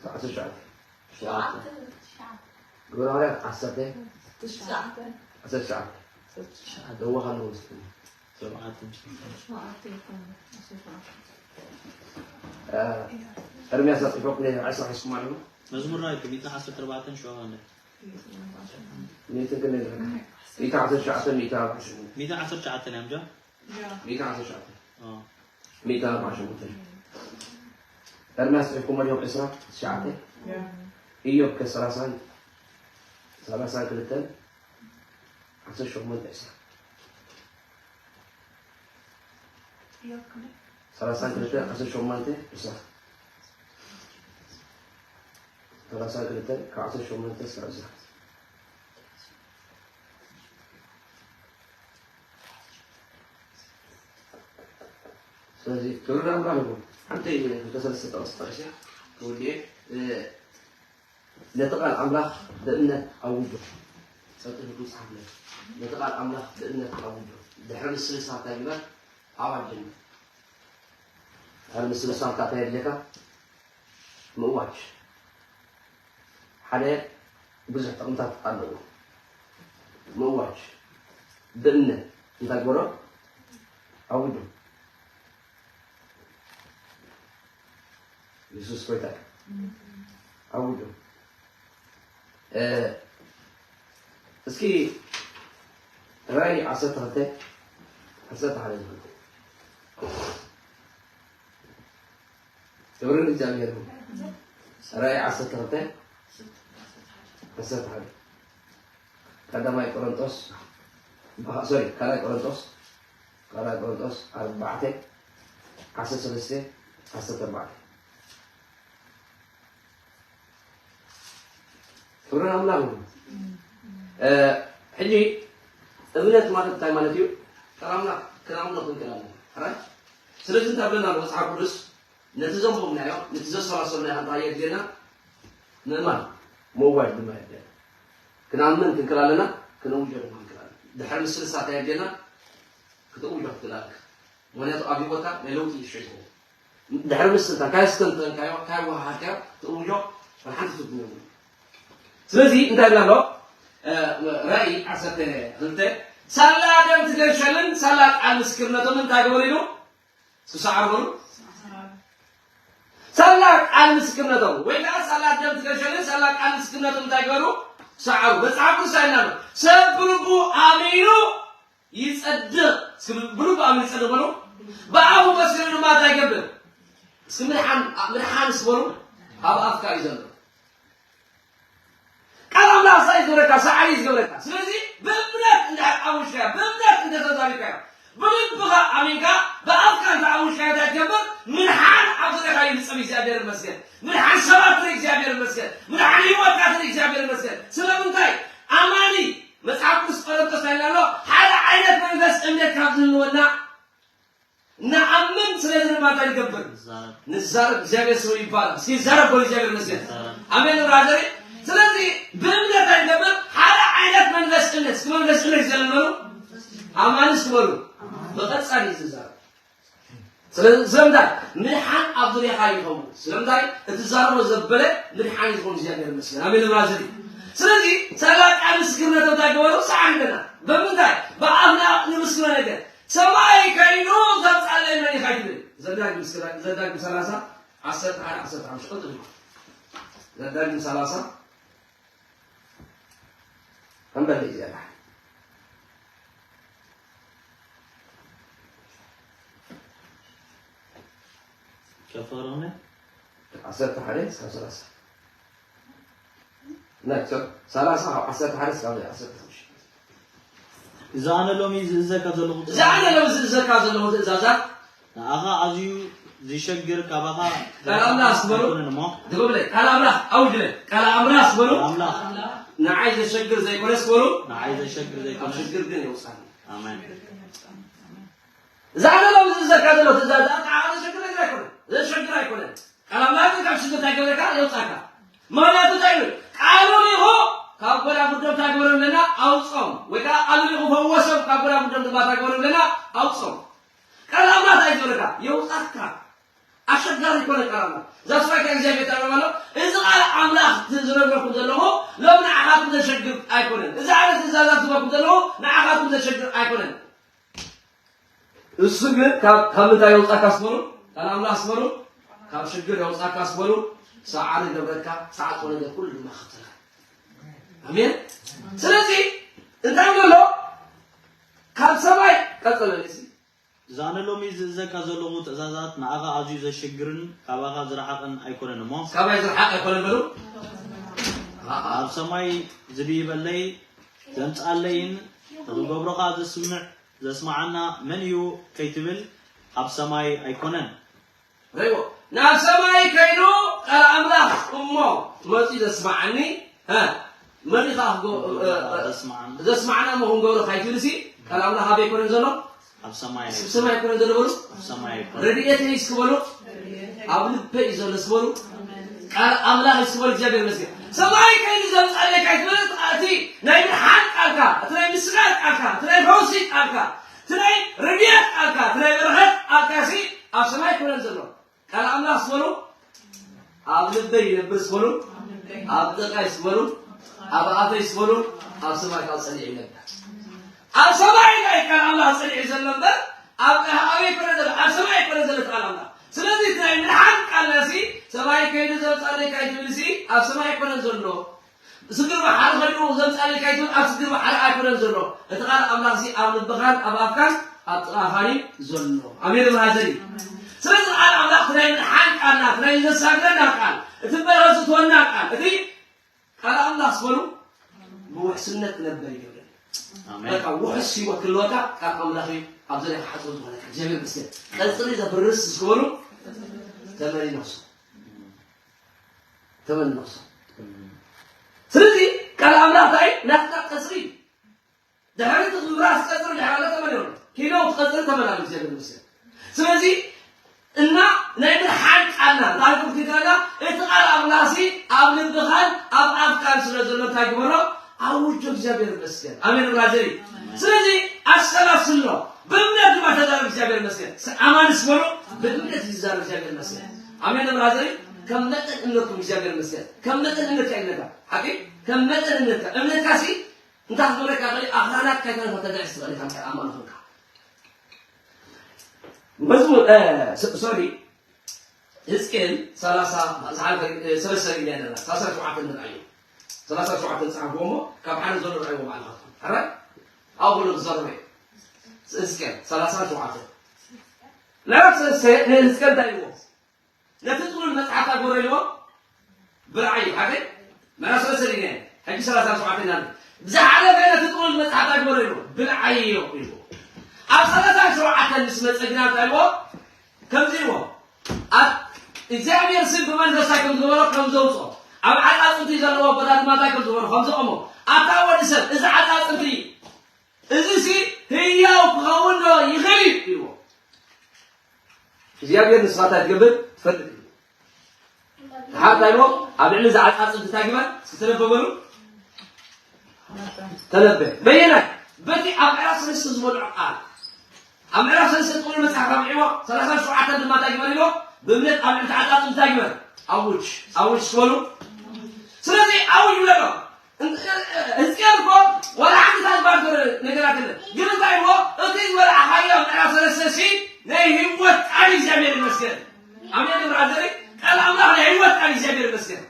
ዓሰርተ ሸውዓተ። ሸውዓተ። ግብረ ሃዋርያት ዓሰርተ፣ ትሽዓተ። ዓሰርተ ሸውዓተ። ትሽዓተ። ደወኻ ኣለዎ መስለኒ። ሸውዓተ። ሸውዓተ ይኾኑ። ዓሰርተ ሸውዓተ። እ፣ ኤርምያስ ኣጽሒፎ ክንደይ? ዕስራ ሒዝኩም ኣለኹም? መዝሙር ዳዊት ሚእትን ዓሰርተ ኣርባዕተን ሸውዓተ። ሚእትን ክንደይ? ሚእትን ዓሰርተ ሸውዓተ፣ ሚእትን ኣርባዕተ። ሚእትን ዓሰርተ ትሽዓተን እዮም ጃ? ሚእትን ዓሰርተ ሸውዓተ። ኦ። ሚእትን ኣርባዕተ ሸሞንተ። ኤርምያስ ጽሒፍኩሞ ዲኹም? ዕስራ ትሽዓተ። ያ። ኢዮብ ከ ሰላሳን፣ ሰላሳን ክልተን፣ ዓሰርተ ሸሞንተ፣ ዕስራ። ኢዮብ ክንደይ? ሰላሳን ክልተን፣ ዓሰርተ ሸሞንተ፣ ዕስራ። ሰላሳን ክልተን፣ ካብ ዓሰርተ ሸሞንተ እስካብ ዕስራ። ስለዚ ክብሪ ንኣምላኽ ይኹን። ሓንቲ ክልተ ሰለስተ ጥቕሲ ጠቒሰ ክውድእ እየ። እ፣ ነቲ ቃል ኣምላኽ ብእምነት ኣውጆ። ጸብሒ ህዝቡ ጸሓፍለ። ነቲ ቃል ኣምላኽ ብእምነት ኣውጆ። ድሕሪ ምስልሳ እንታይ ግበር? ኣዋጅ ጀምር። ድሕሪ ምስልሳ እንታይ የድልየካ? ምእዋጅ። ሓደ ብዙሕ ጥቕምታት ኣለዎ። ምእዋጅ ብእምነት እንታይ ግበሮ? ኣውጆ። የሱስ ጎይታ እዩ። ኣውጆ። እ፣ እስኪ ራእይ ዓሰርተ ክልተ፣ ዓሰርተ ሓደ ዝብል። ክብሪ ንእግዚኣብሔር ይኹን። ራእይ ዓሰርተ ክልተ፣ ዓሰርተ ሓደ። ቀዳማይ ቆሮንጦስ፣ ሶሪ፣ ካልኣይ ቆሮንጦስ፣ ካልኣይ ቆሮንጦስ ኣርባዕተ፣ ዓሰርተ ሰለስተ፣ ዓሰርተ ኣርባዕተ። ክብሪ ንኣምላኽ ይኹን። እ፣ ሕጂ እምነት ማለት እንታይ ማለት እዩ? ቃል ኣምላኽ ክነምልኽ ክንክእል ኣለና። ሕራይ? ስለዚ እንታይ ብለና ኣሎ መጽሓፍ ቅዱስ? ነቲ ዘንበብናዮ፣ ነቲ ዘሰላሰልናዮ እንታይ የድልየና? ምእማን፣ ምእዋጅ ድማ የድልየና። ክንኣምን ክንክእል ኣለና፣ ክነውጆ ድማ ክንክእል ኣለና። ድሕሪ ምስልሳ እንታይ የድልየና? ክትእውጆ ክትክእል ኣለካ። ምኽንያቱ ኣብ ህይወትካ ናይ ለውጢ እዩ ዝሽዕቦ። ድሕሪ ምስልታ፣ እንታይ ኣስተንተንካዮ፣ እንታይ ወሃሃድካዮ፣ ትእውጆ፣ ወላ ሓንቲ ትርጉም የብሉን። ስለዚ እንታይ ይብላ ኣሎ? እ፣ ራእይ ዓሰርተ ክልተ፣ ሳላ ደም ትገንሸልን ሳላ ቃል ምስክርነቶምን እንታይ ግበሩ ኢሉ? እስኪ ሰዓር በሉ። ሳላ ቃል ምስክርነቶም ወይ ከዓ ሳላ ደም ትገንሸልን ሳላ ቃል ምስክርነቶም እንታይ ግበሩ? ሰዓሩ። መጽሓፍ ቅዱስ እንታይ ይብላ ኣሎ? ሰብ ብልቡ ኣሚኑ ይጸድቕ። እስኪ ብልቡ ኣሚኑ ይጸድቕ በሉ። ብኣፉ በሲሩ ድማ እንታይ ይገብር? እስኪ ምድሓን፣ ምድሓን እስኪ በሉ። ኣብ ኣፍካ እዩ ዘሎ። ቃል ኣምላኽ ሳይ ዝገብረካ፣ ሰዓሪ ዝገብረካ። ስለዚ ብእምነት እንድሕር ኣውሽካዮ፣ ብእምነት እንተተዛሪብካዮ፣ ብልብኻ ኣሚንካ፣ ብኣፍካ እንተ ኣውሽካዮ እንታይ ትገብር? ምድሓን ኣብ ዙርያኻ ይንጸብ። እግዚኣብሔር ይመስገን። ምድሓን ሰባት ትርኢ። እግዚኣብሔር ይመስገን። ምድሓን ህይወትካ ትርኢ። እግዚኣብሔር ይመስገን። ስለምንታይ? ኣማኒ መጽሓፍ ቅዱስ ቆሮንቶስ እንታይ ኢሉ ኣሎ? ሓደ ዓይነት መንፈስ እምነት ካብ ዝህልወና ንኣምን፣ ስለዚ ድማ እንታይ ንገብር? ንዛረብ። ንዛረብ። እግዚኣብሔር ስሙ ይባረክ። እስኪ ይዛረብ በሉ። እግዚኣብሔር ይመስገን። ይዛረብ። ኣሜን ብራዘር። ስለዚ ብእምነት እንታይ ንገብር? ሓደ ዓይነት መንፈስ እምነት። እስኪ መንፈስ እምነት ይዘለል በሉ። ኣማን እስኪ በሉ። ብቐጻሊ እዩ ዝዛረብ። ስለዚ ስለምንታይ? ምድሓን ኣብ ዙርያኻ ይኸውን። ስለምንታይ? እትዛረቦ ዘበለ ምድሓን እዩ ዝኸውን። እግዚኣብሔር ይመስገን። ኣሜን ብራዘር። ስለዚ ሳላ ቃል ምስክርነቶም እንታይ ገበሩ? ሰዓር ኣለና። ብምንታይ? ብኣፍና ንምስክሮ ነገር። ሰማይ ከይኑ ዘምጻለይ መን ኢኻ ይብል? ዘዳግም እስከ፣ ዘዳግም ሰላሳ፣ ዓሰርተ ሓደ፣ ዓሰርተ ሓሙሽተ፣ ቅጽል። ዘዳግም ሰላሳ፣ ኣንበል እዚኣ። ከፈሮነ ዓሰርተ ሓደ እስካብ ሰላሳ። ናይ፣ ሶሪ፣ ሰላሳ ካብ ዓሰርተ ሓደ እስካብ ዓሰርተ ሓሙሽተ። እዚ ኣነ ሎሚ ዝእዘካ ዘለኹ እዚ ኣነ ሎሚ ዝእዘካ ዘለኹ ትእዛዛት ንኣኻ ኣዝዩ ዝሸግር ካባኻ ቃል ኣምላኽ ስበሩ። ኣይኮነን እሞ ድገምለይ፣ ቃል ኣምላኽ ኣውጅለይ፣ ቃል ኣምላኽ ስበሩ። ኣምላኽ ንዓይ ዘሸግር ዘይኮነ ስበሩ። ንዓይ ዘሸግር ኣብ ዘይኮነ ሽግር ግን የውፃኒ። ኣሜን። እዚ ኣነ ሎሚ ዝእዘካ ዘለኹ ትእዛዛት ንዓኻ ዘሸግር ነገር ኣይኮነን፣ ዘሸግር ኣይኮነን። ቃል ኣምላኽ ግን ካብ ሽግር እንታይ ይገብረካ? የውፃካ። ምኽንያቱ እንታይ ይብል? ቃሉ ሪኹ ካብ ጎዳጉዶም እንታይ ግበሮም ኣለና? ኣውጾም። ወይ ከዓ ኣልሚኹ ፈወሶም፣ ካብ ጎዳጉዶም ድማ እንታይ ግበሮም ኣለና? ኣውጾም። ቃል ኣምላኽ እንታይ እዩ ዝብለካ? የውጻካ። ኣሸጋሪ ይኮነ ቃል ኣምላኽ። ዛስፋይ ካብ እግዚኣብሔር ተረማ ኣሎ። እዚ ቃል ኣምላኽ ዝነግረኩም ዘለኹ ሎም ንዓኻትኩም ዘሸግር ኣይኮነን። እዚ ዓይነት ትእዛዛት ዝበኩም ዘለኹ ንዓኻትኩም ዘሸግር ኣይኮነን። እሱ ግን ካብ ካብ ምንታይ የውጻካ ስበሉ? ቃል ኣምላኽ ስበሉ። ካብ ሽግር የውጻካ ስበሉ። ሰዓሪ ገብረካ፣ ጻዕቆ ነገር ኩሉ ድማ ክፍተካ። ኣሜን። ስለዚ እንታይ ዘሎ? ካብ ሰማይ ቀጸለ እዚ። እዛ ንሎሚ ዝእዘካ ዘለኹ ትእዛዛት ንኣኻ ኣዝዩ ዘሽግርን ካባኻ ዝረሓቕን ኣይኮነን እሞ፣ ካባይ ዝረሓቕ ኣይኮነን በሉ። ኣብ ሰማይ ዝድይበለይ ዘምጽኣለይን ንኽገብሮኻ ዘስምዕ ዘስምዓና መን እዩ ከይትብል፣ ኣብ ሰማይ ኣይኮነን። ርእይዎ፣ ናብ ሰማይ ከይዱ ቃል ኣምላኽ እሞ መጺኡ ዘስምዓኒ፣ እ፣ መሪኻ ክጎ-፣ እ፣ እ፣ ዘስምዓኒ። ዘስምዓና እሞ ክንገብሮ ካይትብልሲ፣ ቃል ኣምላኽ ኣበይ ኣይኮነን ዘሎ? ኣብ ሰማይ ኣብ ኣይኮነን። ሰማይ ኣይኮነን ዘሎ በሉ። ኣብ ሰማይ ኣይኮነን። ረድኤተይ እስኪ በሉ። ኣብ ልበይ እዩ ዘሎ እስኪ በሉ። ቃል ኣምላኽ እስኪ በሉ። እግዚኣብሔር ይመስገን። ሰማይ ከይዱ ዘምጻለይ ካይትብል፣ እቲ ናይ ምድሓን ቃልካ፣ እቲ ናይ ምስጋር ቃልካ፣ እቲ ናይ ፈውሲ ቃልካ፣ እቲ ናይ ረድኤት ቃልካ፣ እቲ ናይ በረኸት ቃልካ ሲ ኣብ ሰማይ ኣይኮነን ዘሎ። ቃል ኣምላኽ ስበሉ። ኣብ ልበይ ይነብር ስበሉ። ኣብ ጥቓይ ስበሉ። ኣብ ኣፈይ ስበሉ። ኣብ ሰማይ ካብ ጸኒዑ ይነብር። ኣብ ሰማይ ናይ ቃል ኣምላኽ ጸኒዑ ዘሎ እምበር ኣብ ኣበይ ኮነ ዘሎ? ኣብ ሰማይ ኮነ ዘሎ ቃል ኣምላኽ። ስለዚ እቲ ናይ ምድሓን ቃልና ሲ ሰማይ ከይዱ ዘምጻለይ ካይትብል ሲ ኣብ ሰማይ ኣይኮነን ዘሎ። ስግር ባሕሪ ከይዱ ዘምጻለካ ይትብል ኣብ ስግር ባሕሪ ኣይኮነን ዘሎ። እቲ ቃል ኣምላኽ እዚ ኣብ ልብኻን ኣብ ኣፍካን ኣብ ጥቓኻን እዩ ዘሎ። ኣሜን ብራዘሪ። ስለዚ ቃል ኣምላኽ እቲ ናይ ምድሓን ቃልና፣ እቲ ናይ ዘሳግረና ቃል፣ እቲ በረኸት ዝትወና ቃል፣ እቲ ቃል ኣምላኽ ዝበሉ ብውሕስነት ክነበር ይገብረና። ኣሜን። በቃ ውሕስ ህይወት ክህልወካ ቃል ኣምላኽ እዩ ኣብ ዘሪኻ ሓጹር ዝኾነካ። እግዚኣብሔር ይመስገን። ቀጽሪ ዘፍርስ ዝበሉ ተመን ይነኽሱ። ተመን ይነኽሱ። ስለዚ ቃል ኣምላኽ እንታይ እዩ? ናትና ቀጽሪ እዩ። ድሕሪ እቲ ምፍራስ ቀጽሪ ድሕሪ ኣሎ ተመን ይነኽሱ። ኪሎ ቀጽሪ ተመን ኣሎ እግዚኣብሔር ይመስገን። ስለዚ እና ናይ ምድሓን ቃልና እንታይ ክብትግረና እቲ ቃል ኣምላኽሲ ኣብ ልብኻን ኣብ ኣፍካን ስለ ዘሎ እንታይ ግበሮ? ኣውጆ እግዚኣብሔር ይመስገን። ኣሜን ብራዘሪ። ስለዚ ኣሰላስሎ ብእምነት ድማ ተዛረብ እግዚኣብሔር ይመስገን። ስ-፣ ኣማን ስበሉ ብእምነት ይዛረብ እግዚኣብሔር ይመስገን። ኣሜን ብራዘሪ። ከም መጠን እምነትኩም እግዚኣብሔር ይመስገን። ከም መጠን እምነትካ ይብለካ። ሓቂ ከም መጠን እምነትካ። እምነትካ ሲ እንታይ ክትብለካ ይኽእል? ኣኽራናት ካይኮነ ከተግዕስ ትኽእል ኢኻ እንታይ ኣማን ኾንካ። መዝሙር፣ እ፣ ስ-፣ ሶሪ፣ ህዝቅኤል ሰላሳ ዝሓለፈ፣ እ፣ ሰለስተ ርኢና ኣለና። ሰላሳ ሸውዓተ ንርኣዮ። ሰላሳ ሸውዓተ ዝጸሓፍዎ እሞ ካብ ሓደ ዘሎ ርኣይዎ ባዕልኻትኩም። ሕራይ? ኣብኡ ኩሉ ክዛረበ እዩ። ህዝቅኤል ሰላሳ ሸውዓተ። ምዕራፍ ሰለስተ ንህዝቅኤል እንታይ ኢልዎ? ነቲ ጥሉል መጽሓፍ ኣግበሮ ኢልዎ። ብልዓዮ፣ ሓቀይ? ምዕራፍ ሰለስተ ርኢና። ሕጂ ሰላሳ ሸውዓተ ኢና። ብዝሓለፈ ነቲ ጥሉል መጽሓፍ ኣግበሮ ኢልዎ። ብልዓዮ ኢልዎ። ኣብ ሰላሳ ሸውዓተ ምስ መጸ ግና እንታይ ኢልዎ? ከምዚ ኢልዎ። ኣብ እግዚኣብሔር ስም ብመንፈስ እንታይ ከም ዝገበሮ ከም ዘውፅኦ፣ ኣብ ዓጻጽምቲ ዘለዎ ቦታ ድማ እንታይ ከም ዝገበሮ ከም ዘቆሞ፣ ኣታ ወዲ ሰብ፣ እዚ ዓጻጽምቲ እዚ ሲ ህያው ክኸውን ዶ ይኽእል እዩ? ኢልዎ። እግዚኣብሔር ንስኻ እንታይ ትገብር? ትፈልጥ እዩ። ንሓንቲ ኢልዎ፣ ኣብ ልዕሊ እዚ ዓጻጽምቲ እንታይ ግበር? እስኪ ተነበበሉ። ተነበየ። በየናይ? በቲ ኣብ ምዕራፍ ሰለስተ ዝበልዖ ቃል። ኣብ ምዕራፍ ሰለስተ ጥቕሉል መጽሓፍ ኣብዒዎ፣ ሰላሳ ሸውዓተ ድማ እንታይ ግበር ኢልዎ? ብእምነት ኣብ ልዕሊ ተዓጻጽምቲ እንታይ ግበር? ኣውጅ። ኣውጅ ስበሉ። ስለዚ ኣውጅ ይብለሎ። እንት-፣ ህዝቅኤል እኮ ዋላ ሓንቲ እንታይ ዝበሃል ነገር ኣይኮነን። ግን እንታይ ኢልዎ? እቲ ዝበልዓኻዮ ኣብ ምዕራፍ ሰለስተ ሲ ናይ ህይወት ቃል እግዚኣብሔር ይመስገን። ኣሜን ብራዘሪ፣ ቃል ኣምላኽ ናይ ህይወት ቃል እግዚኣብሔር ይመስገን።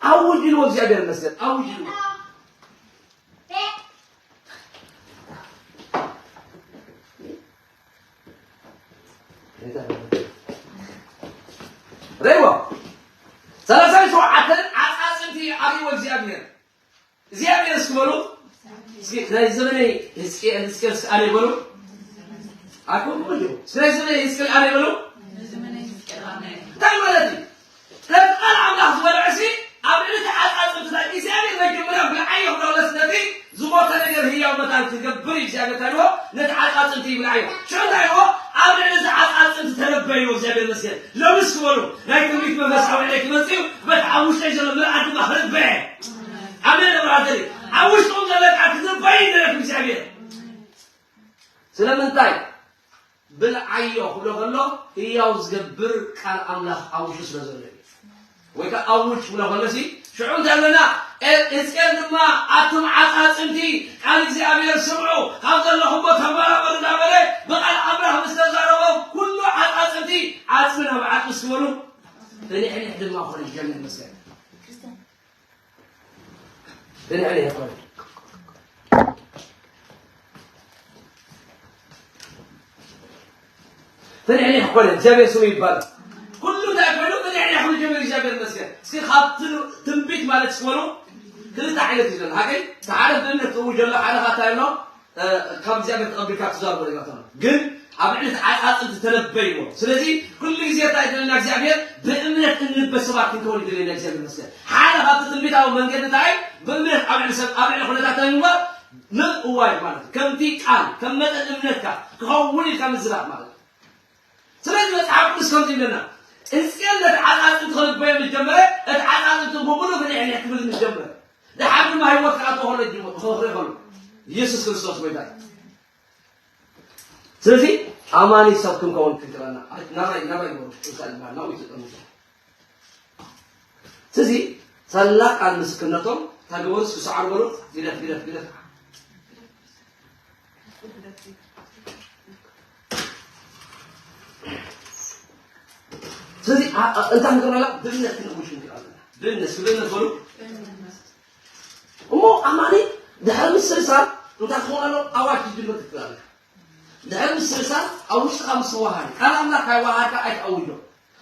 ኣውጅ ኢልዎ እግዚኣብሔር ይመስገን። ኣውጅ ኢልዎ። ርእይዎ። ሰላሳን ሸውዓተን ዓጻጽምቲ ኣብይዎ እግዚኣብሔር። እግዚኣብሔር እስኪ በሉ። እስኪ ናይ ዘመነይ ህዝቅኤል፣ ህዝቅኤል እስኪ ኣነ በሉ። ኣኩም በሉ። እስኪ ናይ ዘመነይ ህዝቅኤል ኣነ በሉ። እንታይ ማለት እዩ? ነቲ ቃል ኣምላኽ ዝበልዐሲ ኣብ ልዕሊ ተዓጻጽምቲ ናይ እግዚኣብሔር መጀመርያ ብልዓዮ ክብለለስ ነቲ ዝሞተ ነገር ህያው መታን ክገብር እዩ እግዚኣብሔር እንታይ ኢልዎ? ነቲ ዓጻጽምቲ ይብልዓዮ። ሽዑ እንታይ ኢልዎ? ኣብ ልዕሊ እዚ ዓጻጽምቲ ተነበይዎ እግዚኣብሔር ይመስገን። ሎምስ ክበሉ ናይ ትንቢት መንፈስ ኣብ ልዕለይ ክመጽእ እዩ። በቲ ኣብ ውሽጠይ ዘሎ ምልኣት ድማ ክርበ። ኣሜን። ብራዘሪ ኣብ ውሽጥኩም ዘሎ ቃል ክትበይ ይደረግ እግዚኣብሔር። ስለምንታይ? ብልዓዮ ክብሎ ከሎ ህያው ዝገብር ቃል ኣምላኽ ኣብ ውሽጡ ስለ ዘሎ እዩ። ወይ ከዓ ኣብ ውጭ ክብሎ ከሎ ሲ ሽዑ እንታይ ኣለና? ኤ- ሕዝቅኤል ድማ ኣቱም ዓፃፅምቲ ቃል እግዚኣብሔር ስምዑ፣ ካብ ዘለኹሞ ተመራመሩ እናበለ ብቃል ኣምላኽ ምስ ተዛረቦም ኩሉ ዓፃፅምቲ ዓፅሚ ናብ ዓፅሚ እስክበሉ ፍንሕንሕ ድማ ኮነ። እግዚኣብሔር ይመስገን። ፍንሕንሕ ይኾነ። ፍንሕንሕ ይኾነ። እግዚኣብሔር ስሙ ይባል። ኩሉ እንታይ ኮይኑ ፍንሕንሕ ክብሉ ጀመሩ። እግዚኣብሔር ይመስገን። እስኪ ካብ ትን- ትንቢት ማለት ስበሉ ክልተ ዓይነት እዩ ዘሎ። ሓቀይ ተሓደ ብእምነት ትእውጅ ዘሎ ሓደ ካታ ኣሎ ካብ እግዚኣብሔር ተቐቢልካ ትዛረቦ ነገር ኣሎ። ግን ኣብ ልዕሊ እቲ ዓፃፅምቲ ተነበይዎ። ስለዚ ኩሉ ግዜ እንታይ ይደለና እግዚኣብሔር? ብእምነት እንበ ሰባት ክንከውን ይደለና እግዚኣብሔር ይመስገን። ሓደ ካብቲ ትንቢታዊ መንገዲ እንታይ? ብእምነት ኣብ ልዕሊ ሰብ ኣብ ልዕሊ ኩነታት እንታይ ምግባር? ምእዋጅ ማለት እዩ። ከምቲ ቃል ከም መጠን እምነትካ ክኸውን ኢልካ ምዝራብ ማለት እዩ። ስለዚ መፅሓፍ ቅዱስ ከምዚ ይብለና፣ ሕዝቅኤል ነቲ ዓፃፅምቲ ክልበዮ ምስ ጀመረ እቲ ዓፃፅምቲ ብምሉእ ብንዕንዕ ክብል ምስ ጀመረ ደሓር ድማ ህይወት ክኣቶ ከሎ ይጅምር ክኽሪ ከሎ ኢየሱስ ክርስቶስ ጎይታ እዩ። ስለዚ ኣማኒ ሰብ ክንከውን ክንክእለና ናባይ ናባይ ይበሩ እንታይ ዝበሃል ናብኡ ይትጠምቶ። ስለዚ ሳላ ቃል ምስክርነቶም ታገበሩስ ክሰዓሩ በሉ ግደፍ ግደፍ ግደፍ። ስለዚ እንታይ ንገብር ኣለና? ድልነት ክንእውጅ ንክእል ኣለና። ድልነት ብድልነት በሉ። እሞ ኣማኒ ድሕሪ ምስርሳር እንታይ ክኸውን ኣለዎ? ኣዋጅ ክጅምር ክትክእል ኣለካ። ድሕሪ ምስርሳር ኣብ ውሽጥካ ምስ ተዋሃደ ቃል ኣምላኽ ካይወሃድካ ኣይትኣውጆ።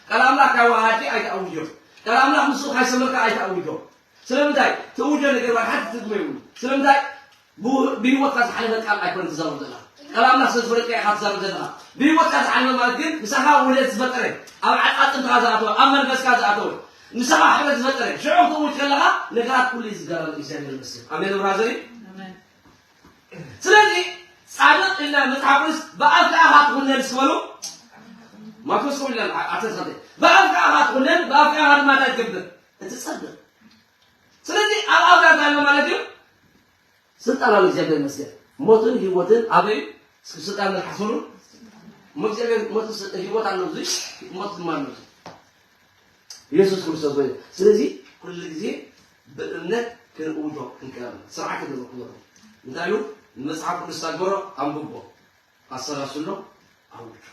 ቃል ኣምላኽ ካይወሃድኪ ኣይትኣውጆ። ቃል ኣምላኽ ምስኡ ካይሰመርካ ኣይትኣውጆ። ስለምንታይ ትእውጆ ነገር ባል ሓንቲ ትርጉም የብሉ። ስለምንታይ ብህይወትካ ዝሓለፈ ቃል ኣይኮነ ትዛረብ ዘለኻ። ቃል ኣምላኽ ስለ ዝፈለጥካ ኢኻ ትዛረብ ዘለኻ። ብህይወትካ ዝሓለፈ ማለት ግን ምሳኻ ውህደት ዝፈጠረ፣ ኣብ ዓጻጽምትኻ ዝኣተወ፣ ኣብ መንፈስካ ዝኣተወ፣ ምሳኻ ሕብረት ዝፈጠረ ሽዑ ክትእውጅ ከለኻ ነገራት ኩሉ እዩ ዝገራረብ። እግዚኣብሔር ይመስገን። ኣሜን ብራዘሪ። ስለዚ ጻድቕ ኢልና መጽሓፍ ቅዱስ ብኣፍካ ኢኻ ትኹነን ስበሉ። ማቴዎስ ከው ኢልና ኣተሰደ ብኣፍካ ኢኻ ትኹነን ብኣፍካ ኢኻ ድማ እንታይ ትገብር? እትጸድቕ። ስለዚ ኣብ ኣፍካ እንታይ ኣሎ ማለት እዩ? ስልጣን ኣሎ። እግዚኣብሔር ይመስገን። ሞትን ህይወትን ኣበይ? እስኪ ስልጣን ንሓስበሉ። እሞ እግዚኣብሔር ሞት ህይወት ኣሎ፣ እዚ ሞት ድማ ኣሎ። ኢየሱስ ክርስቶስ ወይ ስለዚ ኩሉ ግዜ ብእምነት ክንእውጆ ክንቀበል ስርዓት ኣለዎ ክብሎ እንታይ እዩ? ንመጽሓፍ ቅዱስ ታግበሮ ኣንብቦ ኣሰላስሎ ኣውጆ።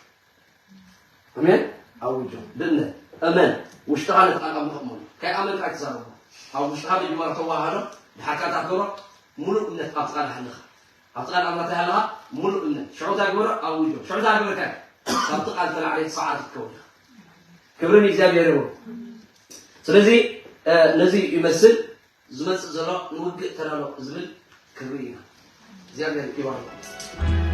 ኣሜን። ኣውጆ ብእምነት እመን። ውሽጥኻ ነቲ ቃል ኣምላኽ እመኑ። ከይኣመንካ ኣይትዛረቦ። ኣብ ውሽጥኻ መጀመርያ ተዋሃዶ ድሓር ካልእ ታግበሮ። ሙሉእ እምነት ኣብቲ ቃል ኣለኻ። ኣብቲ ቃል ኣምላኽ ኣለኻ። ሙሉእ እምነት ሽዑ እንታይ ግበሮ? ኣውጆ። ሽዑ እንታይ ግበረካ? ካብቲ ቃል ተላዕለ ሰዓት ክትከውን ኢኻ። ክብሪ ንእግዚኣብሔር ይኹን። ስለዚ ነዚ ይመስል። ዝመጽእ ዘሎ ንውግእ ተዳሎ ዝብል ክርኢ ኢና። እግዚኣብሔር ይባርኩም።